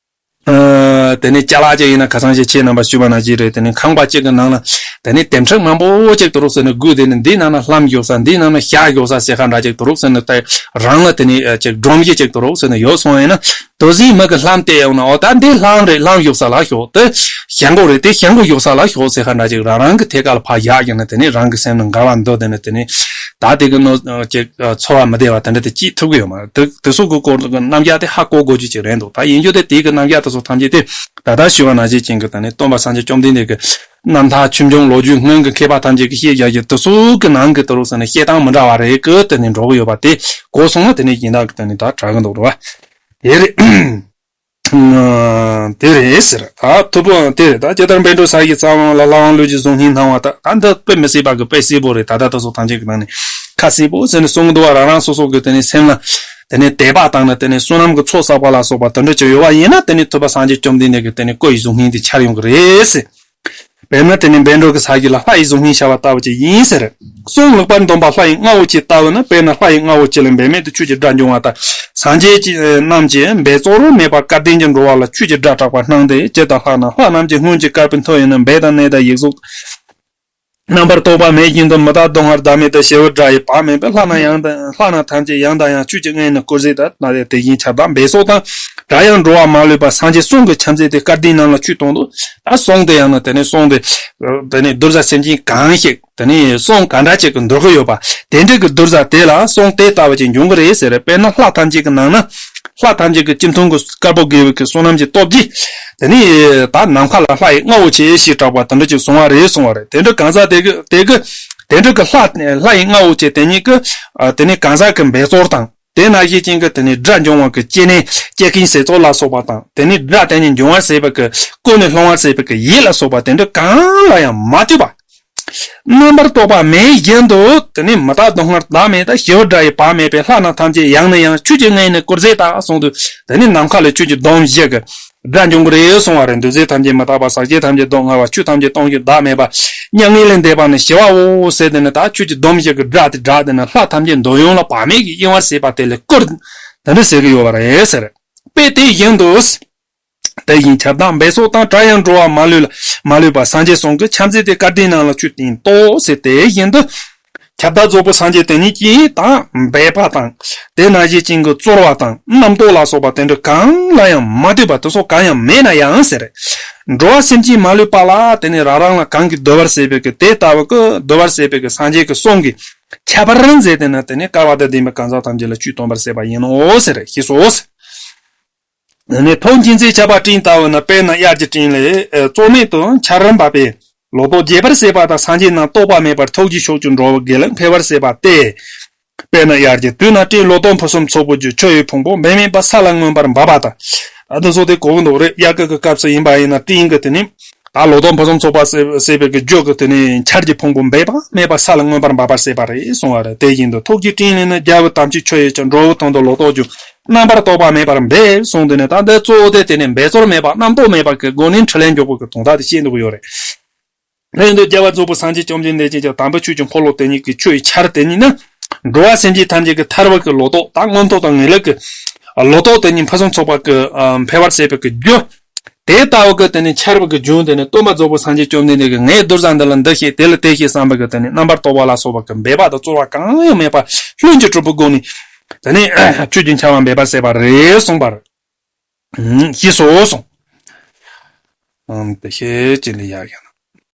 ཨ། དེ་ནས་ཅ་ལག་ཅིག་ཡིན་ན་ཁ་སང་ཞིག་ཁྱེད་རྣམ་པ་ཞུས་པ་ནང་བཞིན་རེད། དེ་ནས་ཁང་པ་གཅིག་གི་ནང་ན་དེ་ནས་དེབ་ཕྲུག་མང་པོ་ཅིག་དུ་རུག་ཟེར་ནས་སྒུག་དེ་ནས་འདིའི་ནང་ན་ལྷམ་བཞོག་ས། འདིའི་ནང་ན་ཞྭ་བཞོག་ས་ཟེར་ཁ་འདྲ་ཅིག་དུ་རུག་ཟེར་ནས་ད་རང་ལ་དེ་ནས་ཅིག་སྒྲོམ་གཞི་ཅིག་དུ་རུག་ཟེར་ནས་ཡོད་སོང་ཡིན་ན། དུ་ཟིན་མི་གི་ལྷམ་བལྟས་ཡོང་ན་འོ་ད་འདི་ལྷམ་རེད། ལྷམ་བཞོག་ས་ལ་ཞོག་དེ་ཞྭ་མགོ་རེད། དེ་ཞྭ་མགོ་བཞོག་ས་ལ་ཞོག་ཟེར་ཁ་འདྲ་ཅིག་རང་རང་གི་ཐད་ཀ་ལ་ཕར་བཞག་ཡིན་ན་དེ་ནས་རང་གི་སེམས་ནང་འགལ་བ་འདུག་དེ་ནས་དེ་ནས་ད་དེ་གི་ནོ་ཅིག་ཚོར་བ་མི་བདེ་བ་དེ་འདྲ་དེ་སྐྱེ་ཐུབ་ཀྱི་ཡོད་མ་རེད། དེ་དེ་སོགས་ཀྱི་སྐོར་གྱི་རྣམ་གཞག་དེ་ཧ་གོ་དགོས་རྒྱུ་ཅིག་རེད་འདུག་ད་ཡིན་རྒྱུ་དེ་དེ་གི་རྣམ་གཞག་དེ་ཚོ་ཐམས་ཅད་དེ་ད་ལྟ་ཞུས་པ་ནང་བཞིན་ཅན་གྱི་ད་ནི་སྟོན་པ་སངས་རྒྱས་བཅོམ་ལྡན་འདས་ཀྱི་རྣམ་ཐར་ཆོས་འབྱུང་ལོ་རྒྱུས་སྔོན་གྱི་མཁས་པ་ཐམས་ཅད་ཀྱིས་བཤད་བཞག་རྒྱུ་དེ་ཚོ་གི་ནང་གི་དུ་རུ་ཟེར་ནས་བཤད་སྟངས་མི་འདྲ་བ་རེ་གི་དེ་ནས་འགྲོ་གི་ཡོད་པ་དེ་གོ་སོང་ན་དེ་ནས་ཡིན་དག་གི་དེ་ནས་ད་གྲགས་གི་འདུག་རེད་བ། དེ་རེད། དེ་རེད་ཟེར། ད་ཐུབ་པོ་དེ་རེད། ད་ཇི་ལྟར་བཻ་ཌཱུརྱ་གི་རྩ་བ་ལ་ལྷ་དབང་ལུས་ཀྱི་གཟུགས་བརྙན་སྣང་བ་ལྟར། ད་འདི་དཔེ་མི་སྲིད་པ་གི་དཔེ་གསལ་པོ་རེད། ད་ལྟ་དེ་ཚོ་ཐམས་ཅད་ཀྱི་ནང་ནས་ཁ་གསལ་པོ་ཟེར་ནས་གསུང་གི་འདུག་བ། རང་རང་སོ་སོ་གི་དེ་ནས་སེམས་ལ་དེ་ནས་དད་པ་དང་ནི་དེ་ནས་བསོད་ནམས་ཀྱི་ཚོགས་བསགས་པ་ལ་སོགས་པ་དེ་འདྲ་ཅིག་ཡོད་པ་ཡིན་ན་དེ་ནས་ཐུབ་པ་སངས་རྒྱས་བཅོམ་ལྡན་འདས་ཀྱི་དེ་ནས་སྐུ་ཡི་གཟུགས་བརྙན་དེ་འཆར་ཡོང་གི་རེད་ཟེར། དཔེར་ན་དེ་ནི་བཻ་ཌཱུརྱ་གི་ས་གཞི་ལ་ལྷ་ཡི་གཟུགས་བརྙན་ཤར་བ་ལྟ་བུ་ཅིག་ཡིན་ཟེར། གསུང་ལེགས་པར་འདོམས་པ་ལྷ་ཡི་རྔ་བོ་ཆེ་ལྟ་བུ་ན། དཔེར་ན་ལྷ་ཡི་རྔ་བོ་ཆེ་ལས་འབད་མེད་དུ་ཆོས་ཀྱི་སྒྲ་འབྱུང་བ་ལྟར། སངས་རྒྱས་ཀྱི་རྣམས་ཀྱིས་འབད་རྩོལ་མེད་པར་སྐལ་ལྡན་གྱི་འགྲོ་བ་ལ་ཆོས་ཀྱི་སྒྲ་གྲགས་པ་སྣང་སྟེ། ཇི་ལྟར་ལྷ་རྣམས་ལྷ་རྣམས་ཀྱི་སྔོན་གྱི་སྐལ་པའི་མཐུ་ཡིས་ནི། འབད་དང་གནས་དང་ཡིག་གཟུགས་རྣམ་པར་རྟོག་པ་མེད་བཞིན་དུ། མི་རྟག་སྡུག་བསྔལ་བདག་མེད་དུ། ཞི་བའི་སྒྲ་ཡིས་བག་མེད་པའི། ལྷ་རྣམས་ཡང་དང་ལྷ་རྣམས་ཐམས་ཅད་ཡང་དང་ཡང་། ཆོས་ཀྱི་རྔ་ཡིས་ནི་བསྐུལ་མཛད་དེ། ན་དེ་བཞིན་ཁྱབ་བདག་འབད་རྩོལ་དང་ སྒྲ་ཡང་འགྲོ་བ་མ་ལུས་པ་སངས་རྒྱས་གསུང་གི་ཕྱག་མཛོད་དེ་སྐལ་ལྡན་རྣམས་ལ་བཅུད་གཏོང་དུ། ད་གསུང་དེ་ཡང་ན་དེ་ནས་གསུང་དེ། དེ་ནས་གདུལ་བྱ་སེམས་ཅན་གང་ཞིག་དེ་ནས་གསུང་ག་འདྲ་ཅིག་གི་འདོད་ཀྱི་ཡོད་པ། དེ་འདྲ་གི་གདུལ་བྱ་དེ་ལ་གསུང་དེ་ལྟ་བུ་ཅིག་འབྱུང་གི་རེད་ཟེར། དཔེར་ན་ལྷ་ཐམས་ཅད་ཀྱི་ནང་ན། ལྷ་ཐམས་ཅད་ཀྱི་སྤྱི་མཐུན་གྱི་དཀར་པོ་དགེ་བའི་གི་བསོད་ནམས་ཀྱི་སྟོབས་ཀྱིས། དེ་ནས་ད་ནམ་མཁའ་ལ་ལྷ་ཡི་རྔ་བོ་ཆེ་ཞེས་གྲགས་པ་དེ་འདྲ་ཅིག་བྱུང་བ་རེད་གསུང་བ་རེད། དེ་འདྲ་གང་ཟག་དེ་གི་དེ་གི་དེ་འདྲ་གི་ལྷ་ལྷ་ཡི་རྔ་བོ་ཆེ་དེ་ཉིད་ཀྱི། དེ་ནས་གང་ཟག་གི་འབད་རྩོལ་དང་། དེ་ནང་བཞིན་ཅན་གྱི་དེ་ནས་སྒྲ་འབྱུང་བ་གི་སྐྱེ་གནས་སྐྱེ་མཁན་ཟེར་ཚོགས་ལ་སོགས་པ་དང་། དེ་ནས་སྒྲ་དེ་ནས་འབྱུང་བར་བྱེད་པའི་གི་ཀུན་ནས་སློང་བར་བྱེད་པའི་གི་ཡིད་ལ་སོགས་པ་དེ་འདྲ་གང་ལ་ཡང་མ་ལྟོས་པ། རྣམ་པར་རྟོག་པ་མེད་བཞིན་དུ་དེ་ནས་མི་རྟག་སྡུག་བསྔལ་བདག་མེད་དང་། ཞི་བ་སྒྲ་ཡི་བག་མེད་པས། ལྷ་རྣམས་ཐམས་ཅད་ཡང་ནས་ཡང་། ཆོས་ཀྱི་ངོས་ནས་བཀུར་མཛོད་དང་གསུངས་དུས། དེ་ནས་ནམ་མཁའ་ལ་ཆོས་ཀྱི་སྡོམ་བཞི་གི་སྒྲ་འབྱུང་གི་རེད་གསུང་བ་རེད། འདུ་བྱེད་ཐམས་ཅད་མི་རྟག་པ། ཟག་བཅས་ཐམས་ཅད་སྡུག་བསྔལ་བ། ཆོས་ཐམས་ཅད་སྟོང་ཞིང་བདག་མེད་པ། མྱ་ངན་ལས་འདས་པ་ནི་ཞི་བའོ་ཟེར། དེ་ནི་ད་ཆོས་ཀྱི་སྡོམ་བཞི་གི་སྒྲ་དེ་སྒྲ་དེ་ནི་ལྷ་ཐམས་ཅད་འདོད་ཡོན་ལ་བག་མེད་ཀྱིས་གཡེང་བར་བྱེད་པ་དེ་ལ་བཀུར། དེ་འདྲ་ཟེར་གྱི་ཡོད་པ་རེད་ཟེར། དཔེ་དེ་བཞིན་དུ། དེ་བཞིན་ཁྱབ་བདག་འབད་རྩོལ་དང་། སྒྲ་ཡང་འགྲོ་བ་མ་ལུས་ལ་མ་ལུས་པ་སངས་རྒྱས་གསུང་གི་ཕྱག་མཛོད་དེ་སྐལ་ལྡན་རྣམས་ལ་བཅུད་བསྟན་ཏོ་ཟེར། དེ་བཞིན་དུ། ཁྱབ་བདག་རྫོགས་པའི་སངས་རྒྱས་དེ་ཉིད་ཀྱིས་དང་འབད་པ་དང་། དེ་ནང་བཞིན་ཅན་གྱི་རྩོལ་བ་དང་རྣམ་རྟོག་ལ་སོགས་པ་དེ་འདྲ་གང་ལ་ཡང་མ་ལྟོས་པ། དེ་སོགས་གང་ཡང་མེད་ན་ཡང་ཟེར། འགྲོ་བ་སེམས་ཅན་མ་ལུས་པ་ལ་དེ་ནི་རང་རང་ལ་གང་གིས་འདུལ་བར་བྱེད་པའི་གི་དེ་ལྟ་བུ་གི་འདུལ་བར་བྱེད་པའི་གི་སངས་རྒྱས་ཀྱི་གསུང་གི་ཁྱད་པར་མཛད་དེ་ན། དེ་ནི་བསྐལ་པ་དང་ལྡན་པའི་གང་ཟག་ཐམས་ཅད་ལ་བཅུད་གཏོང་བར་བྱེད་པ་ཡིན་ནོ་ཟེར། ཞེས་སོ། ནི་ཐུགས་མཁྱེན་བརྩེ་ཁྱབ་པ་སྤྲིན་ལྟ་བུ་ན། དཔེར་ན་དབྱར་གྱི་སྤྲིན་ལས་རྩོལ་མེད་དུ་ཆར་རམ་འབབ་པས། ལོ་ཏོག་རྒྱས་པར་བྱེད་པ་དང་། སངས་རྒྱས་རྣམས་རྟོགས་པ་མེད་པར་ཐུགས་རྗེའི་ཕྱོགས་ཀྱི་འགྲོ་བའི་དགེ་ལ་འཕེལ་བར་བྱེད་པ་སྟེ། དཔེར་ན་དབྱར་གྱི་དུས་ན་སྤྲིན་ལོ་ཏོག་ཕུན་སུམ་ཚོགས་པའི་རྒྱུ། ཆུ་ཡི་ཕུང་པོ་འབད་མེད་པར་ས་ལ་མངོན་པར་འབབ་པ་དང་། ད་དེ་ཚོ་དེ་གོ་གི་འདུག་རེད། དབྱར་ཁ་གི་སྐབས་སུ་ཡིན་པ་ཡིན་ན་སྤྲིན་གྱི་དེ་ནི། ད་ལོ་ཏོག་ཕུན་སུམ་ཚོགས་པ་བྱེད་པའི་གི་རྒྱུ་གི་དེ་ནི་ཆར་གྱི་ཕུང་པོ་འབད་པ་མེད་པར་ས་ལ་མངོན་པར་འབབ་པར་བྱེད་པ་རེད་གསུང་བ་རེད། དེ་བཞིན་དུ་ཐུགས་ཀྱི་སྤྲིན་ལས་ནི། རྒྱལ་བའི་དམ་ཆོས་ཆུ་ཡི་ཆུ། འགྲོ་བའི་དོན་དུ་ལོ་ཏོག་རྒྱུ། རྣམ་པར་རྟོག་པ་མེད་པར་འབད་གསུངས་དེ་ནི། ད་འདི་གཙོ་བོ་དེ་དེ་ནི་འབད་རྩོལ་མེད་པ་རྣམ་རྟོག་མེད་པ་གི་སྒོ་ནས་འཕྲིན་ལས་འཇུག་པ་གི་དོན་དག་དེ་བཤད་འདུག་ཡོད་རེད། ལྷན་དུ་རྒྱལ་བ་རྫོགས་པའི་སངས་རྒྱས་བཅོམ་ལྡན་འདས་ཀྱིས་ཀྱང་དམ་པའི་ཆོས་ཀྱི་འཁོར་ལོ་དེ་ཉིད་ཀྱི་ཆུ་ཡི་ཆར་དེ་ཉིད་ནི། འགྲོ་བ་སེམས་ཅན་ཐམས་ཅད་ཀྱི་ཐར་བ་གི་ལོ་ཏོག་དང་མངོན་མཐོ་དང་ངེས་ལེགས་ཀྱི་ལོ་ཏོག་དེ་ཉིད་ཕུན་སུམ་ཚོགས་པ་གི་འཕེལ་བར་བྱེད་པའི་གི་རྒྱུ། དེ་ལྟ་བུ་གི་དེ་ནི་ཆར་བ་གི་རྒྱུན་དེ་ནི་སྟོན་པ་རྫོགས་པའི་སངས་རྒྱས་བཅོམ་ལྡན་འདས་ཀྱིས་ངས་གདུལ་བྱ་འདི་ལ་འདི་བྱེད་དེ་ལ་དེ་བྱེད་བསམ་པ་གི་དེ་ནི་རྣམ་པར་རྟོག་པ་ལ་སོགས་པ་གི་འབད་པ་དང་རྩོལ་བ་གང་ཡང་མེད་པར་ལྷུན་གྱིས་གྲུབ་པའི་སྒོ་ནས། དེ་ནི་ཆོས་ཀྱི་ཆར་བ་འབད་པར་བྱེད་པ་རེད་གསུངས་པ་རེད། ཞེས་སོ་གསུངས། ཨམ་དེ་ཤེས་ཅི་ལ་ཡག་ཡང་།